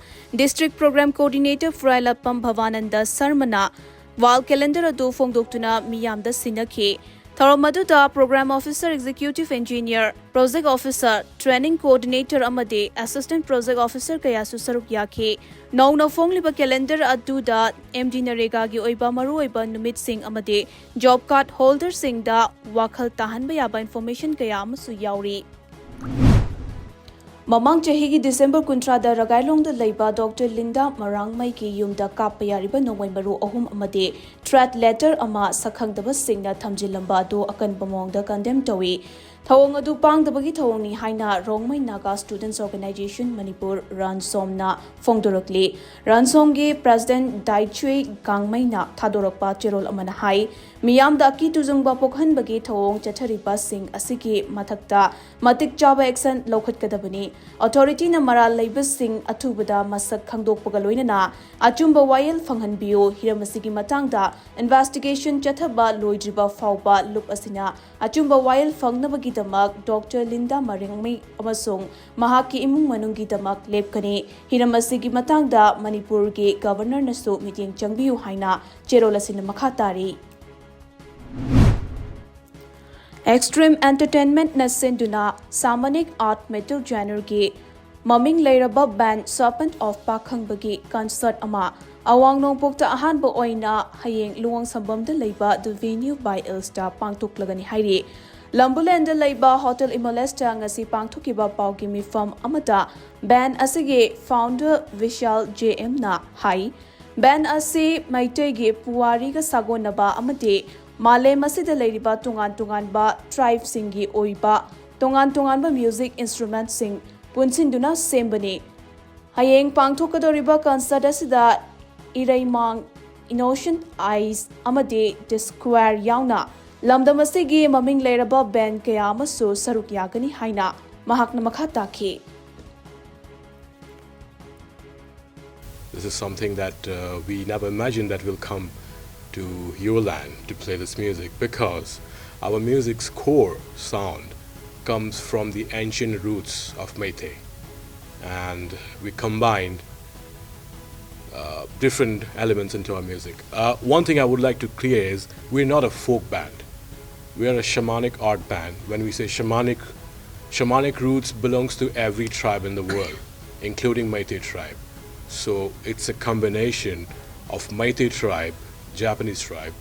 district programme coordinator Phurailatpam Bhabananda ꯁꯔꯃꯅ ꯋꯥꯜ ꯀꯦꯂꯦꯟꯗꯔ ꯑꯗꯨ ꯐꯣꯡꯗꯣꯛꯇꯨꯅ ꯃꯤꯌꯥꯝꯗ ꯁꯤꯟꯅꯈꯤ꯫ ꯊꯧꯔꯝ ꯑꯗꯨꯗ programme officer, executive engineer, project officer, training coordinator ꯑꯃꯗꯤ ꯑꯦꯁꯤꯁꯇꯦꯟꯠ ꯄ꯭ꯔꯣꯖꯦꯛ ꯑꯣꯐꯤꯁꯔ ꯀꯌꯥꯁꯨ ꯁꯔꯨꯛ ꯌꯥꯈꯤ꯫ ꯅꯧꯅ ꯐꯣꯡꯂꯤꯕ ꯀꯦꯂꯦꯟꯗꯔ ꯑꯗꯨꯗ ꯑꯦꯝ ꯖꯤ ꯅꯔꯦꯒꯥꯒꯤ ꯑꯣꯏꯕ ꯃꯔꯨꯑꯣꯏꯕ ꯅꯨꯃꯤꯠꯁꯤꯡ ꯑꯃꯗꯤ ꯖꯣꯕ ꯀꯥꯔꯗ ꯍꯣꯜꯗꯔꯁꯤꯡꯗ ꯋꯥꯈꯜ ꯇꯥꯍꯟꯕ ꯌꯥꯕ ꯏꯟꯐꯣꯔꯃꯦꯁꯟ ꯀꯌꯥ ꯑꯃꯁꯨ ꯌꯥꯎꯔꯤ꯫ ꯃꯃꯥꯡ ꯆꯍꯤꯒꯤ ꯗꯤꯁꯦꯝꯕꯔ ꯀꯨꯟꯊ꯭ꯔꯥꯗ ꯔꯒꯥꯏꯂꯣꯡꯗ ꯂꯩꯕ ꯗꯣꯛꯇꯔ ꯂꯤꯟꯗꯥ ꯃꯔꯥꯡꯃꯩꯒꯤ ꯌꯨꯝꯗ ꯀꯥꯞꯄ ꯌꯥꯔꯤꯕ ꯅꯣꯡꯃꯩ ꯃꯔꯨ ꯑꯍꯨꯝ ꯑꯃꯗꯤ ꯊ꯭ꯔꯦꯠ ꯂꯦꯇꯔ ꯑꯃ ꯁꯛꯈꯪꯗꯕꯁꯤꯡꯅ ꯊꯝꯖꯤꯜꯂꯝꯕ ꯑꯗꯨ ꯑꯀꯟꯕ ꯃꯑꯣꯡꯗ ꯀꯟꯗꯦꯝ ꯇꯧꯏ꯫ ꯊꯧꯑꯣꯡ ꯑꯗꯨ ꯄꯥꯡꯗꯕꯒꯤ ꯊꯧꯑꯣꯡꯅꯤ ꯍꯥꯏꯅ ꯔꯣꯡꯃꯩ ꯅꯥꯒꯥ ꯁ꯭ꯇꯨꯗꯦꯟꯠꯁ ꯑꯣꯔꯒꯅꯥꯏꯖꯦꯁꯟ ꯃꯅꯤꯄꯨꯔ, ꯔꯥꯟꯁꯣꯝꯅ ꯐꯣꯡꯗꯣꯔꯛꯂꯤ꯫ ꯔꯥꯟꯁꯣꯝꯒꯤ ꯄ꯭ꯔꯦꯁꯤꯗꯦꯟꯠ ꯗꯥꯏꯆꯨꯏ ꯒꯥꯡꯃꯩꯅ ꯊꯥꯗꯣꯔꯛꯄ ꯆꯦꯔꯣꯜ ꯑꯃꯅ ꯍꯥꯏ, ꯃꯤꯌꯥꯝꯗ ꯑꯀꯤ ꯇꯨꯖꯨꯡꯕ ꯄꯣꯛꯍꯟꯕꯒꯤ ꯊꯧꯑꯣꯡ ꯆꯠꯊꯔꯤꯕꯁꯤꯡ ꯑꯁꯤꯒꯤ ꯃꯊꯛꯇ ꯃꯇꯤꯛ ꯆꯥꯕ action ꯂꯧꯈꯠꯀꯗꯕꯅꯤ꯫ Authorityꯅ ꯃꯔꯥꯜ ꯂꯩꯕꯁꯤꯡ ꯑꯊꯨꯕꯗ ꯃꯁꯛ ꯈꯪꯗꯣꯛꯄꯒ ꯂꯣꯏꯅꯅ ꯑꯆꯨꯝꯕ ꯋꯥꯌꯦꯜ ꯐꯪꯍꯟꯕꯤꯌꯨ꯫ ꯍꯤꯔꯝ ꯑꯁꯤꯒꯤ ꯃꯇꯥꯡꯗ investigation ꯆꯠꯊꯕ ꯂꯣꯏꯗ꯭ꯔꯤꯕ ꯐꯥꯎꯕ ꯂꯨꯞ ꯑꯁꯤꯅ ꯑꯆꯨꯝꯕ ꯋꯥꯌꯦꯜ ꯐꯪꯅꯕꯒꯤꯗꯃꯛ Doctor ꯂꯤꯟꯗꯥ ꯃꯔꯤꯡꯃꯤ ꯑꯃꯁꯨꯡ ꯃꯍꯥꯛꯀꯤ ꯏꯃꯨꯡ ꯃꯅꯨꯡꯒꯤꯗꯃꯛ ꯂꯦꯞꯀꯅꯤ꯫ ꯍꯤꯔꯝ ꯑꯁꯤꯒꯤ ꯃꯇꯥꯡꯗ ꯃꯅꯤꯄꯨꯔꯒꯤ Governorꯅꯁꯨ ꯃꯤꯠꯌꯦꯡ ꯆꯪꯕꯤꯌꯨ ꯍꯥꯏꯅ ꯆꯦꯔꯣꯜ ꯑꯁꯤꯅ ꯃꯈꯥ ꯇꯥꯔꯤ꯫ Extreme Entertainmentꯅ ꯁꯤꯟꯗꯨꯅ Shamanic Art Metal Genreꯒꯤ ꯃꯃꯤꯡ ꯂꯩꯔꯕ band Serpent of ꯄꯥꯈꯪꯕꯒꯤ concert ꯑꯃ ꯑꯋꯥꯡ ꯅꯣꯡꯄꯣꯛꯇ ꯑꯍꯥꯟꯕ ꯑꯣꯏꯅ ꯍꯌꯦꯡ ꯂꯨꯋꯥꯡꯁꯝꯕꯝꯗ ꯂꯩꯕ The Venue by Hillsꯇ ꯄꯥꯡꯊꯣꯛꯂꯒꯅꯤ ꯍꯥꯏꯔꯤ꯫ ꯂꯝꯕꯨꯂꯦꯟꯗ ꯂꯩꯕ Hotel Imolesꯇ ꯉꯁꯤ ꯄꯥꯡꯊꯣꯛꯈꯤꯕ ꯄꯥꯎꯒꯤ ꯃꯤꯐꯝ ꯑꯃꯗ band ꯑꯁꯤꯒꯤ founder ꯕꯤꯁꯥꯜ ꯖꯦ ꯑꯦꯝꯅ ꯍꯥꯏ, band ꯑꯁꯤ ꯃꯩꯇꯩꯒꯤ ꯄꯨꯋꯥꯔꯤꯒ ꯁꯥꯒꯣꯟꯅꯕ ꯑꯃꯗꯤ ꯃꯥꯂꯦꯝ ꯑꯁꯤꯗ ꯂꯩꯔꯤꯕ ꯇꯣꯉꯥꯟ ꯇꯣꯉꯥꯟꯕ tribeꯁꯤꯡꯒꯤ ꯑꯣꯏꯕ ꯇꯣꯉꯥꯟ ꯇꯣꯉꯥꯟꯕ music instrumentꯁꯤꯡ ꯄꯨꯟꯁꯤꯟꯗꯨꯅ ꯁꯦꯝꯕꯅꯤ꯫ ꯍꯌꯦꯡ ꯄꯥꯡꯊꯣꯛꯀꯗꯧꯔꯤꯕ concert ꯑꯁꯤꯗ ꯏꯔꯩꯃꯥꯡ, Innocent Eyes ꯑꯃꯗꯤ The Square ꯌꯥꯎꯅ ꯂꯝꯗꯝ ꯑꯁꯤꯒꯤ ꯃꯃꯤꯡ ꯂꯩꯔꯕ band ꯀꯌꯥ ꯑꯃꯁꯨ ꯁꯔꯨꯛ ꯌꯥꯒꯅꯤ ꯍꯥꯏꯅ ꯃꯍꯥꯛꯅ ꯃꯈꯥ ꯇꯥꯈꯤ꯫ This is something that uh, we never imagined that will come to your land to play this music, because our music's core sound comes from the ancient roots of Meitei, and we combined uh, different elements into our music. Uh, one thing I would like to clear is we're not a folk band. We are a shamanic art band. When we say shamanic, shamanic roots belongs to every tribe in the world, including Meitei tribe. So it's a combination of Meitei tribe, Japanese tribe,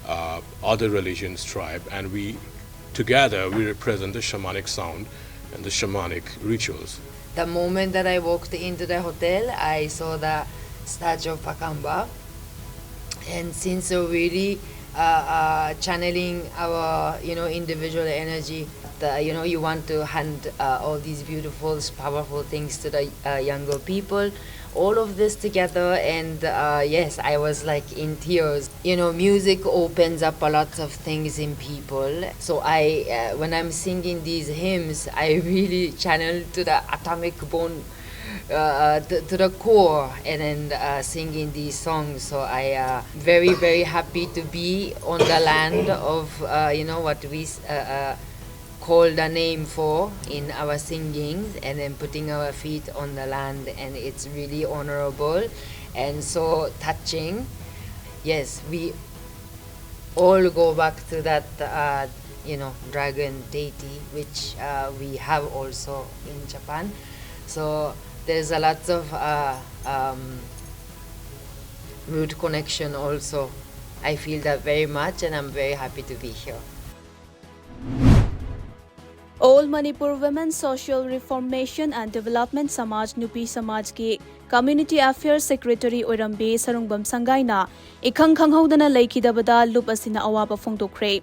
uh, other religions tribe, and we together we represent the shamanic sound and the shamanic rituals. The moment that I walked into the hotel, I saw the statue of Pakamba, and since we're really uh, uh, channeling our, you know, individual energy, the, you know, you want to hand uh, all these beautiful, powerful things to the uh, younger people. All of this together, and uh, yes, I was like in tears. You know, music opens up a lot of things in people. So I, uh, when I'm singing these hymns, I really channel to the atomic bone, uh, to, to the core, and then uh, singing these songs. So I uh, very very happy to be on the land of uh, you know what we uh, uh, called a name for in our singings, and then putting our feet on the land, and it's really honorable and so touching. Yes, we all go back to that, uh, you know, dragon deity, which uh, we have also in Japan. So there's a lot of uh, um, root connection also. I feel that very much, and I'm very happy to be here. All Manipur Women Social Reformation and Development Samaj ꯅꯨꯄꯤ ꯁꯃꯥꯖꯀꯤ Community Affairs Secretary ꯑꯣꯏꯔꯝꯕꯤ ꯁꯔꯨꯡꯕꯝ ꯁꯪꯒꯥꯏꯅ ꯏꯈꯪ ꯈꯪꯍꯧꯗꯅ ꯂꯩꯈꯤꯗꯕꯗ ꯂꯨꯞ ꯑꯁꯤꯅ ꯑꯋꯥꯕ ꯐꯣꯡꯗꯣꯛꯈ꯭ꯔꯦ꯫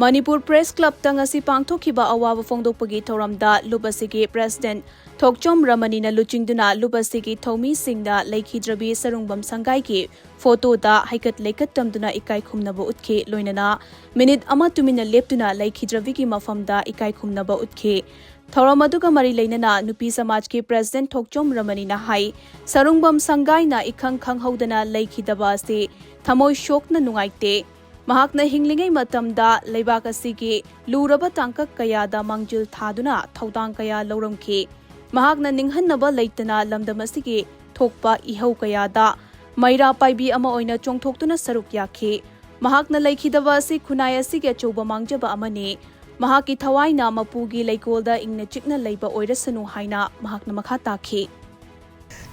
ꯃꯅꯤꯄꯨꯔ ꯄ꯭ꯔꯦꯁ ꯀ꯭ꯂꯕꯇ ꯉꯁꯤ ꯄꯥꯡꯊꯣꯛꯈꯤꯕ ꯑꯋꯥꯕ ꯐꯣꯡꯗꯣꯛꯄꯒꯤ ꯊꯧꯔꯝꯗ ꯂꯨꯞ ꯑꯁꯤꯒꯤ ꯄ꯭ꯔꯦꯁꯤꯗꯦꯟꯠ ꯊꯣꯛꯆꯣꯝ ꯔꯃꯅꯤꯅ ꯂꯨꯆꯤꯡꯗꯨꯅ ꯂꯨꯞ ꯑꯁꯤꯒꯤ ꯊꯧꯃꯤꯁꯤꯡꯅ ꯂꯩꯈꯤꯗ꯭ꯔꯕꯤ ꯁꯔꯨꯡꯕꯝ ꯁꯪꯒꯥꯏꯒꯤ ꯐꯣꯇꯣꯗ ꯍꯩꯀꯠ ꯂꯩꯀꯠ ꯇꯝꯗꯨꯅ ꯏꯀꯥꯏ ꯈꯨꯝꯅꯕ ꯎꯠꯈꯤ꯫ ꯂꯣꯏꯅꯅ ꯃꯤꯅꯤꯠ ꯑꯃ ꯇꯨꯃꯤꯟꯅ ꯂꯦꯞꯇꯨꯅ ꯂꯩꯈꯤꯗ꯭ꯔꯕꯤꯒꯤ ꯃꯐꯝꯗ ꯏꯀꯥꯏ ꯈꯨꯝꯅꯕ ꯎꯠꯈꯤ꯫ ꯊꯧꯔꯝ ꯑꯗꯨꯒ ꯃꯔꯤ ꯂꯩꯅꯅ ꯅꯨꯄꯤ ꯁꯃꯥꯖꯀꯤ ꯄ꯭ꯔꯦꯁꯤꯗꯦꯟꯠ ꯊꯣꯛꯆꯣꯝ ꯔꯃꯅꯤꯅ ꯍꯥꯏ, ꯁꯔꯨꯡꯕꯝ ꯁꯪꯒꯥꯏꯅ ꯏꯈꯪ ꯈꯪꯍꯧꯗꯅ ꯂꯩꯈꯤꯗꯕ ꯑꯁꯤ ꯊꯃꯣꯏ ꯁꯣꯛꯅ ꯅꯨꯡꯉꯥꯏꯇꯦ꯫ ꯃꯍꯥꯛꯅ ꯍꯤꯡꯂꯤꯉꯩ ꯃꯇꯝꯗ ꯂꯩꯕꯥꯛ ꯑꯁꯤꯒꯤ ꯂꯨꯔꯕ ꯇꯥꯡꯀꯛ ꯀꯌꯥꯗ ꯃꯥꯡꯖꯤꯜ ꯊꯥꯗꯨꯅ ꯊꯧꯗꯥꯡ ꯀꯌꯥ ꯂꯧꯔꯝꯈꯤ꯫ ꯃꯍꯥꯛꯅ ꯅꯤꯡꯍꯟꯅꯕ ꯂꯩꯇꯅ ꯂꯝꯗꯝ ꯑꯁꯤꯒꯤ ꯊꯣꯛꯄ ꯏꯍꯧ ꯀꯌꯥꯗ ꯃꯩꯔꯥ ꯄꯥꯏꯕꯤ ꯑꯃ ꯑꯣꯏꯅ ꯆꯣꯡꯊꯣꯛꯇꯨꯅ ꯁꯔꯨꯛ ꯌꯥꯈꯤ꯫ ꯃꯍꯥꯛꯅ ꯂꯩꯈꯤꯗꯕ ꯑꯁꯤ ꯈꯨꯟꯅꯥꯏ ꯑꯁꯤꯒꯤ ꯑꯆꯧꯕ ꯃꯥꯡꯖꯕ ꯑꯃꯅꯤ꯫ ꯃꯍꯥꯛꯀꯤ ꯊꯋꯥꯏꯅ ꯃꯄꯨꯒꯤ ꯂꯩꯀꯣꯜꯗ ꯏꯪꯅ ꯆꯤꯛꯅ ꯂꯩꯕ ꯑꯣꯏꯔꯁꯅꯨ ꯍꯥꯏꯅ ꯃꯍꯥꯛꯅ ꯃꯈꯥ ꯇꯥꯈꯤ꯫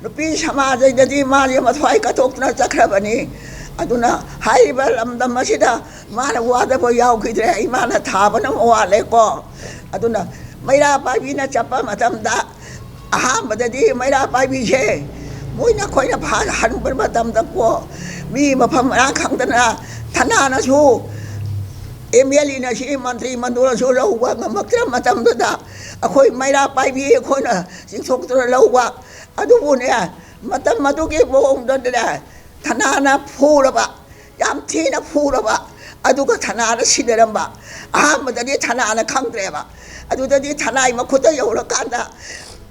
ꯅꯨꯄꯤ ꯁꯃꯥꯖꯗꯗꯤ ꯃꯥꯁꯦ ꯃꯊ꯭ꯋꯥꯏ ꯀꯠꯊꯣꯛꯇꯨꯅ ꯆꯠꯈ꯭ꯔꯕꯅꯤ꯫ ꯑꯗꯨꯅ ꯍꯥꯏꯔꯤꯕ ꯂꯝꯗꯝ ꯑꯁꯤꯗ ꯃꯥꯅ ꯋꯥꯗꯕ ꯌꯥꯎꯈꯤꯗ꯭ꯔꯦ꯫ ꯏꯃꯥꯅ ꯊꯥꯕꯅ ꯋꯥꯠꯂꯦꯀꯣ꯫ ꯑꯗꯨꯅ ꯃꯩꯔꯥ ꯄꯥꯏꯕꯤꯅ ꯆꯠꯄ ꯃꯇꯝꯗ ꯑꯍꯥꯟꯕꯗꯗꯤ ꯃꯩꯔꯥ ꯄꯥꯏꯕꯤꯁꯦ ꯃꯣꯏꯅ ꯑꯩꯈꯣꯏꯅ ꯐꯥ-, ꯍꯟꯕ ꯃꯇꯝꯗꯀꯣ ꯃꯤ ꯃꯐꯝ ꯃꯔꯥꯡ ꯈꯪꯗꯅ ꯊꯅꯥꯅꯁꯨ ꯑꯦꯝ ꯑꯦꯜ ꯑꯦꯅ ꯁꯤ ꯃꯟꯇ꯭ꯔꯤ ꯃꯟꯗꯣꯜꯁꯨ ꯂꯧꯕ ꯉꯝꯃꯛꯇ꯭ꯔ ꯃꯇꯝꯗꯨꯗ ꯑꯩꯈꯣꯏ ꯃꯩꯔꯥ ꯄꯥꯏꯕꯤ ꯑꯩꯈꯣꯏꯅ ꯆꯤꯡꯊꯣꯛꯇꯨꯅ ꯂꯧꯕ꯫ ꯑꯗꯨꯕꯨꯅꯦ, ꯃꯇꯝ ꯑꯗꯨꯒꯤ ꯃꯑꯣꯡꯗꯅꯦ, ꯊꯅꯥꯅ ꯐꯨꯔꯕ, ꯌꯥꯝ ꯊꯤꯅ ꯐꯨꯔꯕ, ꯑꯗꯨꯒ ꯊꯅꯥꯅ ꯁꯤꯟꯅꯔꯝꯕ꯫ ꯑꯍꯥꯟꯕꯗꯗꯤ ꯊꯅꯥꯅ ꯈꯪꯗ꯭ꯔꯦꯕ꯫ ꯑꯗꯨꯗꯗꯤ ꯊꯅꯥꯏ ꯃꯈꯨꯠꯇ ꯌꯧꯔꯀꯥꯟꯗ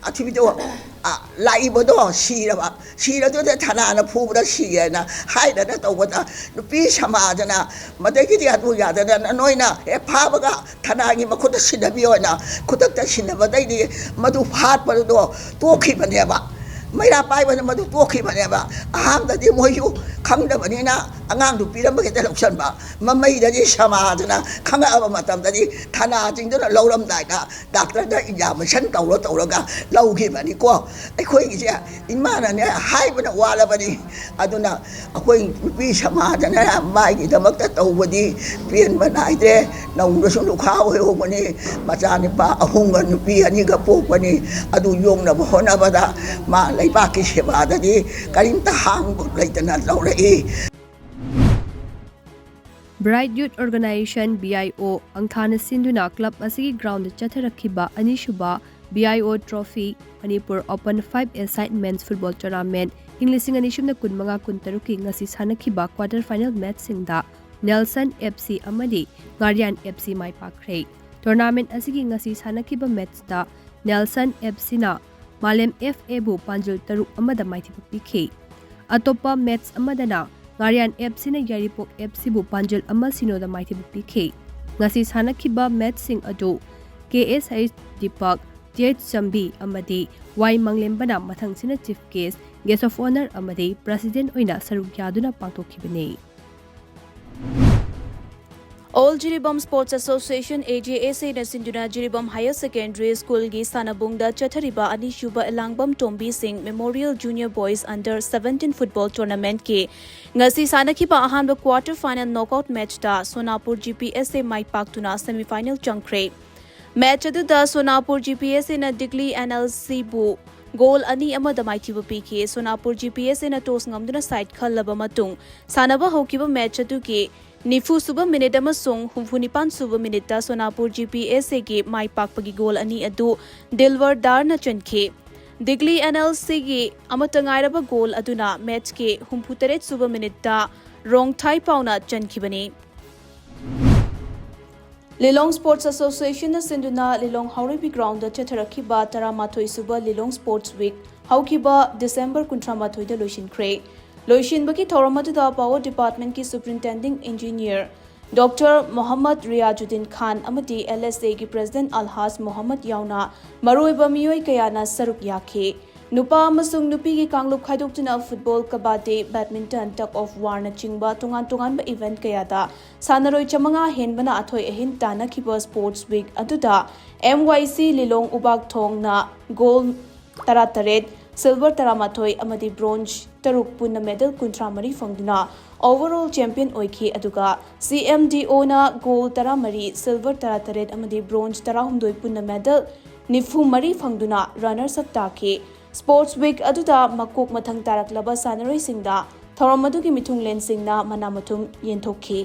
ꯑꯊꯤꯕꯤꯗꯣ, ꯑ, ꯂꯥꯛꯏꯕꯗꯣ ꯁꯤꯔꯕ꯫ ꯁꯤꯔꯗꯨꯗ ꯊꯅꯥꯅ ꯐꯨꯕꯗ ꯁꯤꯌꯦꯅ ꯍꯥꯏꯗꯅ ꯇꯧꯕꯗ, ꯅꯨꯄꯤ ꯁꯃꯥꯖꯅ ꯃꯗꯒꯤꯗꯤ ꯑꯗꯨ ꯌꯥꯗꯗꯅ ꯅꯣꯏꯅ ꯍꯦꯛ ꯐꯥꯕꯒ ꯊꯅꯥꯒꯤ ꯃꯈꯨꯠꯇ ꯁꯤꯟꯅꯕꯤꯌꯣꯅ ꯈꯨꯗꯛꯇ ꯁꯤꯟꯅꯕꯗꯩꯗꯤ ꯃꯗꯨ ꯐꯥꯠꯄꯗꯣ ꯇꯣꯛꯈꯤꯕꯅꯦꯕ꯫ ꯃꯩꯔꯥ ꯄꯥꯏꯕꯅ ꯃꯗꯨ ꯇꯣꯛꯈꯤꯕꯅꯦꯕ꯫ ꯑꯍꯥꯟꯕꯗꯤ ꯃꯣꯏꯁꯨ ꯈꯪꯗꯕꯅꯤꯅ ꯑꯉꯥꯡꯗꯨ ꯄꯤꯔꯝꯕ ꯍꯦꯛꯇ ꯂꯧꯁꯟꯕ꯫ ꯃꯃꯩꯗꯗꯤ ꯁꯃꯥꯖꯅ ꯈꯪꯉꯛꯑꯕ ꯃꯇꯝꯗꯗꯤ ꯊꯅꯥꯁꯤꯡꯗꯨꯅ ꯂꯧꯔꯝꯗꯥꯏꯗ ꯗꯥꯛꯇꯔꯗ ꯏꯟꯖꯥꯃꯤꯁꯟ ꯇꯧꯔ ꯇꯧꯔꯒ ꯂꯧꯈꯤꯕꯅꯤꯀꯣ꯫ ꯑꯩꯈꯣꯏꯒꯤꯁꯦ ꯏꯃꯥꯅꯅꯦ ꯍꯥꯏꯕꯅ ꯋꯥꯠꯂꯕꯅꯤ꯫ ꯑꯗꯨꯅ ꯑꯩꯈꯣꯏ ꯅꯨꯄꯤ ꯁꯃꯥꯖꯅ ꯃꯥꯒꯤꯗꯃꯛꯇ ꯇꯧꯕꯗꯤ ꯄꯦꯟꯕ ꯅꯥꯏꯗ꯭ꯔꯦ꯫ ꯅꯧꯅꯁꯨ ꯂꯨꯈꯥ ꯑꯣꯏꯍꯧꯕꯅꯤ꯫ ꯃꯆꯥꯅꯨꯄꯥ ꯑꯍꯨꯝꯒ ꯅꯨꯄꯤ ꯑꯅꯤꯒ ꯄꯣꯛꯄꯅꯤ꯫ ꯑꯗꯨ ꯌꯣꯛꯅꯕ ꯍꯣꯠꯅꯕꯗ ꯃꯥ ꯂꯩꯕꯥꯛꯀꯤ ꯁꯦꯕꯥꯗꯗꯤ ꯀꯔꯤꯝꯇ ꯍꯥꯡꯕ ꯂꯩꯇꯅ ꯂꯧꯔꯛꯏ꯫ Bright Youth Organization, B I O, ꯑꯪꯊꯥꯅ ꯁꯤꯟꯗꯨꯅ ꯀ꯭ꯂꯕ ꯑꯁꯤꯒꯤ ꯒ꯭ꯔꯥꯎꯟꯗ ꯆꯠꯊꯔꯛꯈꯤꯕ ꯑꯅꯤꯁꯨꯕ B I O Trophy Manipur Open five A Side Men's Football Tournament ꯏꯪ ꯂꯤꯁꯤꯡ ꯑꯅꯤ ꯁꯨꯞꯅ ꯀꯨꯟꯃꯉꯥ ꯀꯨꯟꯇꯔꯨꯛꯀꯤ ꯉꯁꯤ ꯁꯥꯟꯅꯈꯤꯕ quarter final matchꯁꯤꯡꯗ Nelson F C ꯑꯃꯗꯤ ꯉꯥꯔꯤꯌꯥꯟ F C ꯃꯥꯏ ꯄꯥꯛꯈ꯭ꯔꯦ꯫ Tournament ꯑꯁꯤꯒꯤ ꯉꯁꯤ ꯁꯥꯟꯅꯈꯤꯕ matchꯇ Nelson F Cꯅ ꯃꯥꯂꯦꯝ F Aꯕꯨ ꯄꯥꯟꯖꯜ ꯇꯔꯨꯛ ꯑꯃꯗ ꯃꯥꯏꯊꯤꯕ ꯄꯤꯈꯤ꯫ ꯑꯇꯣꯞꯄ match ꯑꯃꯗꯅ ꯉꯥꯔꯤꯌꯥꯟ F Cꯅ ꯌꯥꯏꯔꯤꯄꯣꯛ F Cꯕꯨ ꯄꯥꯟꯖꯜ ꯑꯃ ꯁꯤꯅꯣꯗ ꯃꯥꯏꯊꯤꯕ ꯄꯤꯈꯤ꯫ ꯉꯁꯤ ꯁꯥꯟꯅꯈꯤꯕ matchꯁꯤꯡ ꯑꯗꯨ K S H Deepak, T H Chambi ꯑꯃꯗꯤ Y ꯃꯪꯂꯦꯝꯕꯅ ꯃꯊꯪꯁꯤꯅ chief guest, guest of honour ꯑꯃꯗꯤ president ꯑꯣꯏꯅ ꯁꯔꯨꯛ ꯌꯥꯗꯨꯅ ꯄꯥꯡꯊꯣꯛꯈꯤꯕꯅꯤ꯫ All Jiribam Sports Association, A J S Aꯅ ꯁꯤꯟꯗꯨꯅ ꯖꯤꯔꯤꯕꯥꯝ Higher Secondary Schoolꯒꯤ ꯁꯥꯟꯅꯕꯨꯡꯗ ꯆꯠꯊꯔꯤꯕ ꯑꯅꯤꯁꯨꯕ ꯑꯦꯂꯥꯡꯕꯝ ꯇꯣꯝꯕꯤ ꯁꯤꯡ Memorial Junior Boys Under seventeen Football Tournamentꯀꯤ ꯉꯁꯤ ꯁꯥꯟꯅꯈꯤꯕ ꯑꯍꯥꯟꯕ quarter final knockout matchꯇ ꯁꯣꯅꯥꯄꯨꯔ G P S A my ꯄꯥꯛꯇꯨꯅ semi final ꯆꯪꯈ꯭ꯔꯦ꯫ Match ꯑꯗꯨꯗ ꯁꯣꯅꯥꯄꯨꯔ G P S Aꯅ ꯗꯤꯒꯂꯤ N L Cꯕꯨ ꯒꯣꯜ ꯑꯅꯤ ꯑꯃꯗ ꯃꯥꯏꯊꯤꯕ ꯄꯤꯈꯤ꯫ ꯁꯣꯅꯥꯄꯨꯔ ꯖꯤ ꯄꯤ ꯑꯦꯁ ꯑꯦꯅ ꯇꯣꯁ ꯉꯝꯗꯨꯅ ꯁꯥꯏꯠ ꯈꯜꯂꯕ ꯃꯇꯨꯡ ꯁꯥꯟꯅꯕ ꯍꯧꯈꯤꯕ ꯃꯦꯆ ꯑꯗꯨꯒꯤ ꯅꯤꯐꯨ ꯁꯨꯕ ꯃꯤꯅꯤꯠ ꯑꯃꯁꯨꯡ ꯍꯨꯝꯐꯨ ꯅꯤꯄꯥꯟ ꯁꯨꯕ ꯃꯤꯅꯤꯠꯇ ꯁꯣꯅꯥꯄꯨꯔ ꯖꯤ ꯄꯤ ꯑꯦꯁ ꯑꯦꯒꯤ ꯃꯥꯏ ꯄꯥꯛꯄꯒꯤ ꯒꯣꯜ ꯑꯅꯤ ꯑꯗꯨ ꯗꯤꯜꯋꯔ ꯗꯥꯔꯅ ꯆꯟꯈꯤ꯫ ꯗꯤꯒꯂꯤ ꯑꯦꯟ ꯑꯦꯜ ꯁꯤꯒꯤ ꯑꯃꯠꯇ ꯉꯥꯏꯔꯕ ꯒꯣꯜ ꯑꯗꯨꯅ ꯃꯦꯆꯀꯤ ꯍꯨꯝꯐꯨ ꯇꯔꯦꯠ ꯁꯨꯕ ꯃꯤꯅꯤꯠꯇ ꯔꯣꯡꯊꯥꯏ ꯄꯥꯎꯅ ꯆꯟꯈꯤꯕꯅꯤ꯫ ꯂꯤꯂꯣꯡ ꯁ꯭ꯄꯣꯔꯠꯁ ꯑꯦꯁꯣꯁꯤꯌꯦꯁꯟꯅ ꯁꯤꯟꯗꯨꯅ ꯂꯤꯂꯣꯡ ꯍꯥꯎꯔꯩꯕꯤ ꯒ꯭ꯔꯥꯎꯟꯗ ꯆꯠꯊꯔꯛꯈꯤꯕ ꯇꯔꯥꯃꯥꯊꯣꯏ ꯁꯨꯕ ꯂꯤꯂꯣꯡ ꯁ꯭ꯄꯣꯔꯠꯁ ꯋꯤꯛ ꯍꯧꯈꯤꯕ ꯗꯤꯁꯦꯝꯕꯔ ꯀꯨꯟꯊ꯭ꯔꯥ ꯃꯥꯊꯣꯏꯗ ꯂꯣꯏꯁꯤꯟꯈ꯭ꯔꯦ꯫ ꯂꯣꯏꯁꯤꯟꯕꯒꯤ ꯊꯧꯔꯝ ꯑꯗꯨꯗ power ꯗꯤꯄꯥꯔꯠꯃꯦꯟꯠꯀꯤ ꯁꯨꯄ꯭ꯔꯤꯟꯇꯦꯟꯗꯤꯡ engineer doctor Mohammad Riyazuddin ꯈꯥꯟ ꯑꯃꯗꯤ ꯑꯦꯜ ꯑꯦꯁ ꯑꯦꯒꯤ ꯄ꯭ꯔꯦꯁꯤꯗꯦꯟꯠ ꯑꯜꯍꯥꯖ ꯃꯣꯍꯝꯃꯗ ꯌꯥꯎꯅ ꯃꯔꯨꯑꯣꯏꯕ ꯃꯤꯑꯣꯏ ꯀꯌꯥꯅ ꯁꯔꯨꯛ ꯌꯥꯈꯤ꯫ ꯅꯨꯄꯥ ꯑꯃꯁꯨꯡ ꯅꯨꯄꯤꯒꯤ ꯀꯥꯡꯂꯨꯞ ꯈꯥꯏꯗꯣꯛꯇꯨꯅ football, kabaddi, badminton, tug of ꯋꯥꯔꯅꯆꯤꯡꯕ ꯇꯣꯉꯥꯟ ꯇꯣꯉꯥꯟꯕ ꯏꯚꯦꯟꯠ ꯀꯌꯥꯗ ꯁꯥꯟꯅꯔꯣꯏ ꯆꯥꯃꯉꯥ ꯍꯦꯟꯕꯅ ꯑꯊꯣꯏ ꯑꯍꯦꯟ ꯇꯥꯟꯅꯈꯤꯕ ꯁ꯭ꯄꯣꯔꯠꯁ ꯋꯤꯛ ꯑꯗꯨꯗ M Y C Lilong ꯎꯕꯥꯛꯊꯣꯡꯅ goal ꯇꯔꯥꯇꯔꯦꯠ, ꯁꯤꯜꯚꯔ ꯇꯔꯥꯃꯥꯊꯣꯏ ꯑꯃꯗꯤ ꯕ꯭ꯔꯣꯟꯖ ꯇꯔꯨꯛ, ꯄꯨꯟꯅ ꯃꯦꯗꯜ ꯀꯨꯟꯊ꯭ꯔꯥ ꯃꯔꯤ ꯐꯪꯗꯨꯅ ꯑꯣꯚꯔꯑꯣꯜ ꯆꯦꯝꯄꯤꯌꯟ ꯑꯣꯏꯈꯤ꯫ ꯑꯗꯨꯒ ꯁꯤ ꯑꯦꯝ ꯗꯤ ꯑꯣꯅ ꯒꯣꯜ ꯇꯔꯥꯃꯔꯤ, ꯁꯤꯜꯚꯔ ꯇꯔꯥꯇꯔꯦꯠ ꯑꯃꯗꯤ ꯕ꯭ꯔꯣꯟꯖ ꯇꯔꯥꯍꯨꯝꯗꯣꯏ, ꯄꯨꯟꯅ ꯃꯦꯗꯜ ꯅꯤꯐꯨ ꯃꯔꯤ ꯐꯪꯗꯨꯅ ꯔꯅꯔꯁ ꯑꯞ ꯇꯥꯈꯤ꯫ ꯁ꯭ꯄꯣꯔꯠꯁ ꯋꯤꯛ ꯑꯗꯨꯗ ꯃꯀꯣꯛ ꯃꯊꯪ ꯇꯥꯔꯛꯂꯕ ꯁꯥꯟꯅꯔꯣꯏꯁꯤꯡꯗ ꯊꯧꯔꯝ ꯑꯗꯨꯒꯤ ꯃꯤꯊꯨꯡꯂꯦꯟꯁꯤꯡꯅ ꯃꯅꯥ ꯃꯊꯨꯝ ꯌꯦꯟꯊꯣꯛꯈꯤ꯫